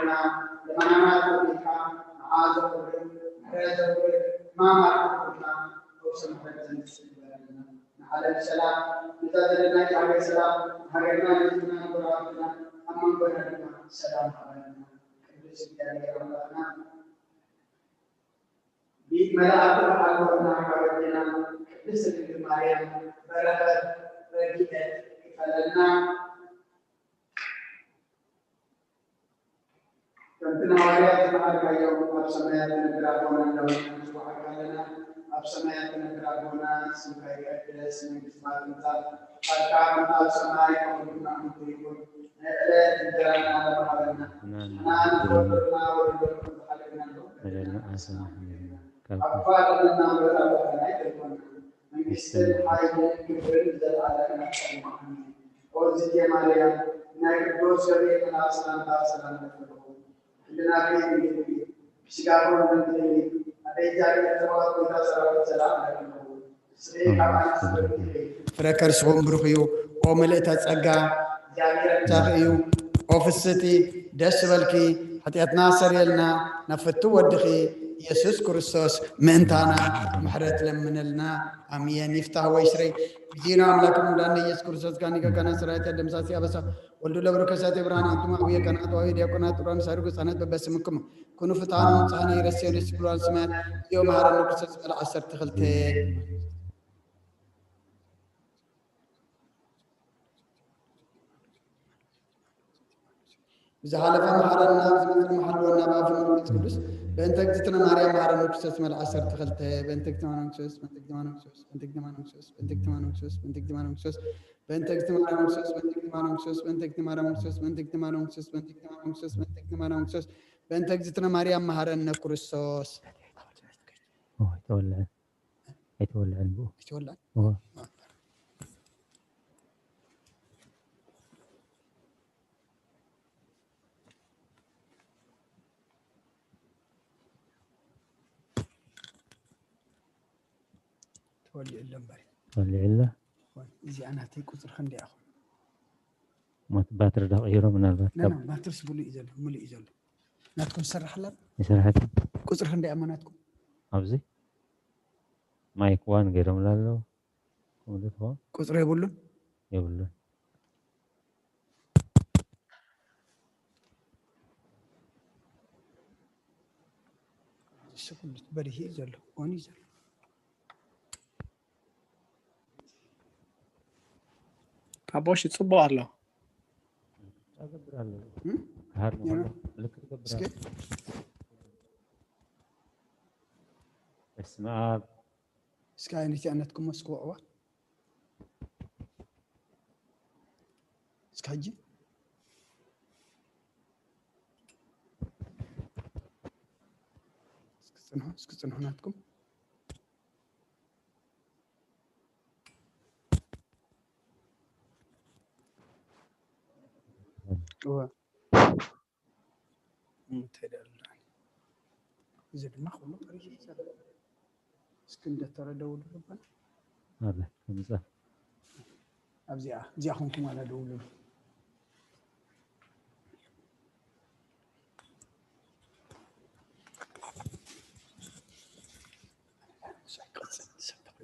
ና ለማናና ተወዲካ ንዓ ዘኽብር ምሕረት ዘኽብር ሕማም ኣርክብካ ፈውሲ ምሕረት ዘምጽእ ይግበረልና። ንዓለም ሰላም፣ ነዛ ዘለናያ ሃገር ሰላም፣ ንሃገርና ንህዝብና ንጎረባብትና ኣብ መንጎና ድማ ሰላም ሃበና። ቅዱስ እግዚኣብሔር ኣምላኽና ብኢድ መላእክቱ ተዓልወና ካብ ኣዴና ቅድስት ድንግል ማርያም በረኸት ረድኤት ይፈለልና። ከምቲ ንሃዋርያት ዝመሃርካዮም ኣብ ሰማያት ትነብር ኣቦና እንዳበልና ንጽውዓካ ኣለና። ኣብ ሰማያት ትነብር ኣቦና ስምካ ይቀደስ፣ መንግስትካ ትምጻእ፣ ፈቃድካ ኣብ ሰማይ ከምኡ ድማ ኣብ ምድሪ ይኹን። ናይ ዕለት እንጀራና ሃበና። ንሕና ንፈትወና ወለዶም ከም ዝሓለፍና ንበደልና ኣሰማሕና። ካብ ኣባ ለና ምሕረት ኣባትና ኣይተልኮና። መንግስትን ሓይልን ክብርን ንዘለዓለም ናትካ እዩ። ኣሜን። ኦ ዝቴ ማርያም፣ ናይ ቅዱስ ገብርኤል መልኣክ ሰላምታ ሰላም ንብለኩም። ሕልናኪ ድንግል እዩ፣ ብስጋኩም ድንግል እዩ። ኣደ እግዚኣብሔር ጸባኦት ጎይታ ሰራዊት ሰላም ንብለኩም። ንስኺ ካብ ኣንስቲ ፍረ ከርስኹም ብሩኽ እዩ። ኦ ምልእተ ጸጋ፣ እግዚኣብሔር ኣንታኺ እዩ። ኦ ፍስቲ፣ ደስ በልኪ፣ ሓጢኣትና ሰሪየልና፣ ናብ ፍቱ ወድኺ ኢየሱስ ክርስቶስ ምእንታና ምሕረት ለምነልና። ኣሜን። ይፍታህ ወይ ስረይ። እግዚእነ አምላክነ መድኃኒነ ኢየሱስ ክርስቶስ ካኒ ከካና ስራያት ያደምሳሲ አበሳ ወልዱ ለብሩ ከሳቴ ብርሃን አንቱም አቡየ ካህናት ወአቡየ ዲያቆናት ጥሩያን ሳይሩግ ህፃናት በበስምክሙ ኩኑ ፍትሐነ ወንጽሐነ ይረስየ ንስግድ ለሰማያት። ዮ መሐረነ ክርስቶስ በል ዓሰርተ ክልተ። ብዝሓለፈ መሓረና፣ ብዝመጽእ መሓልወና ብኣፈ መንፈስ ቅዱስ። በእንተ እግዝእትነ ማርያም መሓረነ ክርስቶስ መል ዓሰርተ ክልተ። በእንተ እግዝእትነ ማርያም ክርስቶስ፣ በእንተ እግዝእትነ ማርያም ክርስቶስ፣ በእንተ እግዝእትነ ማርያም ክርስቶስ፣ በእንተ እግዝእትነ ማርያም ክርስቶስ፣ በእንተ እግዝእትነ ማርያም ክርስቶስ፣ በእንተ እግዝእትነ ማርያም ክርስቶስ፣ በእንተ እግዝእትነ ማርያም ክርስቶስ፣ በእንተ እግዝእትነ ማርያም ክርስቶስ፣ በእንተ እግዝእትነ ማርያም ክርስቶስ፣ በእንተ እግዝእትነ ማርያም መሓረነ ክርስቶስ። ኦይ፣ ተወልዐ። ኣይተወልዐን ብኡ። ኣይተወልዐን? እወ። ተወሊዑ ኣሎ እምበር። ተወሊዑ ኣሎ? እወ። እዚኣ ናተይ ቁጽሪ ክንደይ ኢኹም? ሞት ባትሪ ዶ ቀይሮ ምናልባት ና፣ ካብ ና፣ ባትሪስ ሙሉእ እዩ ዘሎ፣ ሙሉእ እዩ ዘሎ። ናትኩም ዝሰርሕ ኣላ? ይሰርሐት። ቁጽሪ ክንደይ እሞ ናትኩም? ኣብዚ ማይክ ዋን ገይሮምላ ኣለዉ። ከምኡ ዶ ትኸውን? ቁጽሪ የብሉን? የብሉን። እሱ ኩሉ በሪህ እዩ ዘሎ፣ ኦን እዩ ዘሎ። ኣቦሽ ጽቡቕ ኣሎ። እገብር ኣለኹ። እም? ክሃር የማ። ምዃኑ ምልክት እገብር እስኪ። ኣለኹ። በስመ ኣብ። እስኪ ኣይነት ያነትኩም እስኪ ወዕዋ። እስኪ ሕጂ። እስኪ ጽንሑ፣ እስኪ ጽንሑ ናትኩም። እወ። እንታይ ደኣ ኣሎ? እዚ ድማ ኩሉ ቀሪቡ እዩ ዘሎ። እስኪ እንደ ተረደው ድርበን። ኣለ፣ ከምዛ። ኣብዚኣ፣ እዚኣ ኮንኩም ኣላ ደውሉ።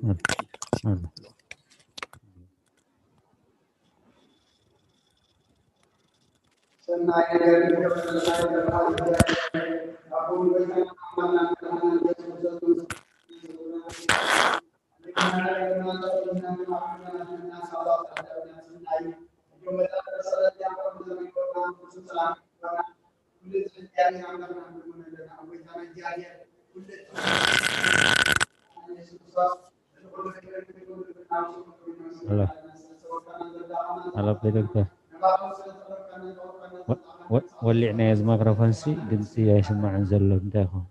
ኣለ። ኣለ። ሰናይ ነገር እንተፈጠረና ይበልዓ እግዚኣብሔር፣ ካብ ኩሉ ጎይታና ኣምላኽና መድሓኒና ኢየሱስ ክርስቶስ ተመስገን ይኹን። ሄሎ። ሄሎ፣ ፕሮጀክተር። ወ-፣ ወ-፣ ወሊዕናዮ እዚ ማይክሮፎንሲ ድምፂ ኣይስማዕን ዘሎ፣ እንታይ ይኸውን?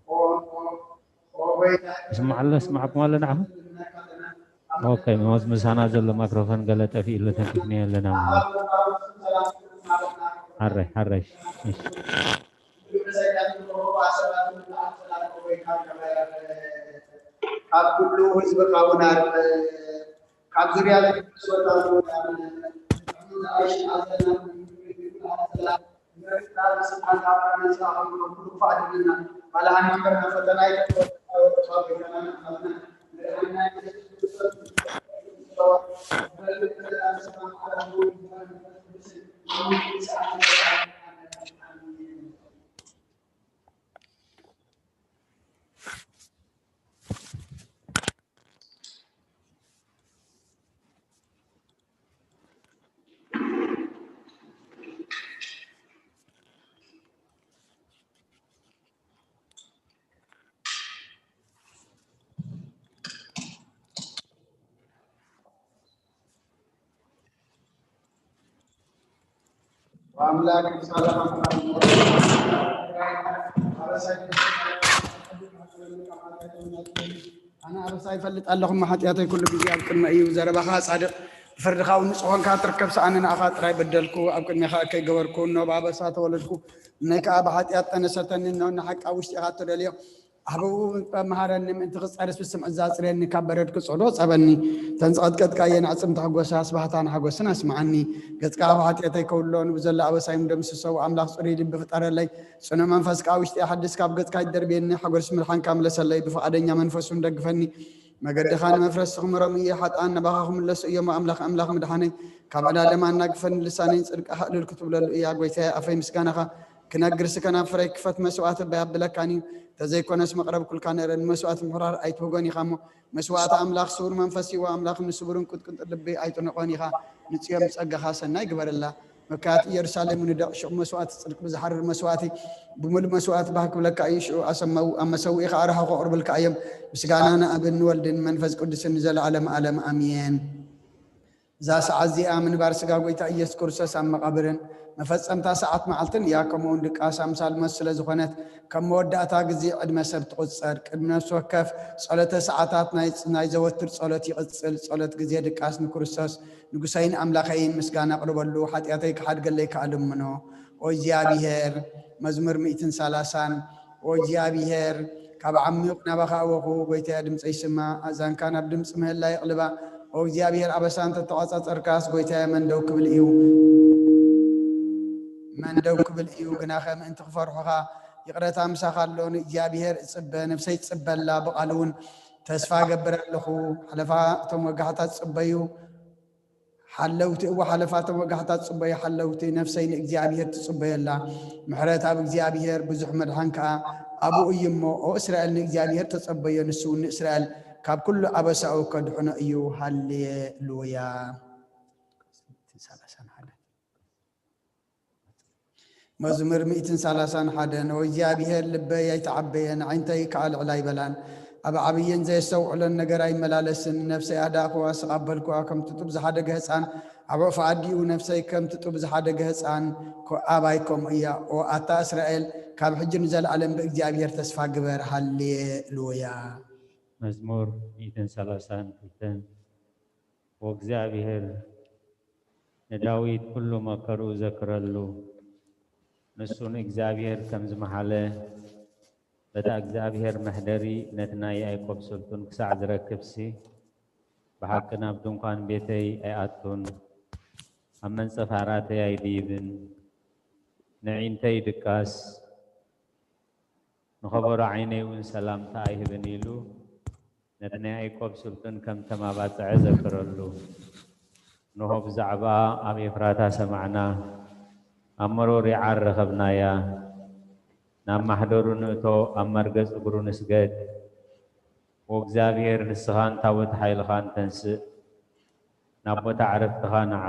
ይስማዕ ኣሎ? ይስማዓኩም ኣሎ ንዓኹም? ኦኬ፣ ሞዝ ምሳና ዘሎ ማይክሮፎን ገለ ጠፊኡ ኣሎ፣ ተንኪፍናዮ ኣለና ማለት እዩ። ሓራይ፣ ሓራይ። እሺ። ካብ ኩሉ ህዝብኻ እውን ኣርቅ፣ ካብ ዙርያ ዝብሉ ሰበታት እውን ኣርቅ። ወኣምላክ ኣነ ኣበሳ ይፈልጥ ኣለኹ፣ ሓጢኣተይ ኩሉ ግዜ ኣብ ቅድመ እዩ። ዘረባኻ ጻድቕ፣ ብፍርድኻ እውን ንጹሕ ኮንካ ትርከብ። ሰኣነ ንኣኻ ጥራይ በደልኩ፣ ኣብ ቅድሜኻ እከይ ገበርኩ። እኖ ብኣበሳ ተወለድኩ፣ እነይ ከኣ ብሓጢኣት ጠነሰተኒ። እኖ ንሓቂ ኣብ ውሽጢኻ እተደልዮ ኣህብኡ መሃረኒ፣ ምእንቲ ክጸርስ ብስም ዕዛ ኣጽርየኒ፣ ካብ በረድ ክጽዕዶ ጸበኒ። እተን ዝቐጥቀጥካየን ኣዕጽምቲ ሕጎሳ፣ ስባህታን ሓጎስን ኣስምዓኒ። ገጽካ ኣብ ሓጢኣተይ ከውሎ፣ ንብዘሎ ኣበሳይ ምደምስሶ። ኣምላኽ ጽሩይ ልቢ ፍጠረለይ፣ ጽኑዕ መንፈስ ከኣ ውሽጢ ሓድስ። ካብ ገጽካ ይደርብየኒ፣ ሓጎስ ምድሓንካ ምለሰለይ፣ ብፍቓደኛ መንፈስ እውን ደግፈኒ። መገድኻ ንመፍረስ ክምረሙ እየ፣ ሓጥኣን ናባኻ ክምለሱ እዮም። ኣምላኽ ኣምላኽ ምድሓነይ፣ ካብ ዕላለም ኣናግፈኒ። ልሳነይ ንጽድቅኻ እልል ክትብለሉ እያ። ጐይታየ ኣፈይ ምስጋናኻ ክነግርስ ከናፍረይ ክፈት። መስዋእቲ እባ ያብለካን እዩ፣ ተዘይኮነስ መቕረብኩልካ ነረ። ንመስዋእቲ ምሕራር ኣይትውጎን ኢኻ እሞ፣ መስዋእቲ ኣምላኽ ስውር መንፈስ እዩ። ኣምላኽ ንስቡርን ቅጥቅጥ ልቢ ኣይጥንቖን ኢኻ። ንጽዮን ብጸጋኻ ሰናይ ግበረላ። መካያት ኢየሩሳሌም ንደቕ ሽቕ መስዋእቲ ጽድቂ ብዝሓርር መስዋእቲ ብምሉእ መስዋእቲ ባህ ክብለካ እዩ። ሽዑ ኣሰመው ኣብ መሰውኢ ከኣ ርሑቕ ኣቕርብልካ እዮም። ምስጋና ንኣብን ንወልድን መንፈስ ቅዱስን ንዘለዓለም ዓለም ኣሜን። እዛ ሰዓት እዚኣ ምንባር ስጋ ጐይታ ኢየሱስ ክርስቶስ ኣብ መቓብርን መፈጸምታ ሰዓት መዓልትን እያ። ከምኡውን ድቃስ ኣምሳል ሞት ስለ ዝኾነት፣ ከም መወዳእታ ግዜ ዕድመ ሰብ ትቑጸር። ቅድሚ ነፍሲ ወከፍ ጸሎተ ሰዓታት ናይ፣ ናይ ዘወትር ጸሎት ይቕጽል። ጸሎት ግዜ ድቃስ ንክርስቶስ ንጉሰይን ኣምላኸይን ምስጋና ኣቕርበሉ፣ ሓጢኣተይ ክሓድገለይ ከኣ ልምኖ። ኦ እግዚኣብሔር፣ መዝሙር ሚእትን ሰላሳን። ኦ እግዚኣብሔር፣ ካብ ዓሚቕ ናባኻ ኣወኹ፣ ጐይታየ፣ ድምፀይ ስማ፣ ኣእዛንካ ናብ ድምፂ ምህላ የቕልባ። ኦ እግዚኣብሔር፣ ኣበሳ እንተተቋጻጸርካስ፣ ጐይታየ፣ መን ደው ክብል እዩ? መን ደው ክብል እዩ? ግናኸ ምእንቲ ክፈርሑኻ፣ ይቕረታ ምሳኻ ኣሎ። ንእግዚኣብሔር እጽበ፣ ነፍሰይ ትጽበ ኣላ፣ ብቓሉ እውን ተስፋ እገብር ኣለኹ። ሓለፋ እቶም ወጋሕታ ትጽበዩ፣ ሓለውቲ፣ እወ፣ ሓለፋቶም ወጋሕታ ትጽበዩ ሓለውቲ፣ ነፍሰይ ንእግዚኣብሔር ትጽበዮ ኣላ። ምሕረት ኣብ እግዚኣብሔር፣ ብዙሕ መድሓን ከኣ ኣብኡ እዩ እሞ፣ ኦ እስራኤል፣ ንእግዚኣብሔር ተጸበዮ፣ ንሱ እውን ንእስራኤል ካብ ኩሉ ኣበሳኡ ከድሕኖ እዩ። ሃሌሉያ። መዝሙር ሚእትን ሰላሳን ሓደን። ኦ እግዚኣብሔር፣ ልበይ ኣይተዓበየን፣ ኣዒንተይ ከኣ ልዕል ኣይበላን። ኣብ ዓብይን ዘየስተውዕሎን ነገር ኣይመላለስን። ንነፍሰይ ኣዳእኽዋ፣ ስቕ ኣበልክዋ፣ ከም ትጡብ ዝሓደገ ህጻን ኣብ ዑፍ ኣዲኡ፣ ነፍሰይ ከም ትጡብ ዝሓደገ ህጻን ኮ-፣ ኣባይ ከምኡ እያ። ኦ ኣታ እስራኤል፣ ካብ ሕጂ ንዘለኣለም ብእግዚኣብሔር ተስፋ ግበር። ሃሌሉያ። መዝሙር ሚእትን ሰላሳን ክልተን። ወእግዚኣብሔር ንዳዊት ኩሉ መከርኡ ዘክረሉ። ንሱ ንእግዚኣብሔር ከም ዝመሓለ፣ በታ እግዚኣብሔር መሕደሪ ነቲ ናይ ያዕቆብ ስልጡን ክሳዕ ዝረክብሲ፣ ብሓቂ ናብ ድንኳን ቤተይ ኣይኣቱን፣ ኣብ መንጸፍ ዓራተይ ኣይድይብን። ንዒንተይ ድቃስ፣ ንኸበሮ ዓይነይ እውን ሰላምታ ኣይህብን ኢሉ፣ ነቲ ናይ ያዕቆብ ስልጡን ከም ተማባጽዐ ዘክረሉ። እንሆ ብዛዕባኣ ኣብ ኤፍራታ ሰማዕና፣ ኣብ መሮር ይዓር ረኸብናያ። ናብ ማሕደሩ ንእቶ፣ ኣብ መርገጽ እግሩ ንስገድ። ወእግዚኣብሔር ንስኻን ታቦት ሓይልኻን ተንስእ፣ ናብ ቦታ ዕረፍትኻ ንዓ።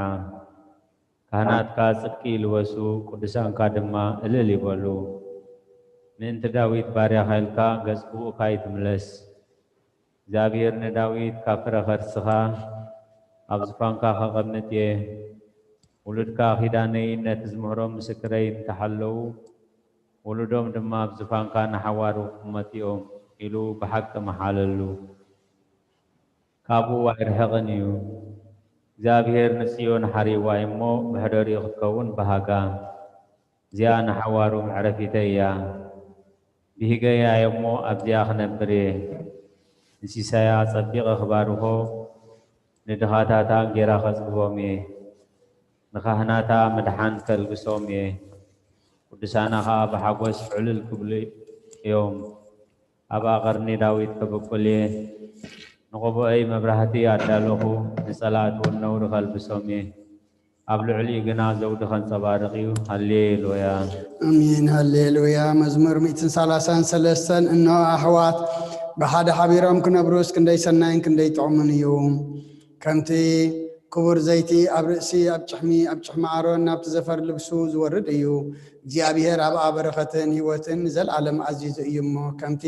ካህናትካ ጽድቂ ይልበሱ፣ ቅዱሳንካ ድማ እልል ይበሉ። ምእንቲ ዳዊት ባርያኻ ኢልካ ገጽ ብኡካ ይትምለስ። እግዚኣብሔር ንዳዊት ካብ ፍረ ከርስኻ ኣብ ዝፋንካ ከቐምጥ እየ። ውሉድካ ኪዳነይን ነቲ ዝምህሮም ምስክረይን እንተሓለዉ፣ ውሉዶም ድማ ኣብ ዝፋንካ ንሓዋሩ ክቕመጡ እዮም ኢሉ ብሓቂ መሓለሉ። ካብኡ ኣይርሕቕን እዩ። እግዚኣብሔር ንጽዮን ሓሪዋ እሞ መሕደሪኡ ክትከውን በሃጋ። እዚኣ ንሓዋሩ መዕረፊተይ እያ። ብሂገያ እየ እሞ ኣብዚኣ ክነብር እየ። ንሲሳያ ጸቢቐ ክባርኾ፣ ንድኻታታ እንጌራ ከጽግቦም እየ። ንኻህናታ ምድሓን ከልግሶም እየ። ቅዱሳና ኸዓ ብሓጎስ ዕልል ክብሉ እዮም። ኣብ ኣቐርኒ ዳዊት ከበቁልየ ንቕቡአይ መብራህቲ ኣዳለኹ፣ ንጸላእቲ እውን ነውሪ ከልብሶም እየ። ኣብ ልዕሊኡ ግና ዘውዲ ከንጸባርቕ እዩ። ሃሌሉያ። ኣሜን። ሃሌሉያ። መዝሙር ሚእትን ሰላሳን ሰለስተን። እንሆ ኣሕዋት ብሓደ ሓቢሮም ክነብሩስ ክንደይ ሰናይን ክንደይ ጥዑምን እዩ። ከምቲ ክቡር ዘይቲ ኣብ ርእሲ ኣብ ጭሕሚ ኣብ ጭሕሚ ኣሮን ናብቲ ዘፈር ልብሱ ዝወርድ እዩ። እግዚኣብሔር ኣብኣ በረኸትን ህይወትን ንዘለኣለም ኣዚዙ እዩ እሞ ከምቲ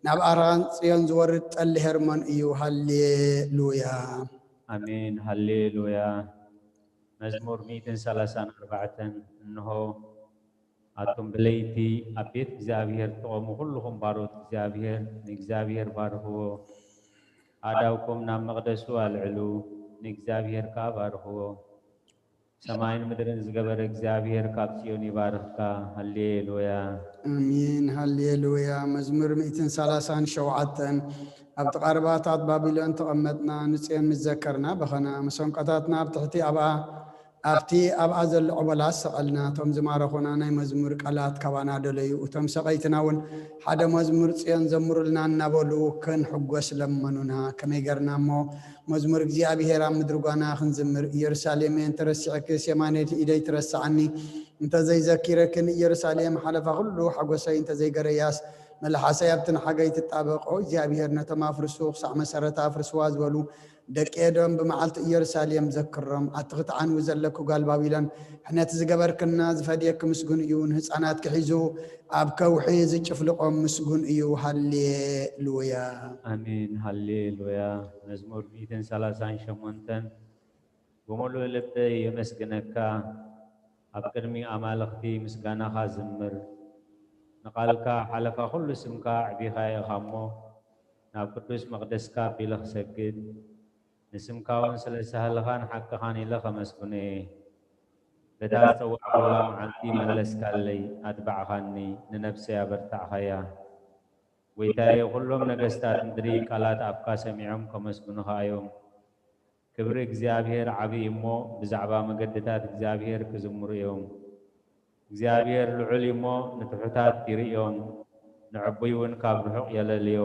ናብ ኣራን ጽዮን ዝወርድ ጠሊ ሄርሞን እዩ። ሃሌሉያ። ኣሜን። ሃሌሉያ። መዝሙር ሚእትን ሰላሳን ኣርባዕተን። እንሆ ኣቱም ብለይቲ ኣብ ቤት እግዚኣብሔር ትቖሙ ኩልኹም ባሮት እግዚኣብሔር፣ ንእግዚኣብሔር ባርኽዎ። ኣእዳውኩም ናብ መቕደሱ ኣልዕሉ፣ ንእግዚኣብሔር ከኣ ባርኽዎ። ሰማይን ምድርን ዝገበረ እግዚኣብሔር ካብ ጽዮን ይባርኽካ። ሃሌሉያ። ኣሜን። ሃሌሉያ። መዝሙር ሚእትን ሰላሳን ሸውዓተን። ኣብቲ ቃርባታት ባቢሎን ተቐመጥና፣ ንጽዮን ምስ ዘከርና በኸና፣ መሰንቆታትና ኣብ ትሕቲ ኣብኣ ኣብቲ ኣብኣ ዘሎ ዕቦላ ሰቐልና። እቶም ዝማረኹና ናይ መዝሙር ቃላት ካባና ደለዩ። እቶም ሰቐይትና እውን ሓደ መዝሙር ጽዮን ዘምሩልና እናበሉ ክንሕጎስ ለመኑና። ከመይ ገርና እሞ መዝሙር እግዚኣብሔር ኣብ ምድሪ ጓና ክንዝምር? ኢየሩሳሌም እንተረሲዕክስ የማነይቲ ኢደይ ትረስዓኒ፣ እንተዘይዘኪረክን ኢየሩሳሌም ሓለፋ ኩሉ ሓጎሰይ እንተዘይገረያስ፣ መልሓሰይ ኣብቲ ንሓገይ ትጣበቕ። ኦ እግዚኣብሔር ነቶም ኣፍርሱ ክሳዕ መሰረታ ኣፍርስዋ ዝበሉ ደቂ ኤዶም ብመዓልቲ ኢየሩሳሌም ዘክሮም። ኣቲ ክትዓንዊ ዘለኩ ጓል ባቢሎን፣ ሕነት ዝገበርክና ዝፈድየኪ ምስጉን እዩ። ንህፃናት ክሒዙ ኣብ ከውሒ ዝጭፍልቆም ምስጉን እዩ። ሃሌሉያ። ኣሜን። ሃሌሉያ። መዝሙር ሚእትን ሰላሳን ሸሞንተን። ብምሉእ ልበይ የመስግነካ፣ ኣብ ቅድሚ ኣማልኽቲ ምስጋናኻ ዝምር። ንቓልካ ሓለፋ ኩሉ ስምካ ኣዕቢኻ ኢኻ እሞ፣ ናብ ቅዱስ መቕደስካ ኣቢለ ክሰግድ፣ ንስምካ እውን ስለ ሳህልኻን ሓቅኻን ኢለ ከመስግኖ እየ። በታ ዝጸዋዕኩላ መዓልቲ መለስካለይ፣ ኣትባዕኻኒ፣ ንነፍሰይ ኣበርታዕኻያ። ጐይታየ፣ ኩሎም ነገስታት ምድሪ ቃላት ኣፍካ ሰሚዖም ከመስግኑኻ እዮም። ክብሪ እግዚኣብሔር ዓቢ እዩ እሞ፣ ብዛዕባ መገድታት እግዚኣብሔር ክዝምሩ እዮም። እግዚኣብሔር ልዑል እዩ እሞ፣ ንትሑታት ይርእዮም፣ ንዕቡይ እውን ካብ ርሑቕ የለልዮ።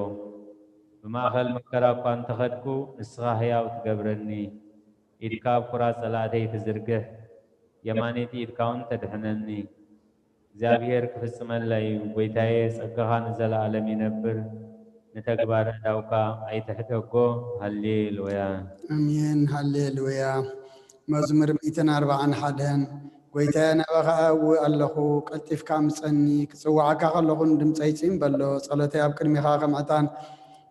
ብማእከል መከራ እኳ እንተኸድኩ፣ ንስኻ ህያው ትገብረኒ። ኢድካ ኣብ ኲራት ጸላእተይ ትዝርግሕ፣ የማነይቲ ኢድካ እውን ተድሕነኒ። እግዚኣብሔር ክፍጽመላ እዩ። ጐይታየ፣ ጸጋኻ ንዘለኣለም ይነብር፣ ንተግባር ኣእዳውካ ኣይትሕደጎ። ሃሌሉያ። ኣሜን። ሃሌሉያ። መዝሙር ሚእትን ኣርባዓን ሓደን። ጐይታየ፣ ናባኻ እእዊ ኣለኹ፣ ቀልጢፍካ ምጸኒ። ክጽውዓካ ከለኹ ንድምጸይ ጽን በሎ። ጸሎተይ ኣብ ቅድሜኻ ከም ዕጣን፣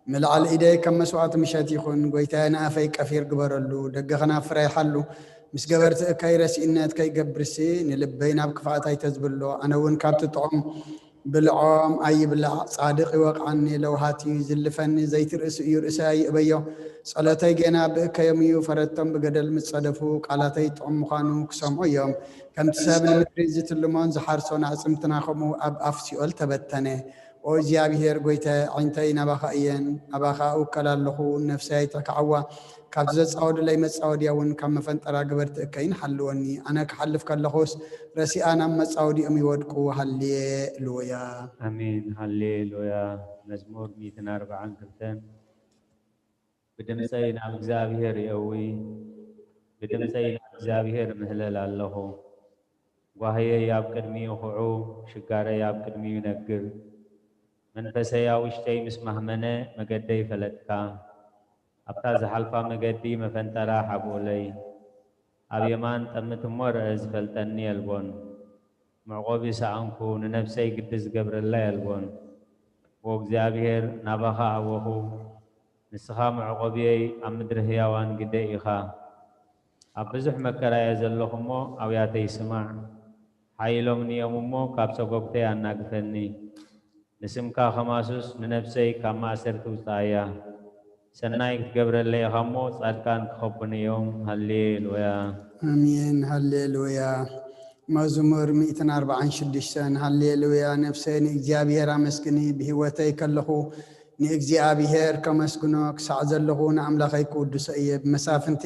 ንላዕሊ ኢደይ ከም መስዋእቲ ምሸት ይኹን። ጐይታየ፣ ንኣፈይ ቀፊር ግበረሉ፣ ደገ ከናፍረይ ሓሉ። ምስ ገበርቲ እከይ ረሲእነት ከይገብርሲ፣ ንልበይ ናብ ክፍኣት ኣይተዝብሎ። ኣነ እውን ካብቲ ጥዑም ብልዖም ኣይብላዕ። ጻድቕ ይወቕዓኒ፣ ለውሃት እዩ ዝልፈኒ፣ ዘይቲ ርእሱ እዩ፣ ርእሰይ ኣይእበዮ። ጸሎተይ ጌና ብእከዮም እዩ፣ ፈረድቶም ብገደል ምስ ጸደፉ፣ ቃላተይ ጥዑም ምዃኑ ክሰምዑ እዮም። ከምቲ ሰብ ንምድሪ ዝትልሞን ዝሓርሶን ኣዕጽምትና ከምኡ ኣብ ኣፍ ሲኦል ተበተነ። ኦ እግዚኣብሔር ጐይታየ፣ ኣዒንተይ ናባኻ እየን፣ ናባኻ እውከል ኣለኹ፣ ነፍሰይ ኣይትሕክዓዋ። ካብቲ ዘጻወዱለይ መጻወድያ እውን ካብ መፈንጠራ ገበርቲ እከይን ሓልወኒ። ኣነ ክሓልፍ ከለኹስ ረሲኣ ናብ መጻወዲኦም ይወድቁ። ሃሌሉያ። ኣሜን። ሃሌሉያ። መዝሙር ሚእትን ኣርባዓን ክልተን። ብድምፀይ ናብ እግዚኣብሔር የእዊ፣ ብድምፀይ ናብ እግዚኣብሔር ምህለል ኣለኹ። ጓህየይ ኣብ ቅድሚኡ ኹዑ፣ ሽጋረይ ኣብ ቅድሚኡ ይነግር። መንፈሰይ ኣብ ውሽጠይ ምስ ማህመነ፣ መገደይ ፈለጥካ። ኣብታ ዝሓልፋ መገዲ መፈንጠራ ሓብኡለይ። ኣብ የማን ጠምት እሞ ርአ፣ ዝፈልጠኒ የልቦን። መዕቆቢ ሰኣንኩ፣ ንነፍሰይ ግዲ ዝገብረላ የልቦን። ዎ እግዚኣብሔር፣ ናባኻ ኣወኹ። ንስኻ መዕቆብየይ፣ ኣብ ምድሪ ህያዋን ግደይ ኢኻ። ኣብ ብዙሕ መከራ እየ ዘለኹ እሞ፣ ኣውያተይ ስማዕ። ሓይሎምኒ እዮም እሞ፣ ካብ ሰጎግተይ ኣናግፈኒ። ንስምካ ከማሱስ፣ ንነፍሰይ ካብ ማእሰርቲ ውጽኣያ። ሰናይ ክትገብረለይ ኢኻ እሞ፣ ጻድቃን ክኸቡኒ እዮም። ሃሌሉያ። ኣሜን። ሃሌሉያ። መዝሙር ሚእትን ኣርባዓን ሽዱሽተን። ሃሌሉያ። ነፍሰይ ንእግዚኣብሔር ኣመስግኒ፣ ብህይወተይ ከለኹ ንእግዚኣብሔር ከመስግኖ፣ ክሳዕ ዘለኹ ንኣምላኸይ ክውድሶ እየ። ብመሳፍንቲ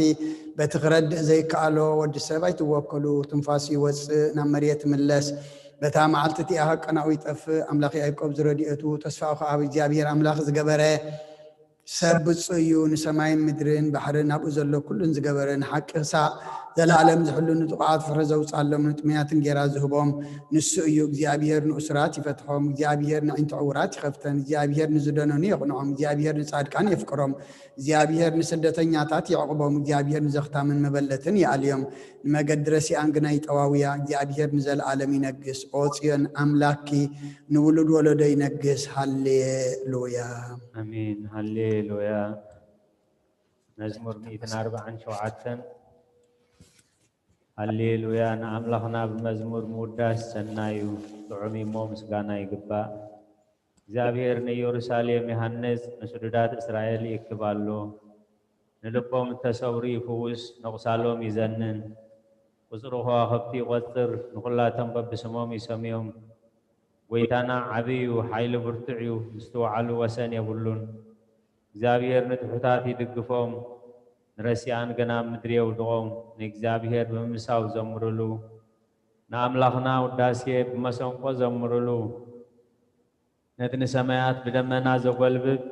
በቲ ክረድእ ዘይከኣሎ ወዲ ሰብ ኣይትወከሉ። ትንፋሱ ይወጽእ፣ ናብ መሬት ይምለስ። በታ መዓልቲ እቲኣ ሃቀናኡ ይጠፍእ። ኣምላኽ ያዕቆብ ዝረድኤቱ ተስፋኡ ከኣ ኣብ እግዚኣብሔር ኣምላኽ ዝገበረ ሰብ ብፁዕ እዩ። ንሰማይን ምድርን ባሕርን ኣብኡ ዘሎ ኩሉን ዝገበረ፣ ንሓቂ ክሳዕ ዘለኣለም ዝሕሉ፣ ንጥቑዓት ፍረ ዘውፅኣሎም፣ ንጥሙያት እንጌራ ዝህቦም ንሱ እዩ። እግዚኣብሔር ንእሱራት ይፈትሖም፣ እግዚኣብሔር ንዕንቱ ዕውራት ይኸፍተን፣ እግዚኣብሔር ንዝደነኑ የቕንዖም፣ እግዚኣብሔር ንጻድቃን የፍቅሮም፣ እግዚኣብሔር ንስደተኛታት ይዕቕቦም፣ እግዚኣብሔር ንዘኽታምን መበለትን ይኣልዮም፣ ንመገዲ ረሲኣን ግና ይጠዋውያ። እግዚኣብሔር ንዘለኣለም ይነግስ። ኦ ጽዮን ኣምላኪ ንውሉድ ወለዶ ይነግስ። ሃሌሉያ። ኣሜን። ሃሌሉያ። መዝሙር ሚእትን ኣርባዓን ሸውዓተን። ሃሌሉያ። ንኣምላኽና ብመዝሙር ምውዳስ ሰናይ እዩ፣ ጥዑም እሞ ምስጋና ይግባእ። እግዚኣብሔር ንኢየሩሳሌም ይሃንጽ፣ ንስዱዳት እስራኤል ይእክብ ኣሎ። ንልቦም እተሰብሩ ይፍውስ፣ ነቑሳሎም ይዘንን። ቁጽሪ ከዋኽብቲ ይቖጽር፣ ንኹላቶም በብስሞም ይሰምዮም። ጐይታና ዓቢ እዩ፣ ሓይሉ ብርቱዕ እዩ፣ ምስትውዓሉ ወሰን የብሉን። እግዚኣብሔር ንትሑታት ይድግፎም፣ ንረሲኣን ግን ኣብ ምድሪ የውድቖም። ንእግዚኣብሔር ብምምሳው ዘምርሉ፣ ንኣምላኽና ውዳሴ ብመሰንቆ ዘምርሉ። ነቲ ንሰማያት ብደመና ዘጎልብብ፣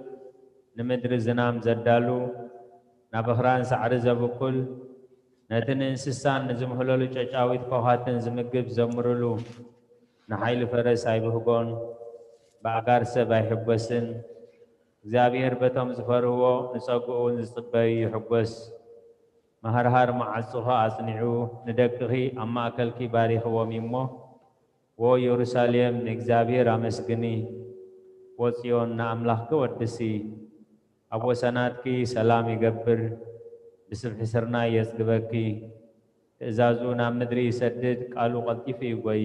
ንምድሪ ዝናም ዘዳሉ፣ ናብ ኣኽራን ሳዕሪ ዘብቁል፣ ነቲ ንእንስሳን ንዝምህለሉ ጨጫዊት ከውሃትን ዝምግብ ዘምርሉ፣ ንሓይሊ ፈረስ ኣይብህጎን፣ ብኣእጋር ሰብ ኣይሕጎስን። እግዚኣብሔር በቶም ዝፈርህዎ ንጸግኡ ዝጽበዩ ይሕጎስ። መሃርሃር መዓጹኺ ኣጽኒዑ፣ ንደቅኺ ኣብ ማእከልኪ ባሪኽዎም እዩ እሞ፣ ዎ ኢየሩሳሌም ንእግዚኣብሔር ኣመስግኒ፣ ዎ ጽዮን ንኣምላኽኪ ወድሲ። ኣብ ወሰናትኪ ሰላም ይገብር፣ ብስብሒ ስርናይ የጽግበኪ። ትእዛዙ ናብ ምድሪ ይሰድድ፣ ቃሉ ቀልጢፉ ይጎዪ።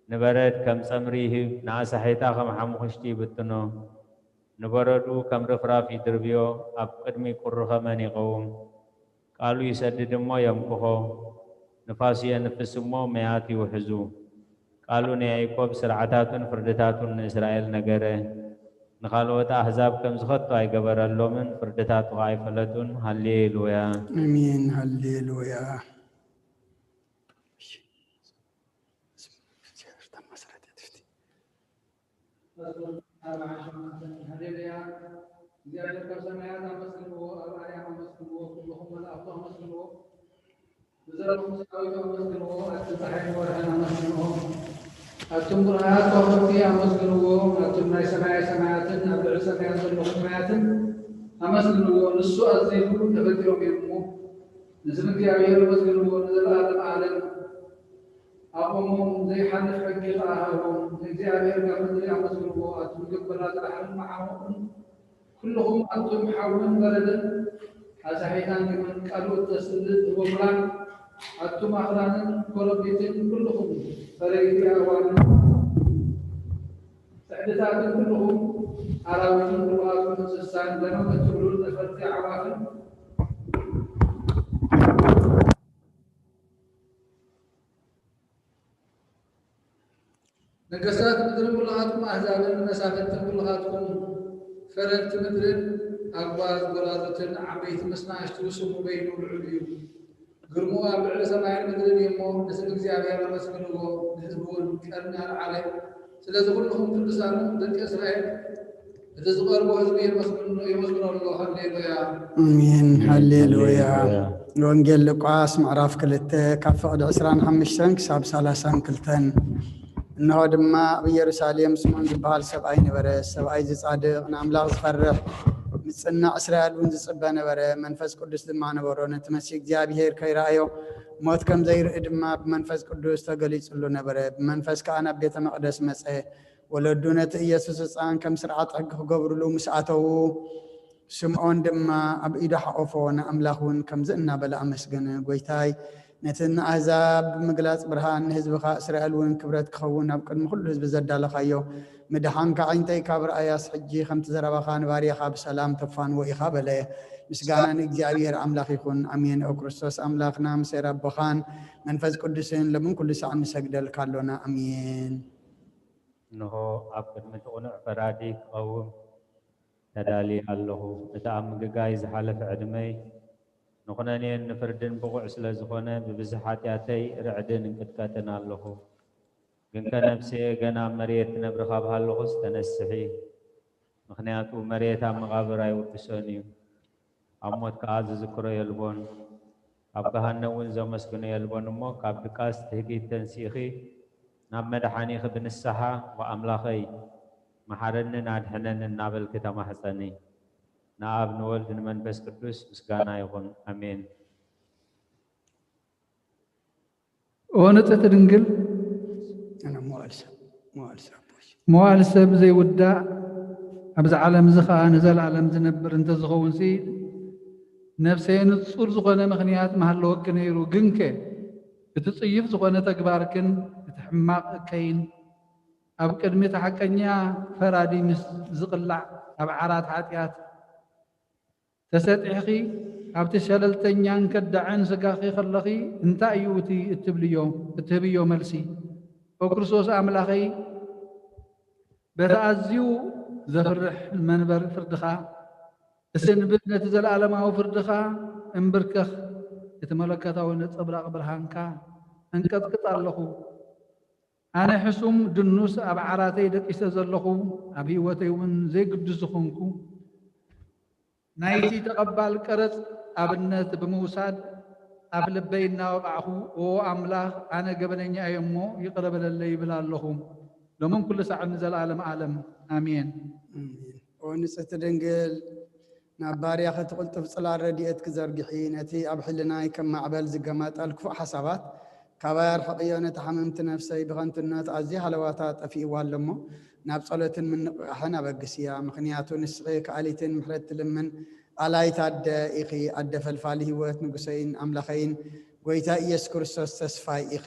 ንበረድ ከም ጸምሪ ይህብ፣ ንኣሳሒታ ከም ሓሙኽሽቲ ይብትኖ። ንበረዱ ከም ርፍራፍ ይድርብዮ፣ ኣብ ቅድሚ ቁሪ ኸመን ይቐውም። ቃሉ ይሰድድ እሞ የምክኾ፣ ንፋሱ የንፍስ እሞ መያት ይውሕዙ። ቃሉ ንያዕቆብ ስርዓታቱን ፍርድታቱን ንእስራኤል ነገረ። ንኻልኦት ኣህዛብ ከምዚ ኸቶ ኣይገበረሎምን፣ ፍርድታቱ ኸኣ ኣይፈለጡን። ሃሌሉያ። ኣሜን። ሃሌሉያ። መዝሙር ኣርብዓን ሸውዓተን። ሃሌሉያ። እግዚኣብሔር ካብ ሰማያት ኣመስግንዎ፣ ኣብ ኣርያም ኣመስግንዎ፣ ኩልኹም መላእኽቱ ኣመስግንዎ፣ ብዘለኹም ሰራዊቱ ኣመስግንዎ፣ ኣቲ ጸሓይን ወርሕን ኣመስግንዎ፣ ኣቱም ብሩሃት ከዋኽብቲ ኣመስግንዎ፣ ኣቱም ናይ ሰማይ ሰማያትን ኣብ ልዕሊ ሰማያት ዘለኹም ማያትን ኣመስግንዎ፣ ንሱ ኣዚዙ ተፈጢሮም እዮም እሞ፣ ንስም እግዚኣብሔር ኣመስግንዎ ንዘለኣለም ዓለም። ኣብ ኦሞም ዘይሓልፍ ሕጊ ኸኣ ሃቦም። ንእግዚኣብሔር ካብ ምድሪ ኣመስግንዎ፣ ኣቱም ገበላት ባሕርን መዓሙቕን፣ ኩልኹም ኣቱም ሓውን በረድን፣ ኣሳሒታን ግመን፣ ቃሉ እተስልጥ ህቦብላን፣ ኣቱም ኣኽራንን ኮረብትን፣ ኩልኹም ፈረይቲ ኣእዋምን ጽዕድታትን፣ ኩልኹም ኣራዊትን ርኡያት እንስሳን፣ ለመም እትብሉ ነፈርቲ ኣዕዋፍን፣ ነገስታት ምድርን ኩልኻትኩም ኣህዛብን መሳፍንትን ኩልኻትኩም ፈረድቲ ምድርን ኣጓዝ ጎራዙትን ዓበይቲ ምስ ንኣሽቱ ስሙ በይኑ ልዑል እዩ። ግርምኡ ኣብ ልዕሊ ሰማይን ምድርን እዩ እሞ ንስም እግዚኣብሔር ኣመስግንዎ፣ ንህዝቡ እውን ቀርኒ ኣልዓለ። ስለዚ ኩልኹም ቅዱሳኑ ደቂ እስራኤል እቲ ዝቐርቦ ህዝቢ የመስግኖ ኣሎ። ሃሌሉያ። ኣሜን። ሃሌሉያ። ወንጌል ሉቃስ ምዕራፍ ክልተ ካብ ፍቕዲ ዕስራን ሓሙሽተን ክሳብ ሰላሳን ክልተን። እንሆ ድማ ኣብ ኢየሩሳሌም ስምዖን ዝበሃል ሰብኣይ ነበረ። ሰብኣይ ዝጻድቕ ንኣምላኽ ዝፈርሕ ምጽናዕ እስራኤል እውን ዝጽበ ነበረ። መንፈስ ቅዱስ ድማ ነበሮ። ነቲ መሲህ እግዚኣብሔር ከይረኣዮ ሞት ከም ዘይርኢ ድማ ብመንፈስ ቅዱስ ተገሊጹሉ ነበረ። ብመንፈስ ከኣ ናብ ቤተ መቕደስ መጸ። ወለዱ ነቲ ኢየሱስ ህጻን ከም ስርዓት ሕጊ ክገብርሉ ምስ ኣተዉ፣ ስምዖን ድማ ኣብ ኢዱ ሓቖፎ፣ ንኣምላኽ እውን ከምዚ እናበለ ኣመስገነ፣ ጐይታይ፣ ነቲ ንኣህዛብ ብምግላጽ ብርሃን፣ ንህዝብኻ እስራኤል እውን ክብረት ክኸውን ኣብ ቅድሚ ኩሉ ህዝቢ ዘዳለኻዮ ምድሓንካ ኣዒንተይ ካብ ረኣያስ፣ ሕጂ ከምቲ ዘረባኻ ንባርያኻ ብሰላም ተፋንዎ ኢኻ በለ። ምስጋና ንእግዚኣብሔር ኣምላኽ ይኹን። ኣሜን። ኦ ክርስቶስ ኣምላኽና፣ ምስ ኣቦኻን መንፈስ ቅዱስን ሎምን ኩሉ ሳዕ ንሰግደልካ ኣሎና። ኣሜን። እንሆ ኣብ ቅድሚ እቲ ቅኑዕ ፈራዲ ክቐውም ተዳልየ ኣለኹ። እቲ ኣብ ምግጋይ ዝሓለፈ ዕድመይ ንኹነኔን ንፍርድን ብቑዕ ስለ ዝኾነ፣ ብብዝሒ ሓጢኣተይ ርዕድን እንቅጥቀጥን ኣለኹ። ግንከ ነፍስየ ገና ኣብ መሬት ትነብሪ ካብ ሃለኹስ ተነስሒ። ምኽንያቱ መሬት ኣብ መቓብር ኣይውድሶን እዩ። ኣብ ሞት ከኣ ዝዝክሮ የልቦን። ኣብ ገሃነም እውን ዘመስግኖ የልቦን። እሞ ካብ ድቃስ ትህኪት ተንሲእኺ ናብ መድሓኒኺ ብንስሓ፣ "ወኣምላኸይ፣ መሓረንን ኣድሕነንን" እናበልኪ ተማሕጸኒ። ንኣብ ንወልድ ንመንፈስ ቅዱስ ምስጋና ይኹን። ኣሜን። ኦ ንጽሕቲ ድንግል፣ ኣነ መዋእል ሰብ፣ መዋእል ሰብ ኣቦይ። መዋእል ሰብ ዘይውዳእ፣ ኣብዚ ዓለም እዚ ኸኣ ንዘለኣለም ዝነብር እንተዝኸውንሲ፣ ነፍሰይ ንጹር ዝኾነ ምኽንያት ምሃለወኪ ነይሩ። ግንከ፣ እቲ ጽዩፍ ዝኾነ ተግባርክን እቲ ሕማቕ እከይን፣ ኣብ ቅድሚ እቲ ሓቀኛ ፈራዲ ምስ ዝቕላዕ፣ ኣብ ዓራት ሓጢኣት ተሰጢሕኺ፣ ኣብቲ ሸለልተኛን ከዳዕን ስጋኺ ከለኺ፣ እንታይ እዩ እቲ እትብልዮ፣ እትህብዮ መልሲ? ኦ ክርስቶስ ኣምላኸይ፣ በቲ ኣዝዩ ዘፍርሕ መንበር ፍርድኻ፣ እስንብድ ነቲ ዘለኣለማዊ ፍርድኻ እምብርከኽ፣ እቲ መለኮታዊ ነጸብራቕ ብርሃንካ እንቀጥቅጥ ኣለኹ። ኣነ ሕሱም ድኑስ ኣብ ዓራተይ ደቂሰ ዘለኹ፣ ኣብ ህይወተይ እውን ዘይግዱስ ዝኾንኩ፣ ናይቲ ተቐባል ቀረጽ ኣብነት ብምውሳድ፣ ኣብ ልበይ እናወቃዕኹ፣ "ኦ ኣምላኽ፣ ኣነ ገበነኛ እየ እሞ ይቕረ በለለይ" ይብል ኣለኹ። ሎምን ኩሉ ሳዕን ንዘለኣለም ዓለም። ኣሜን። ኣሜን። ኦ ንጽሕቲ ድንግል፣ ናብ ባርያኺ እቲ ቅልጡፍ ጽላል ረድኤትኪ ዘርግሒ፣ ነቲ ኣብ ሕልናይ ከም ማዕበል ዝገማጠል ክፉእ ሓሳባት ካባይ ኣርሕቕዮ። ነታ ሓመምቲ ነፍሰይ ብኸንቱነት ኣዝዩ ሃለዋታ ጠፊእዋ ኣሎ እሞ፣ ናብ ጸሎትን ምንቕቓሕን ኣበግስያ። ምኽንያቱ ንስኺ ከኣሊትን ምሕረት ትልምን ኣላይት ኣደ ኢኺ። ኣደ ፈልፋሊ ህይወት፣ ንጉሰይን ኣምላኸይን፣ ጐይታ ኢየሱስ ክርስቶስ ተስፋይ ኢኺ።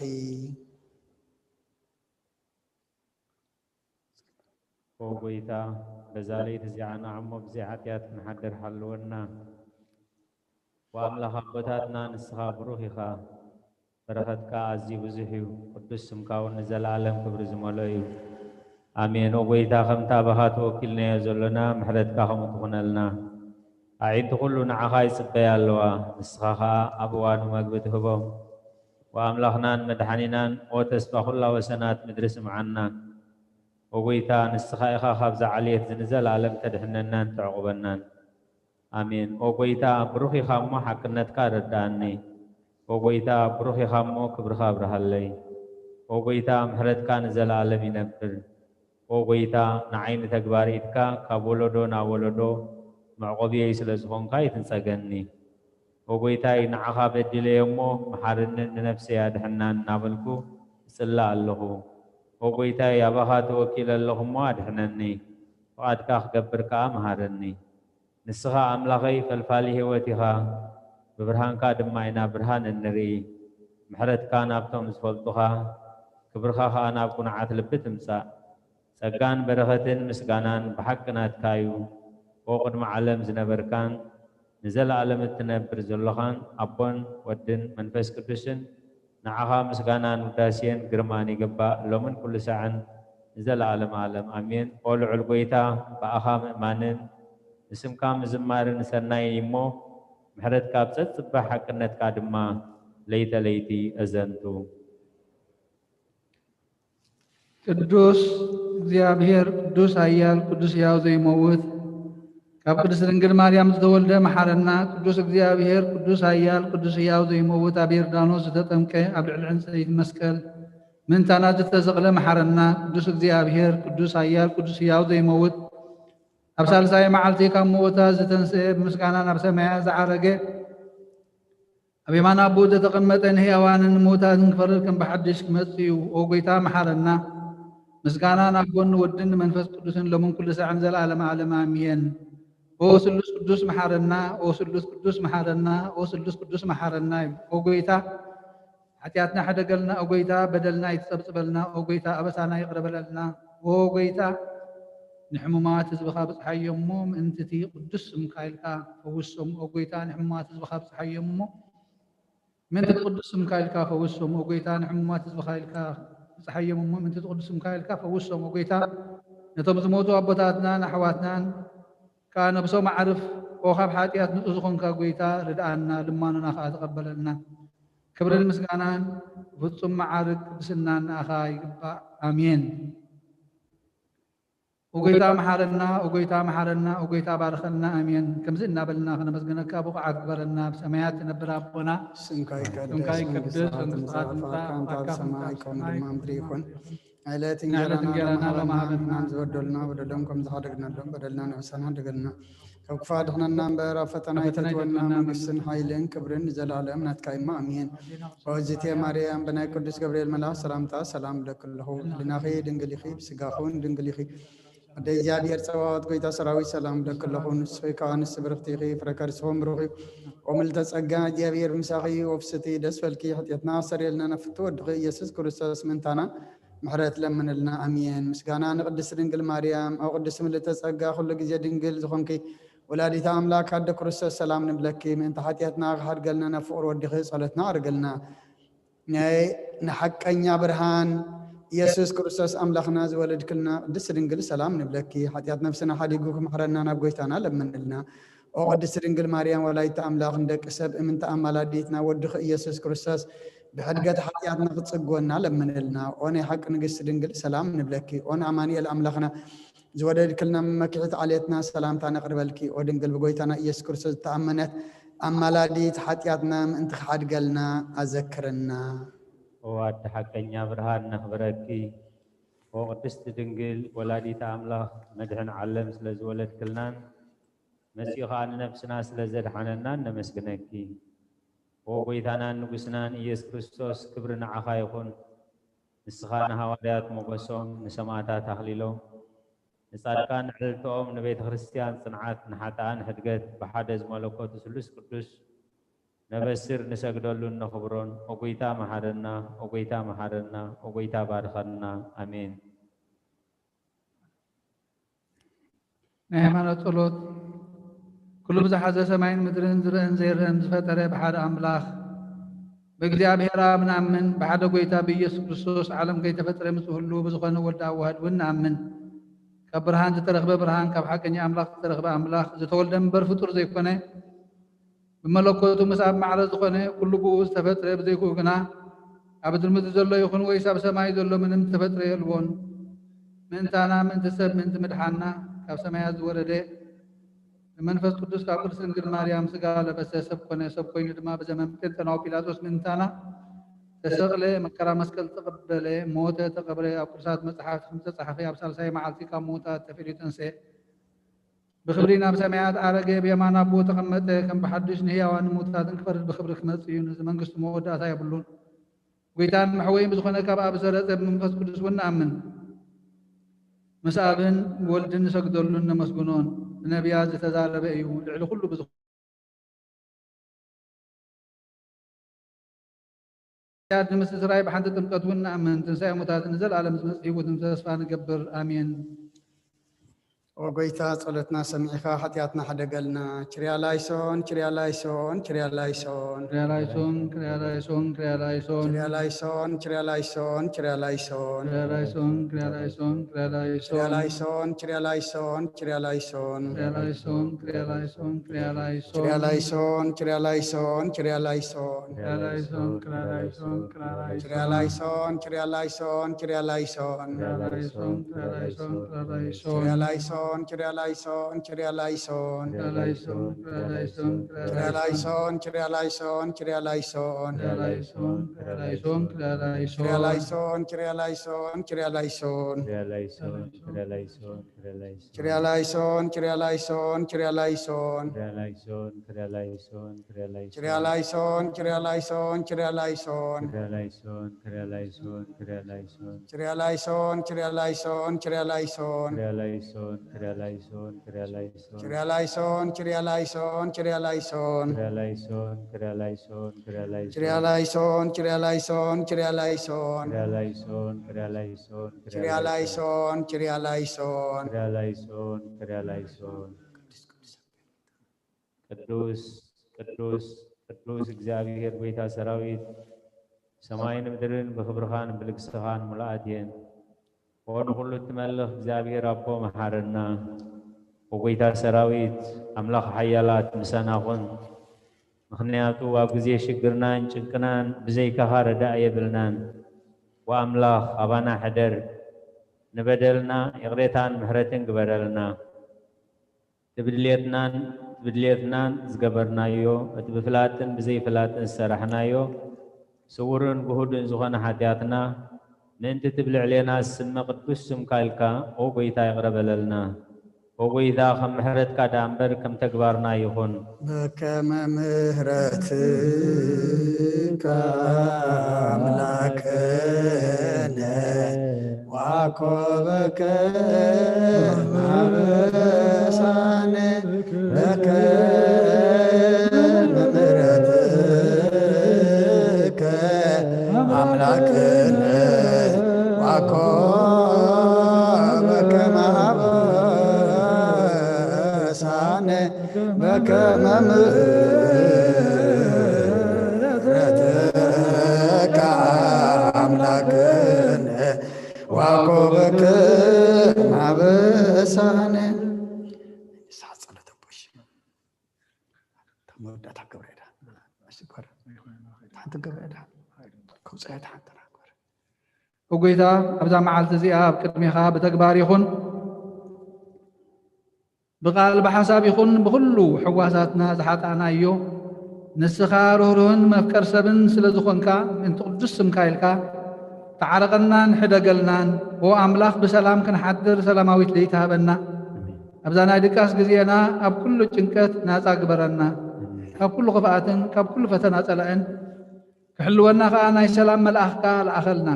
ኦ ጐይታ፣ በዛ ለይቲ እዚኣ ንዓሞ ብዘይ ሓጢኣት ክንሓድር ሓልወና። ወኣምላኽ ኣቦታትና፣ ንስኻ ብሩኽ ኢኻ፣ በረኸትካ ኣዝዩ ብዙሕ እዩ፣ ቅዱስ ስምካ እውን ንዘለኣለም ክብሪ ዝመልኦ እዩ። ኣሜን። ኦ ጐይታ፣ ከምታ ኣባኻ ተወኪልናዮ ዘሎና፣ ምሕረትካ ከምኡ ትኹነልና። ኣዒንቲ ኩሉ ንዓኻ ይጽበያ ኣለዋ፣ ንስኻ ኸኣ ኣብ እዋኑ መግቢ ትህቦም። ወኣምላኽናን መድሓኒናን፣ ኦ ተስፋ ኩላ ወሰናት ምድሪ፣ ስምዓና። ኦ ጐይታ፣ ንስኻ ኢኻ ካብዛ ዓሌት እዚ ንዘለኣለም ተድሕነናን ተዕቑበናን። ኣሜን። ኦ ጐይታ፣ ብሩኽ ኢኻ እሞ ሓቅነትካ ኣረድኣኒ። ኦ ጐይታ፣ ብሩኽ ኢኻ እሞ ክብርኻ ኣብርሃለይ። ኦ ጐይታ፣ ምሕረትካ ንዘለኣለም ይነብር። ኦ ጐይታ፣ ንዓይ ንተግባር ኢድካ ካብ ወለዶ ናብ ወለዶ መዕቆብየይ ስለ ዝኾንካ ኣይትንጸገኒ። ኦ ጐይታይ፣ ንዓኻ በዲለዮ እሞ መሓረንን ንነፍሰይ ኣድሕናን እናበልኩ እጽልእ ኣለኹ። ኦ ጐይታይ፣ ኣባኻ ተወኪለ ኣለኹ እሞ ኣድሕነኒ፣ ፍቓድካ ክገብር ከኣ መሃረኒ። ንስኻ ኣምላኸይ ፈልፋሊ ህይወት ኢኻ፣ ብብርሃንካ ድማ ኢና ብርሃን እንርኢ። ምሕረትካ ናብቶም ዝፈልጡኻ፣ ክብርኻ ኸኣ ናብ ቅኑዓት ልቢ ትምጻእ። ጸጋን በረኸትን ምስጋናን ብሓቂ ናትካ እዩ። ኦ ቅድሚ ዓለም ዝነበርካን ንዘለኣለም እትነብር ዘሎኻን ኣቦን ወድን መንፈስ ቅዱስን፣ ንዓኻ ምስጋናን ውዳሴን ግርማን ይግባእ፣ ሎምን ኩሉ ሳዕን ንዘለኣለም ዓለም። ኣሜን። ኦ ልዑል ጐይታ፣ ብኣኻ ምእማንን ንስምካ ምዝማርን ሰናይ እሞ፣ ምሕረትካ ኣብ ጸጽባሕ ሓቅነትካ ድማ ለይተ ለይቲ እዘንቱ። ቅዱስ እግዚኣብሔር፣ ቅዱስ ኃያል፣ ቅዱስ ሕያው ዘይመውት፣ ካብ ቅድስት ድንግል ማርያም ዝተወልደ መሓረና። ቅዱስ እግዚኣብሔር፣ ቅዱስ ኃያል፣ ቅዱስ ሕያው ዘይመውት፣ ኣብ ዮርዳኖስ ዝተጠምቀ፣ ኣብ ልዕሊ ዕንጸይቲ መስቀል ምእንታና ዝተሰቕለ መሓረና። ቅዱስ እግዚኣብሔር፣ ቅዱስ ኃያል፣ ቅዱስ ሕያው ዘይመውት፣ ኣብ ሳልሳይ መዓልቲ ካብ ምውታት ዝተንስኤ፣ ብምስጋና ናብ ሰማያ ዝዓረገ፣ ኣብ የማን ኣቦኡ ዘተቐመጠ፣ ንሕያዋንን ንምውታትን ክፈርድ ከም ብሓድሽ ክመጽእ እዩ። ኦ ጐይታ፣ መሓረና። ምስጋና ናብ ጎኒ ወድን ንመንፈስ ቅዱስን ሎምን ኩሉ ሳዕን ዘለዓለመ ዓለም፣ ኣሜን። ኦ ስሉስ ቅዱስ፣ መሓረና። ኦ ስሉስ ቅዱስ፣ መሓረና። ኦ ስሉስ ቅዱስ፣ መሓረና ይብል። ኦ ጐይታ፣ ሓጢኣትና ሕደገልና። ኦ ጐይታ፣ በደልና ይትጸብጽበልና። ኦ ጐይታ፣ ኣበሳና ይቕረ በለልና። ኦ ጐይታ፣ ንሕሙማት ህዝብኻ ብጽሓዮም እሞ፣ ምእንቲ እቲ ቅዱስ ስምካ ኢልካ ፈውሶም። ኦ ጐይታ፣ ንሕሙማት ህዝብኻ ብጽሓዮም እሞ፣ ምእንቲ እቲ ቅዱስ ስምካ ኢልካ ፈውሶም። ኦ ጐይታ፣ ንሕሙማት ህዝብኻ ኢልካ ብጽሓዮም እሞ፣ ምእንቲ እቲ ቅዱስ ስምካ ኢልካ ፈውሶም። ኦ ጐይታ፣ ነቶም ዝሞቱ ኣቦታትናን ኣሕዋትናን ከኣ ነብሶም ኣዕርፍ። ኦ ካብ ሓጢኣት ንጹህ ዝኾንካ ጐይታ፣ ርድኣና፣ ልማኖና ከኣ ተቐበለልና። ክብርን ምስጋናን ፍጹም መዓርግ ቅድስናን ንኣኻ ይግባእ። ኣሜን። ኦጎይታ መሓረና፣ ኦጎይታ መሓረና፣ ኦጎይታ ባርኸልና። ኣሜን። ከምዚ እናበልና ክነመስግነካ ብቑዓት ግበረና። ኣብ ሰማያት ትነብር ኣቦና፣ ስምካ ይቀደስ፣ ስምካ ይቀደስ፣ መንግስትኻ መንግስትኻ ትምጻእ፣ ትምጻእ፣ ፍቃድካ ፍቃድካ ከም ኣብ ሰማይ ከምኡ ሰማይ ድማ ምድሪ ይኹን። ዕለት ዕለት እንጀራና እንጀራና ሎሚ ሎሚ ሃበና፣ ሃበና። ንሕናን ዝበደሉና በደሎም ከም ዝሓደግናሎም በደልና ንሕሰን ሓደገልና። ካብ ክፉእ ኣድሕነና እምበር፣ ኣብ ፈተና ፈተና ኣይተትወና። ኣይተትወና። መንግስትን ሓይልን ክብርን ንዘለኣለም ናትካ እማ፣ ኣሜን። ኦዝቴ ማርያም፣ ብናይ ቅዱስ ገብርኤል መልኣኽ ሰላምታ ሰላም እብለኪ ኣለኹ። ህሊናኺ ድንግል ኢኺ፣ ብስጋኺ እውን ድንግል ኢኺ። ኣደ እግዚኣብሔር ጸባኦት፣ ጎይታ ሰራዊት፣ ሰላም እብለኪ ኣለኹ። ንስኺ ከኣ ኣንስቲ ብርኽቲ ኢኺ፣ ፍረ ከርስኺ እውን ብሩኽ እዩ። ኦ ምልዕተ ጸጋ፣ እግዚኣብሔር ምሳኺ፣ ኦ ፍስሕቲ ደስ በልኪ፣ ሓጢኣትና ኣስተሰርየልና፣ ናብ ፍትው ወድኺ ኢየሱስ ክርስቶስ ምእንታና ምሕረት ለምንልና። ኣሜን። ምስጋና ንቅድስት ድንግል ማርያም። ኣብ ቅድስት ምልዕተ ጸጋ፣ ኩሉ ግዜ ድንግል ዝኾንኪ ወላዲተ ኣምላክ ኣደ ክርስቶስ፣ ሰላም ንብለኪ። ምእንቲ ሓጢኣትና ክሓድገልና፣ ናብ ፍቕሪ ወድኺ ጸሎትና ኣቕርግልና። ናይ ንሓቀኛ ብርሃን ኢየሱስ ክርስቶስ ኣምላኽና ዝወለድክልና ቅድስት ድንግል፣ ሰላም ንብለኪ። ሓጢኣት ነፍስና ሓዲጉ ክምሕረና ናብ ጎይታና ለምንልና። ኦ ቅድስት ድንግል ማርያም፣ ወላዲተ ኣምላኽ፣ ንደቂ ሰብ እምንቲ ኣማላዲት ናብ ወድኺ ኢየሱስ ክርስቶስ ብሕድገት ሓጢኣትና ክትጽግወና ለምንልና። ኦ ናይ ሓቂ ንግስቲ ድንግል፣ ሰላም ንብለኪ። ኦ ንኣማኑኤል ኣምላኽና ዝወለድክልና መመኪሒት ዓሌትና፣ ሰላምታ ነቕርበልኪ። ኦ ድንግል ብጎይታና ኢየሱስ ክርስቶስ ዝተኣመነት ኣማላዲት፣ ሓጢኣትና ምእንቲ ክሓድገልና ኣዘክርና። ኦ ኣደ ሓቀኛ ብርሃን፣ ነኽብረኪ። ኦ ቅድስቲ ድንግል ወላዲተ ኣምላኽ፣ መድሕን ዓለም ስለ ዝወለድክልናን መጺኡ ኸኣ ንነፍስና ስለ ዘድሓነናን ነመስግነኪ። ኦ ጎይታናን ንጉስናን ኢየሱስ ክርስቶስ፣ ክብሪ ንዓኻ ይኹን። ንስኻ ንሃዋርያት ሞገሶም፣ ንሰማዕታት ኣኽሊሎም፣ ንጻድቃን ዕልልትኦም፣ ንቤተ ክርስቲያን ጽንዓት፣ ንሓጥኣን ሕድገት፣ ብሓደ ዝመለኮቱ ስሉስ ቅዱስ ነበስር፣ ንሰግደሉን ነኽብሮን። ኦ ጎይታ መሓረና፣ ኦ ጎይታ መሓረና፣ ኦ ጎይታ ባርኸና። ኣሜን። ናይ ሃይማኖት ጸሎት። ኩሉ ብዝሓዘ ሰማይን ምድርን ዝርእን ዘይርእን ዝፈጠረ ብሓደ ኣምላኽ ብእግዚኣብሔር ኣብ ንኣምን፣ ብሓደ ጎይታ ብኢየሱስ ክርስቶስ ዓለም ከይተፈጥረ ምስ ህሉ ብዝኾነ ወዲ ኣዋህድ እውን ንኣምን። ካብ ብርሃን ዝተረኽበ ብርሃን፣ ካብ ሓቀኛ ኣምላኽ ዝተረኽበ ኣምላኽ፣ ዝተወልደ እምበር ፍጡር ዘይኮነ፣ ብመለኮቱ ምስ ኣብ ማዕረ ዝኾነ ኩሉ ብኡ ዝተፈጥረ ብዘይክኡ ግና ኣብ ምድሪ ዘሎ ይኹን ወይስ ኣብ ሰማይ ዘሎ ምንም ዝተፈጥረ የልቦን። ምእንታና፣ ምእንቲ ሰብ፣ ምእንቲ ምድሓንና ካብ ሰማያት ዝወረደ ብመንፈስ ቅዱስ ካብ ቅድስት ድንግል ማርያም ስጋ ለበሰ፣ ሰብ ኮነ። ሰብ ኮይኑ ድማ ብዘመን ጴንጠናዊ ጲላጦስ ምእንታና ተሰቕለ፣ መከራ መስቀል ተቐበለ፣ ሞተ፣ ተቐብረ። ኣብ ቅዱሳት መጻሕፍቲ ከም ዝተጻሕፈ ኣብ ሳልሳይ መዓልቲ ካብ ምዉታት ተፈልዩ ተንስኤ። ብኽብሪ ናብ ሰማያት ኣረገ፣ ብየማን ኣቦ ተቐመጠ። ከም ብሓድሽ ንህያዋን ንምውታትን ክፈርድ ብኽብሪ ክመጽእ እዩ። ነዚ መንግስቱ መወዳእታ የብሉን። ጎይታን መሕወይን ብዝኾነ ካብ ኣብ ዝሰረጸ ብመንፈስ ቅዱስ እውን ንኣምን። ምስ ኣብን ወልድን ንሰግደሉን ነመስግኖን። ብነቢያት ዝተዛረበ እዩ። ልዕሊ ኩሉ ብዝኾነ ንመስትስራይ ብሓንቲ ጥምቀት እውን ንኣምን። ትንሳኤ ሙታት ንዘለኣለም ዝመጽእ ህይወትን ተስፋ ንገብር። ኣሜን። ኦ ጎይታ፣ ጸሎትና ሰሚዕኻ ሓጢኣትና ሕደገልና። ችርያ ላይሶን፣ ችርያ ላይሶን፣ ችርያ ላይሶን። ችርያ ላይሶን፣ ችርያ ላይሶን፣ ችርያ ላይሶን። ችርያ ላይሶን፣ ችርያ ላይሶን፣ ችርያ ላይሶን። ችርያ ላይሶን፣ ችርያ ላይሶን፣ ችርያ ላይሶን። ችርያ ላይሶን፣ ችርያ ላይሶን፣ ችርያ ላይሶን። ችርያ ላይሶን፣ ችርያ ላይሶን፣ ችርያ ላይሶን። ችርያ ላይሶን፣ ችርያ ላይሶን፣ ችርያ ላይሶን። ችርያ ላይሶን፣ ችርያ ላይሶን፣ ችርያ ላይሶን። ችርያ ላይሶን፣ ችርያ ላይሶን፣ ችርያ ላይሶን። ችርያ ላይሶን፣ ችርያ ላይሶን፣ ችርያ ላይሶን። ችርያ ላይሶን፣ ችርያ ላይሶን፣ ችርያ ላይሶን። ችርያ ላይሶን፣ ችርያ ላይሶን፣ ችርያ ላይሶን፣ ችርያ ላይሶን። ችርያ ላይሶን፣ ችርያ ላይሶን፣ ችርያ ላይሶን። ችርያ ላይሶን፣ ችርያ ላይሶን፣ ችርያ ላይሶን። ችርያ ላይሶን፣ ችርያ ላይሶን፣ ችርያ ላይሶን። ችርያ ላይሶን፣ ችርያ ላይሶን፣ ችርያ ላይሶን። ችርያ ላይሶን፣ ችርያ ላይሶን፣ ችርያ ላይሶን። ችርያ ላይሶን፣ ችርያ ላይሶን፣ ችርያ ላይሶን። ችርያ ላይሶን፣ ችርያ ላይሶን፣ ችርያ ላይሶን። ችርያ ላይሶን፣ ችርያ ላይሶን፣ ችርያ ላይሶን። ችርያ ላይሶን፣ ችርያ ላይሶን፣ ችርያ ላይሶን። ችርያ ላይሶን፣ ችርያ ላይሶን፣ ችርያ ላይሶን። ችርያ ላይሶን፣ ችርያ ላይሶን፣ ችርያ ላይሶን። ችርያ ላይሶን፣ ችርያ ላይሶን፣ ችርያ ላይሶን። ችርያ ላይሶን፣ ችርያ ላይሶን፣ ችርያ ላይሶን። ችርያ ላይሶን፣ ችርያ ላይሶን፣ ችርያ ላይሶን። ችርያ ላይሶን፣ ችርያ ላይሶን። ችርያ ላይሶን፣ ችርያ ላይሶን። ቅዱስ፣ ቅዱስ፣ ቅዱስ እግዚኣብሔር ጐይታ ሰራዊት፣ ሰማይን ምድርን ብኽብርኻን ብልግስኻን ምሉኣት እየን። ኦ ንኹሉ እትመልኽ እግዚኣብሔር ኣቦ መሓረና። ኦ ጐይታ ሰራዊት፣ ኣምላኽ ሓያላት ምሳና ኩን። ምኽንያቱ ኣብ ግዜ ሽግርናን ጭንቅናን ብዘይካኻ ረዳእ የብልናን። ወኣምላኽ ኣባና ሕደር፣ ንበደልና ይቕሬታን ምሕረትን ግበረልና። እቲ ብድሌትናን እቲ ብድሌትናን ዝገበርናዮ፣ እቲ ብፍላጥን ብዘይፍላጥን ዝሰራሕናዮ፣ ስውርን ግሁድን ዝኾነ ሓጢኣትና፣ ምእንቲ እቲ ብልዕሌና ዝስመ ቅዱስ ስምካ ኢልካ፣ ኦ ጐይታ፣ ይቕረ በለልና። ኦ ጐይታ፣ ከም ምሕረትካ ደኣ እምበር ከም ተግባርና ይኹን። በከመ ምሕረትከ ኣምላክነ ዋኮበከ ማበሳነ በከመ ምሕረትከ ኣምላክነ ዋኮበከ ማበሳነ በከመ ምሕረትከ ኣምላክነ ዋኮበከ ማበሳነ። ንስሓ ጸሎተ ቦሽ። መወዳእታ ክገብራ እየ ደሓን። ኣስቲ ጓር። ሓንቲ ክገብራ እየ ደሓን። ከውፅኣ እየ ደሓን ተራ ጓር። ኦ ጐይታ፣ ኣብዛ መዓልቲ እዚኣ ኣብ ቅድሜኻ ብተግባር ይኹን ብቓል ብሓሳብ ይኹን ብኹሉ ሕዋሳትና ዝሓጣእናዮ፣ ንስኻ ርህሩህን መፍቀር ሰብን ስለ ዝኾንካ፣ ምእንቲ ቅዱስ ስምካ ኢልካ ተዓረቐናን ሕደገልናን። ኦ ኣምላኽ፣ ብሰላም ክንሓድር ሰላማዊት ለይቲ ሃበና። ኣብዛ ናይ ድቃስ ግዜና ኣብ ኩሉ ጭንቀት ናጻ ግበረና። ካብ ኩሉ ክፍኣትን ካብ ኩሉ ፈተና ጸላእን ክሕልወና ኸኣ ናይ ሰላም መልኣኽካ ለኣኸልና።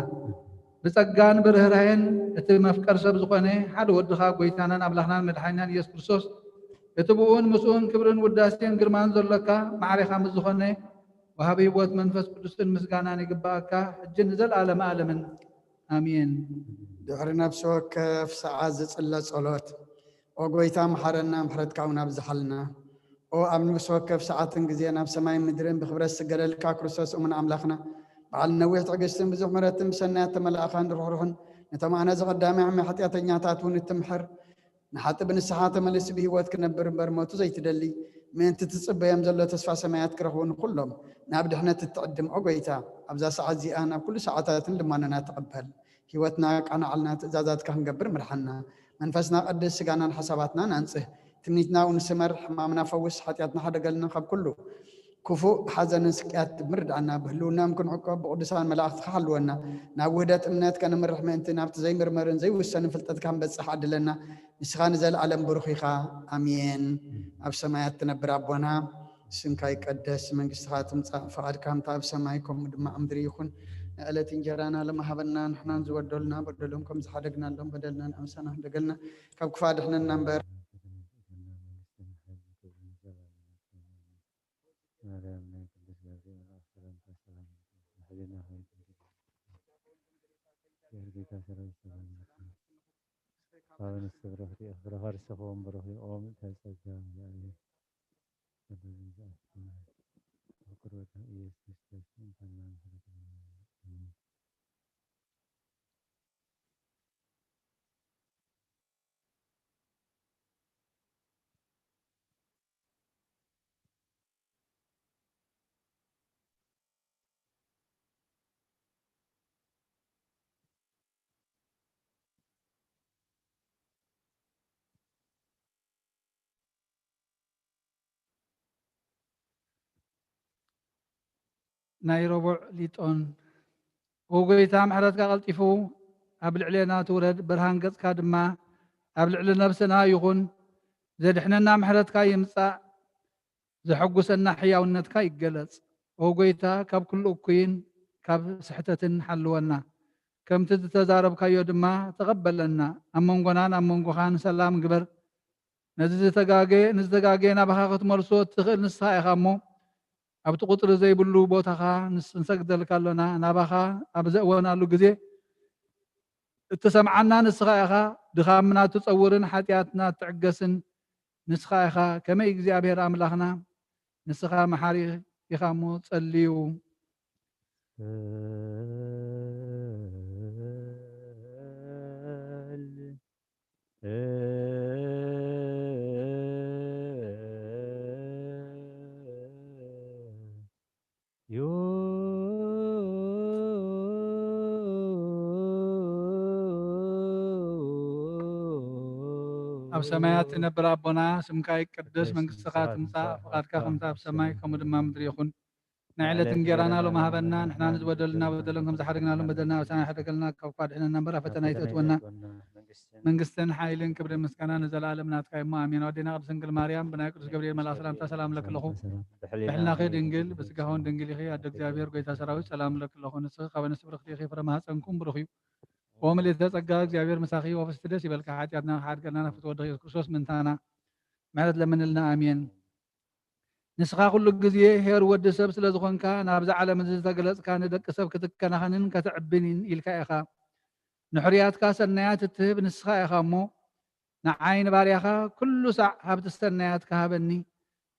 ብጸጋን ብርህራሄን እቲ መፍቀር ሰብ ዝኾነ ሓደ ወድኻ ጐይታናን ኣምላኽናን መድሓኒናን ኢየሱስ ክርስቶስ፣ እቲ ብኡን ምስኡን ክብርን ውዳሴን ግርማን ዘሎካ ማዕሬኻ ምስ ዝኾነ ወሃቢ ህይወት መንፈስ ቅዱስን ምስጋናን ይግብኣካ፣ ሕጂ ንዘለኣለመ ኣለምን። ኣሜን። ድሕሪ ነፍሲ ወከፍ ሰዓት ዝጽለ ጸሎት፣ ኦ ጐይታ፣ መሓረና፣ ምሕረትካ እውን ኣብዝሓልና። ኦ ኣብ ነፍሲ ወከፍ ሰዓትን ግዜን ኣብ ሰማይን ምድርን ብኽብረት ዝስገደልካ ክርስቶስ እሙን ኣምላኽና፣ በዓል ነዊሕ ትዕግስትን ብዙሕ ምሕረትን ብሰናያት ተመላእኻን ርሕሩሕን፣ ነቶም ኣነ ዝቐዳማይ ዓሚ ሓጢኣተኛታት እውን እትምሕር፣ ንሓጢእ ብንስሓ ተመሊሱ ብህይወት ክነብር እምበር ሞቱ ዘይትደሊ፣ ምእንቲ ትጽበዮም ዘሎ ተስፋ ሰማያት ክረኽቡ ንኹሎም ናብ ድሕነት እትዕድም፣ ኦ ጐይታ፣ ኣብዛ ሰዓት እዚኣ ናብ ኩሉ ሰዓታትን ልማኖና ተቐበል። ህይወትና ቃናዓልና፣ ትእዛዛትካ ክንገብር ምርሓና። መንፈስና ቀድስ፣ ስጋናን ሓሳባትናን ኣንጽህ። ትምኒትና እውን ስመር፣ ሕማምና ፈውስ፣ ሓጢኣትና ሓደገልና ካብ ኩሉ ክፉእ፣ ሓዘንን ስቅያት ድምር ዳዕና። ብህልውናም ክንዕቆብ ብቅዱሳን መላእኽትኻ ሓልወና። ናብ ውህደት እምነት ከነምርሕ ምእንቲ ናብቲ ዘይምርመርን ዘይውሰንን ፍልጠትካ ክንበጽሕ ዓድለና። ንስኻ ንዘለኣለም ብሩኽ ኢኻ። ኣሜን። ኣብ ሰማያት ትነብር ኣቦና፣ ስምካ ይቀደስ፣ መንግስትኻ ትምጻእ፣ ፍቓድካ ከምታ ኣብ ሰማይ ከምኡ ድማ ኣብ ምድሪ ይኹን። ንዕለት እንጀራና ሎሚ ሃበና፣ ንሕናን ዝበደሉና በደሎም ከም ዝሓደግናሎም በደልና ንኣምሳና ሕደገልና፣ ካብ ክፋ ድሕነና እምበር። ማርያም ናይ ቅዱስ ገብርኤል መልኣክ ሰላምታ ሰላም ይኹን። ሕሊና ሆይ ጌታ ሰራዊት ሰላም ይኹን። ኣብ ንስብረኽቲ እኽብረኻ ርሰኸዎም ብረኺ ኦም እንታይ ጸጋ እግዚኣብሔር። ናይ ረቡዕ ሊጦን። ኦ ጐይታ፣ ምሕረትካ ቀልጢፉ ኣብ ልዕሌና ትውረድ፣ ብርሃን ገጽካ ድማ ኣብ ልዕሊ ነብስና ይኹን። ዘድሕነና ምሕረትካ ይምጻእ፣ ዘሐጉሰና ሕያውነትካ ይገለጽ። ኦ ጐይታ፣ ካብ ኩሉ እኩይን ካብ ስሕተትን ሓልወና። ከምቲ ዝተዛረብካዮ ድማ ተቐበለና። ኣብ መንጎናን ኣብ መንጎኻን ሰላም ግበር። ነዚ ዝተጋገየ፣ ንዝተጋገየ ናባኻ ክትመልሶ እትኽእል ንስኻ ኢኻ እሞ፣ ኣብቲ ቁጽሪ ዘይብሉ ቦታኻ ንስ-፣ ንሰግደልካ ኣሎና። ናባኻ ኣብ ዘእወናሉ ግዜ እትሰምዓና ንስኻ ኢኻ። ድኻምና እትጸውርን ሓጢኣትና እትዕገስን ንስኻ ኢኻ። ከመይ እግዚኣብሔር ኣምላኽና፣ ንስኻ መሓሪ ኢኻ እሞ ጸልዩ። ኣብ ሰማያት ትነብር ኣቦና፣ ስምካ ይቀደስ፣ መንግስትኻ ትምጻእ፣ ፍቓድካ ከምቲ ኣብ ሰማይ ከምኡ ድማ ምድሪ ይኹን። ናይ ዕለት እንጌራና ሎሚ ሃበና፣ ንሕና ንዝበደሉና በደሎም ከም ዝሓደግናሎም በደልና ኣበሳና ይሓደገልና፣ ካብ ክፉእ ኣድሕነና እምበር ኣብ ፈተና ኣይተእትወና። መንግስትን ሓይልን ክብርን ምስጋና ንዘለኣለም ናትካ እሞ ኣሜን። ኣዴና ቅድስት ድንግል ማርያም ብናይ ቅዱስ ገብርኤል መልኣኽ ሰላምታ ሰላም እለኪ ኣለኹ። ብሕልናኺ ድንግል ብስጋውን ድንግል ኢኺ። ኣደ እግዚኣብሔር ጎይታ ሰራዊት ሰላም እለኪ ኣለኹ። ንስኺ ካብ ኣንስቲ ብርኽቲ ኢኺ፣ ፍረ ማህፀንኩም ብሩኽ እዩ። ኦ ምልእተ ጸጋ እግዚኣብሔር ምሳኺ፣ ኦ ፍስቲ ደስ ይበልካ። ሓጢኣትና ክሓድገልና ናብ ፍትወ ወድኺ የሱስ ክርስቶስ ምእንታና ምሕረት ለምንልና። ኣሜን። ንስኻ ኩሉ ግዜ ኄር ወዲ ሰብ ስለ ዝኾንካ፣ ናብዛ ዓለም እዚ ዝተገለጽካ ንደቂ ሰብ ክትከናኸንን ከተዕብን ኢልካ ኢኻ። ንሕሩያትካ ሰናያት እትህብ ንስኻ ኢኻ እሞ፣ ንዓይ ንባርያኻ ኩሉ ሳዕ ሃብቲ ሰናያትካ ሃበኒ።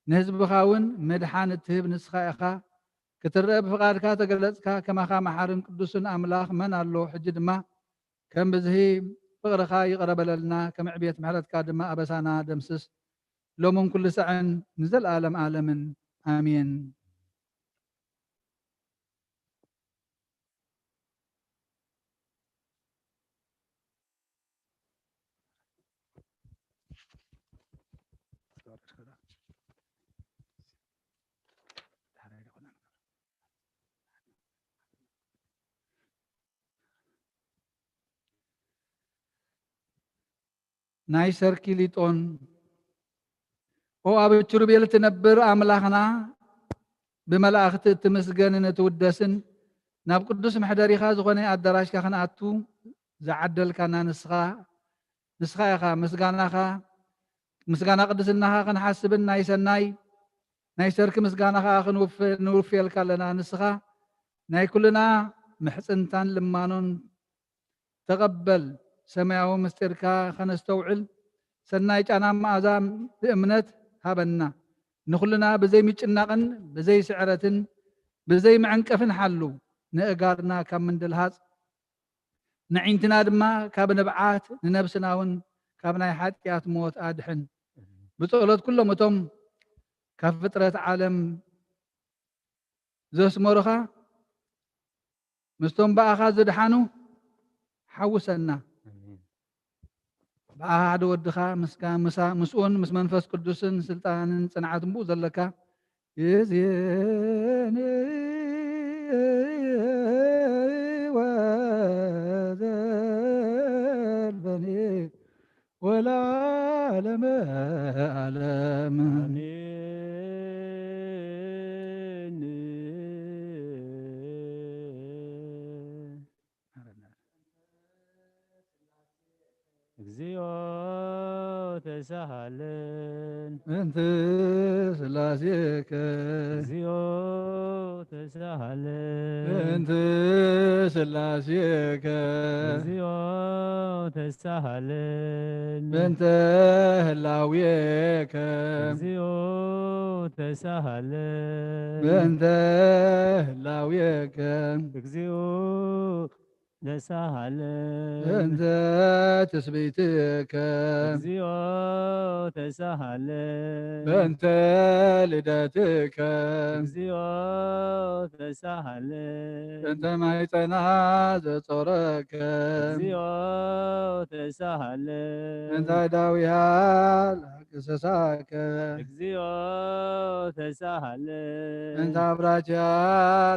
ንህዝብኻ እውን ምድሓን እትህብ ንስኻ ኢኻ። ክትረአ ብፍቓድካ ተገለጽካ። ከማኻ መሓርን ቅዱስን ኣምላኽ መን ኣሎ? ሕጂ ድማ ከም ብዝሂ ፍቕርኻ ይቕረ በለልና፣ ከም ዕብየት ምሕረትካ ድማ ኣበሳና ደምስስ። ሎምን ኩሉ ሳዕን ንዘለኣለም ኣለምን። ኣሜን። ናይ ሰርኪሊጦን። ኦ ኣብ ኪሩቤል ትነብር ኣምላኽና፣ ብመላእኽቲ እትምስገንን እትውደስን፣ ናብ ቅዱስ መሕደሪኻ ዝኾነ ኣዳራሽካ ክንኣቱ ዝዓደልካና ንስኻ፣ ንስኻ ኢኻ። ምስጋናኻ፣ ምስጋና ቅድስናኻ ክንሓስብን ናይ ሰናይ፣ ናይ ሰርኪ ምስጋና ኸኣ ክንውፍ-፣ ንውፍየልካ ኣለና። ንስኻ ናይ ኩልና ምሕጽንታን ልማኖን ተቐበል። ሰማያዊ ምስጢርካ ኸነስተውዕል፣ ሰናይ ጫና መኣዛ ብእምነት ሃበና። ንኹልና ብዘይ ምጭናቕን ብዘይ ስዕረትን ብዘይ መዐንቀፍን ሓሉ። ንእጋርና ካብ ምንድልሃጽ፣ ንዒንትና ድማ ካብ ንብዓት፣ ንነብስና እውን ካብ ናይ ሓጢኣት ሞት ኣድሕን። ብጸሎት ኩሎም እቶም ካብ ፍጥረት ዓለም ዘስመሩኻ፣ ምስቶም ብኣኻ ዝድሓኑ ሓውሰና። ኣሜን። ብኣኻ ሓደ ወድኻ ምስካ-፣ ምሳ-፣ ምስኡን ምስ መንፈስ ቅዱስን ስልጣንን ጽንዓትን ብኡ ዘለካ ይእዜኒ ወዘልፈኒ ወለዓለመ ዓለም። ኣሜን። እግዚኦ ተሳሃለን። ምእንቲ ስላሴከ። እግዚኦ ተሳሃለን። ምእንቲ ስላሴከ። እግዚኦ ተሳሃለን። ምእንቲ ህላዌከ። እግዚኦ ተሳሃለን። ምእንቲ ህላዌከ። እግዚኦ ተሳሃለን። ምእንቲ ትስብእትከ። እግዚኦ ተሳሃለን። ምእንቲ ልደትከ። እግዚኦ ተሳሃለን። ምእንቲ ማይጸና ዘጾረከ። እግዚኦ ተሳሃለን። ምእንቲ ኣእዳውያ ክሰሳከ። እግዚኦ ተሳሃለ። እንተ አብራኪያ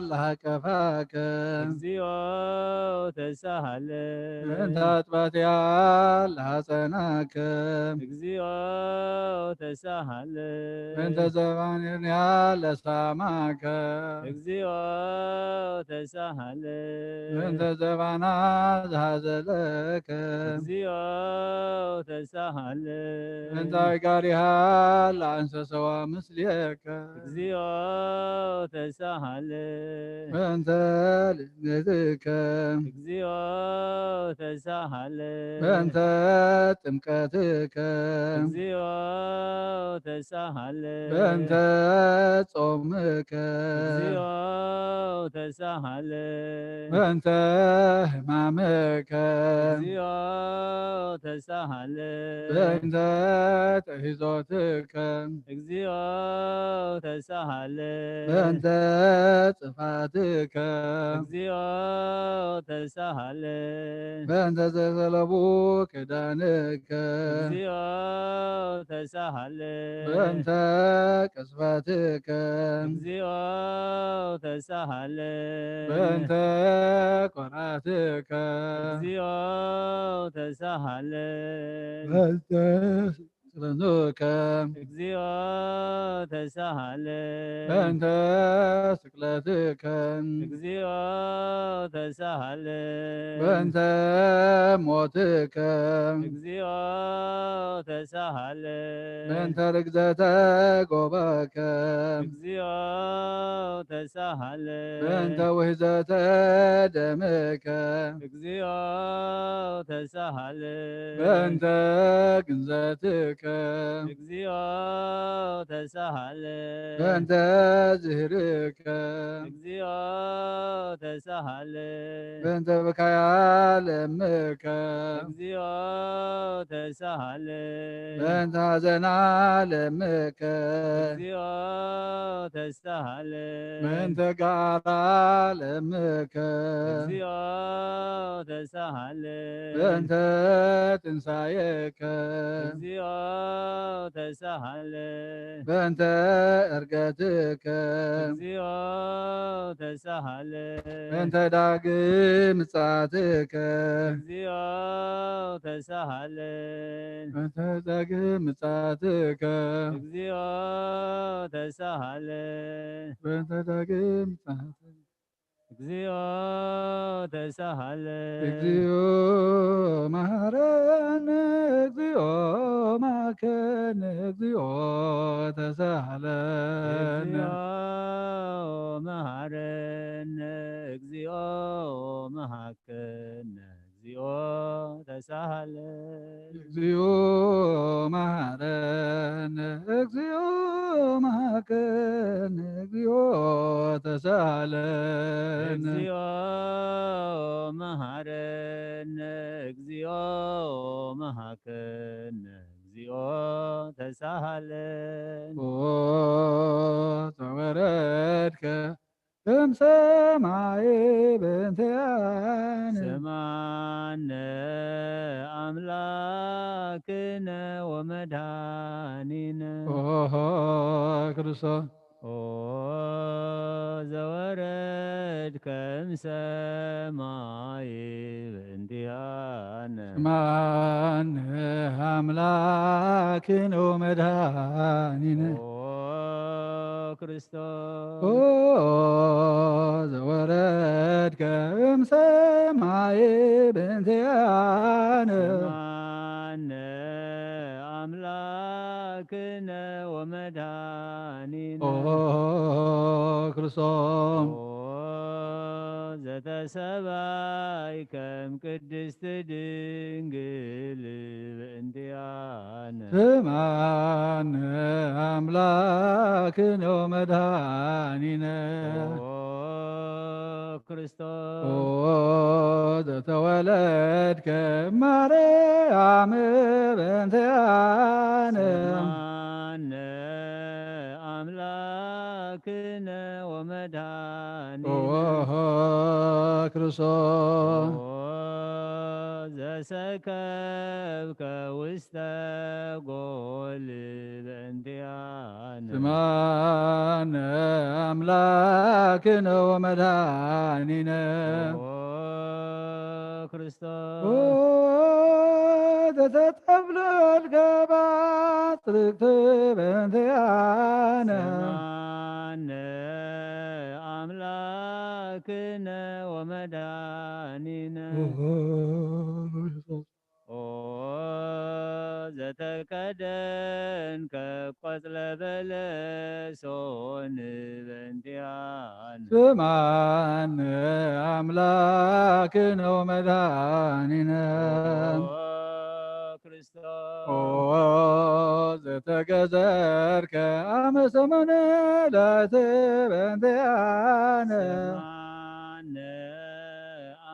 ለሃቀፋከ። እግዚኦ ተሳሃለ። እንተ አጥባትያ ለሃጸናከ። እግዚኦ ተሳሃለ። እንተ ዘባንያ ለሳማከ። እግዚኦ ተሳሃለ። እንተ ዘባና ዝሃዘለከ። እግዚኦ ተሳሃለ። እንተ አጋሪሃ ለአንሰሰዋ ምስሌከ። እግዚኦ ተሳሃለ። በእንተ ልደትከ። እግዚኦ ተሳሃለ። በእንተ ጥምቀትከ። እግዚኦ ተሳሃለ። በእንተ ጾምከ። እግዚኦ ተሳሃለ። በእንተ ሕማምከ። እግዚኦ ተሳሃለ። በእንተ ተሂዞትከ። እግዚኦ ተሳሃለ። በእንተ ጥፋትከ። እግዚኦ ተሳ ተሳሃለ። በእንተ ዘሰለቡ ክዳንከ እግዚኦ ተሳሃለ። በእንተ ቅስፈትከ እግዚኦ ተሳሃለ። በእንተ ቆራትከ እግዚኦ ተሳሃለ። በእንተ ስቅለትከ እግዚኦ ተሳሃለ። በእንተ ስቅለትከ እግዚኦ ተሳሃለ። በእንተ ሞትከ እግዚኦ ተሳሃለ። በእንተ ርግዘተ ጎበከ እግዚኦ ተሳሃለ። በእንተ ውህዘተ ደምከ እግዚኦ ተሳሃለ። በእንተ ግንዘትከ እግዚኦ ተሳሃለ። በእንተ ዝህርከ እግዚኦ ተሳሃለ። በእንተ ብካያ ለምከ እግዚኦ ተሳሃለ። በእንተ ሐዘና ለምከ እግዚኦ ተሳሃለ። በእንተ ጋራ ለምከ እግዚኦ ተሳሃለ። በእንተ ትንሳኤከ እግዚኦ ተሳሃለ። በእንተ እርገትከ እግዚኦ ተሳሃለ። በእንተ ዳግም ምጽኣትከ እግዚኦ ተሳሃለ። በእንተ ዳግም ምጽኣትከ እግዚኦ ተሳሃለ። በእንተ ዳግም ምጽኣትከ እግዚኦ ተሳሃለ። እግዚኦ መሐረነ እግዚኦ መሐረነ እግዚኦ ተሳሃለነ እግዚኦ መሐረነ እግዚኦ መሐረነ እግዚኦ ተሳሃለ። እግዚኦ መሐረነ እግዚኦ መሐረነ እግዚኦ ተሳሃለነ እግዚኦ መሐረነ እግዚኦ መሐረነ እግዚኦ ተሳሃለነ። ኦ ተወረድከ እምሰማይ በእንቲአነ ስማነ አምላክነ ወመድኃኒነ። ኦሆ ክርስቶስ ኦ ዘወረድከ እምሰማይ በእንቲአነ። ስማነ አምላክነ ወመድኃኒነ ኦ ክርስቶስ ኦ ዘወረድከ እምሰማይ በእንቲአነ ስማነ አምላክነ ወመድኃኒነ። ኦ ክርስቶስ ኦ ዘተሰባይ ከም ቅድስት ድንግል በእንቲአነ። ስማነ አምላክነ ወመድኃኒነ ኦ ክርስቶስ ኦ ዘተወለድከ ማርያም በእንቲአነ ስማነ አምላክነ ወመድኃኒነ። ኦ ክርስቶስ ኦ ዘሰከብከ ውስተ ጎል በእንቲአነ። ስማነ አምላክነ ወመድኃኒነ ኦ ክርስቶስ ኦ ዘተጠብለልከ ባጽርቅት በእንቲአነ ስማነ አምላክነ ወመድኃኒነ። ኦ ክርስቶስ ኦ ዘተከደንከ ቆጽለ በለሶን በእንቲአነ። ስማነ አምላክነ ወመድኃኒነ ኦ ክርስቶስ ኦ ዘተገዘርከ አመ ሰሙነ ዕለት በእንቲአነ ስማነ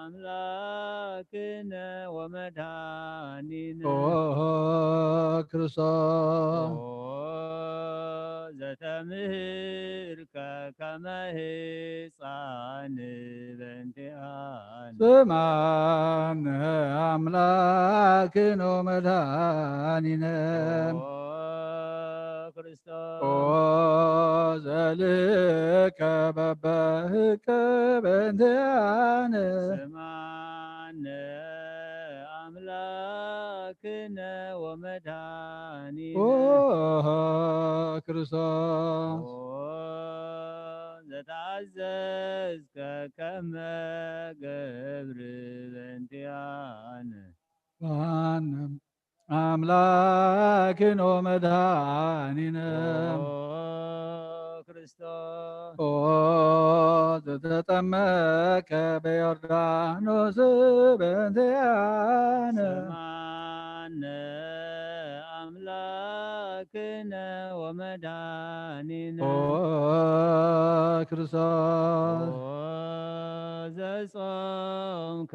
አምላክነ ወመድኃኒነ። ኦ ክርስቶስ ኦ ዘተምህርከ ከመ ህፃን በእንቲኣነ። ስማነ ኣምላክነ ወመድኃኒነ። ኦ ክርስቶስ። ኦ ዘልከ በበህከ በእንቲኣነ። ስማነ ኣምላክነ ወመድኃኒነ። ኦ ክርስቶስ። ኦ ዘተኣዘዝከ ከመ ገብር በእንቲኣነ። ስማነ ኣምላክነ ወመድኃኒነ። ኦ ክርስቶስ። ኦ ዘተጠመከ በዮርዳኖስ በእንቲኣነ። ስማነ ኣምላክነ ወመድኃኒነ። ኦ ክርስቶስ። ኦ ዘጾምከ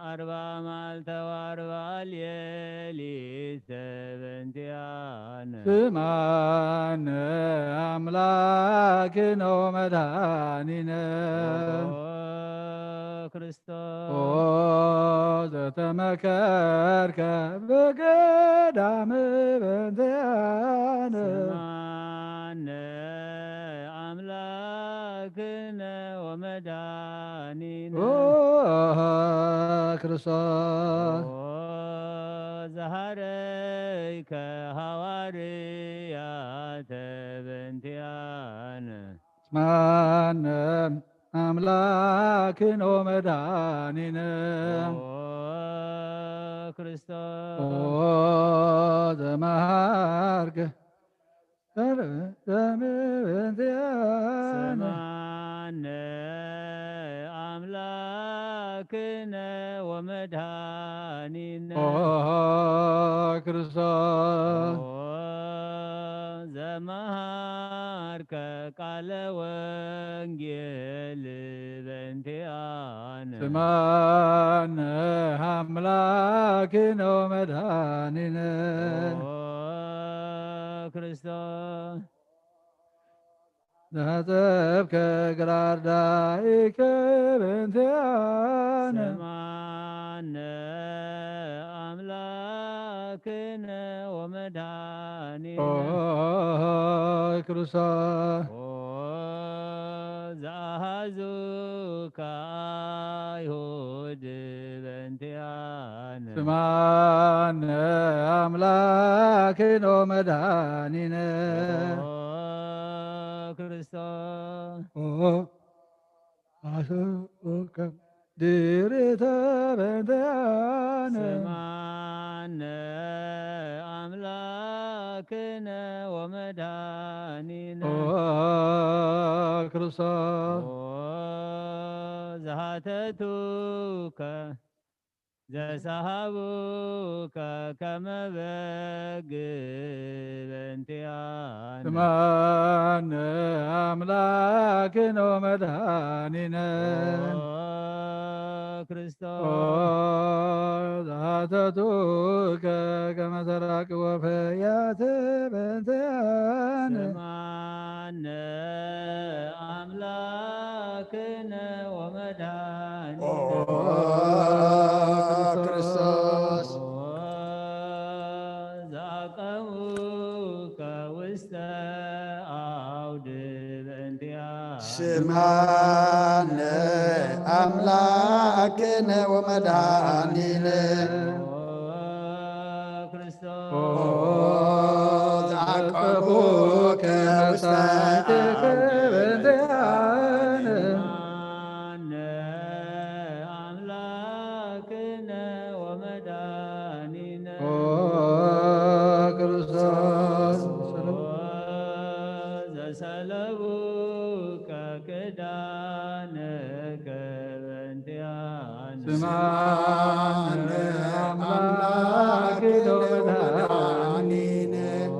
ኣርባ መዓልተ ወኣርባ ሌሊት በእንቲኣነ። ስማነ ኣምላክነ ወመድኃኒነ። ኦ ክርስቶስ። ኦ ዘተመከርከ በገዳም በእንቲኣነ። ስማነ ኣምላክነ ወመድኃኒነ። ኦ ክርስቶስ። ኦ ዘሃረይከ ሃዋርያተ በእንቲኣነ። ስማነ ኣምላክነ ወመድኃኒነ። ኦ ክርስቶስ። ኦ ዘመሃርከ በእንቲኣነ። ስማነ ኣምላክነ ወመድኃኒነ። ኦ ክርስቶስ። ኦ ዘመሃርከ ቃለ ወንጌል በእንቲኣነ። ስማነ ኣምላክነ ወመድኃኒነ። ኦ ክርስቶስ። ዘሐጸብከ እግረ ኣርዳኢከ በእንቲኣነ። ስማነ ኣምላክነ ወመድኃኒነ። ኦ ክርስቶስ። ኦ ዘአሐዙከ አይሁድ በእንቲኣነ። ስማነ ኣምላክነ ወመድኃኒነ። ኦ ክርስቶስ። ኦ አሰኡከ ድሬተ በእንቲኣነ። ስማነ አምላክነ ወመድኃኒነ። ኦ ክርስቶስ። ኦ ዘሃተቱከ ዘሰሃቡከ ከመ በግ በእንቲኣነ። ስማነ አምላክነ ወመድኃኒነ። ኦ ክርስቶስ። ኦ ዘሃተቱከ ከመ ሰራቂ ወፈያት በእንቲኣነ። ስማነ አምላክነ ወመድኃኒነ። ኦ ክርስቶስ። ኦ ዘአቀሙከ ውስተ አውድ በእንቲኣነ። ስማነ አምላክነ ወመድኃኒነ። ኦ ክርስቶስ። ኦ ዘአቀሙከ ውስተ አውድ በእንቲአነ። ስማነ አምላክነ ወመድኃኒነ። ኦ ክርስቶስ። ኦ ዘሰለቡከ ክዳንከ በእንቲአነ። ስማነ አምላክነ ወመድኃኒነ። ኦ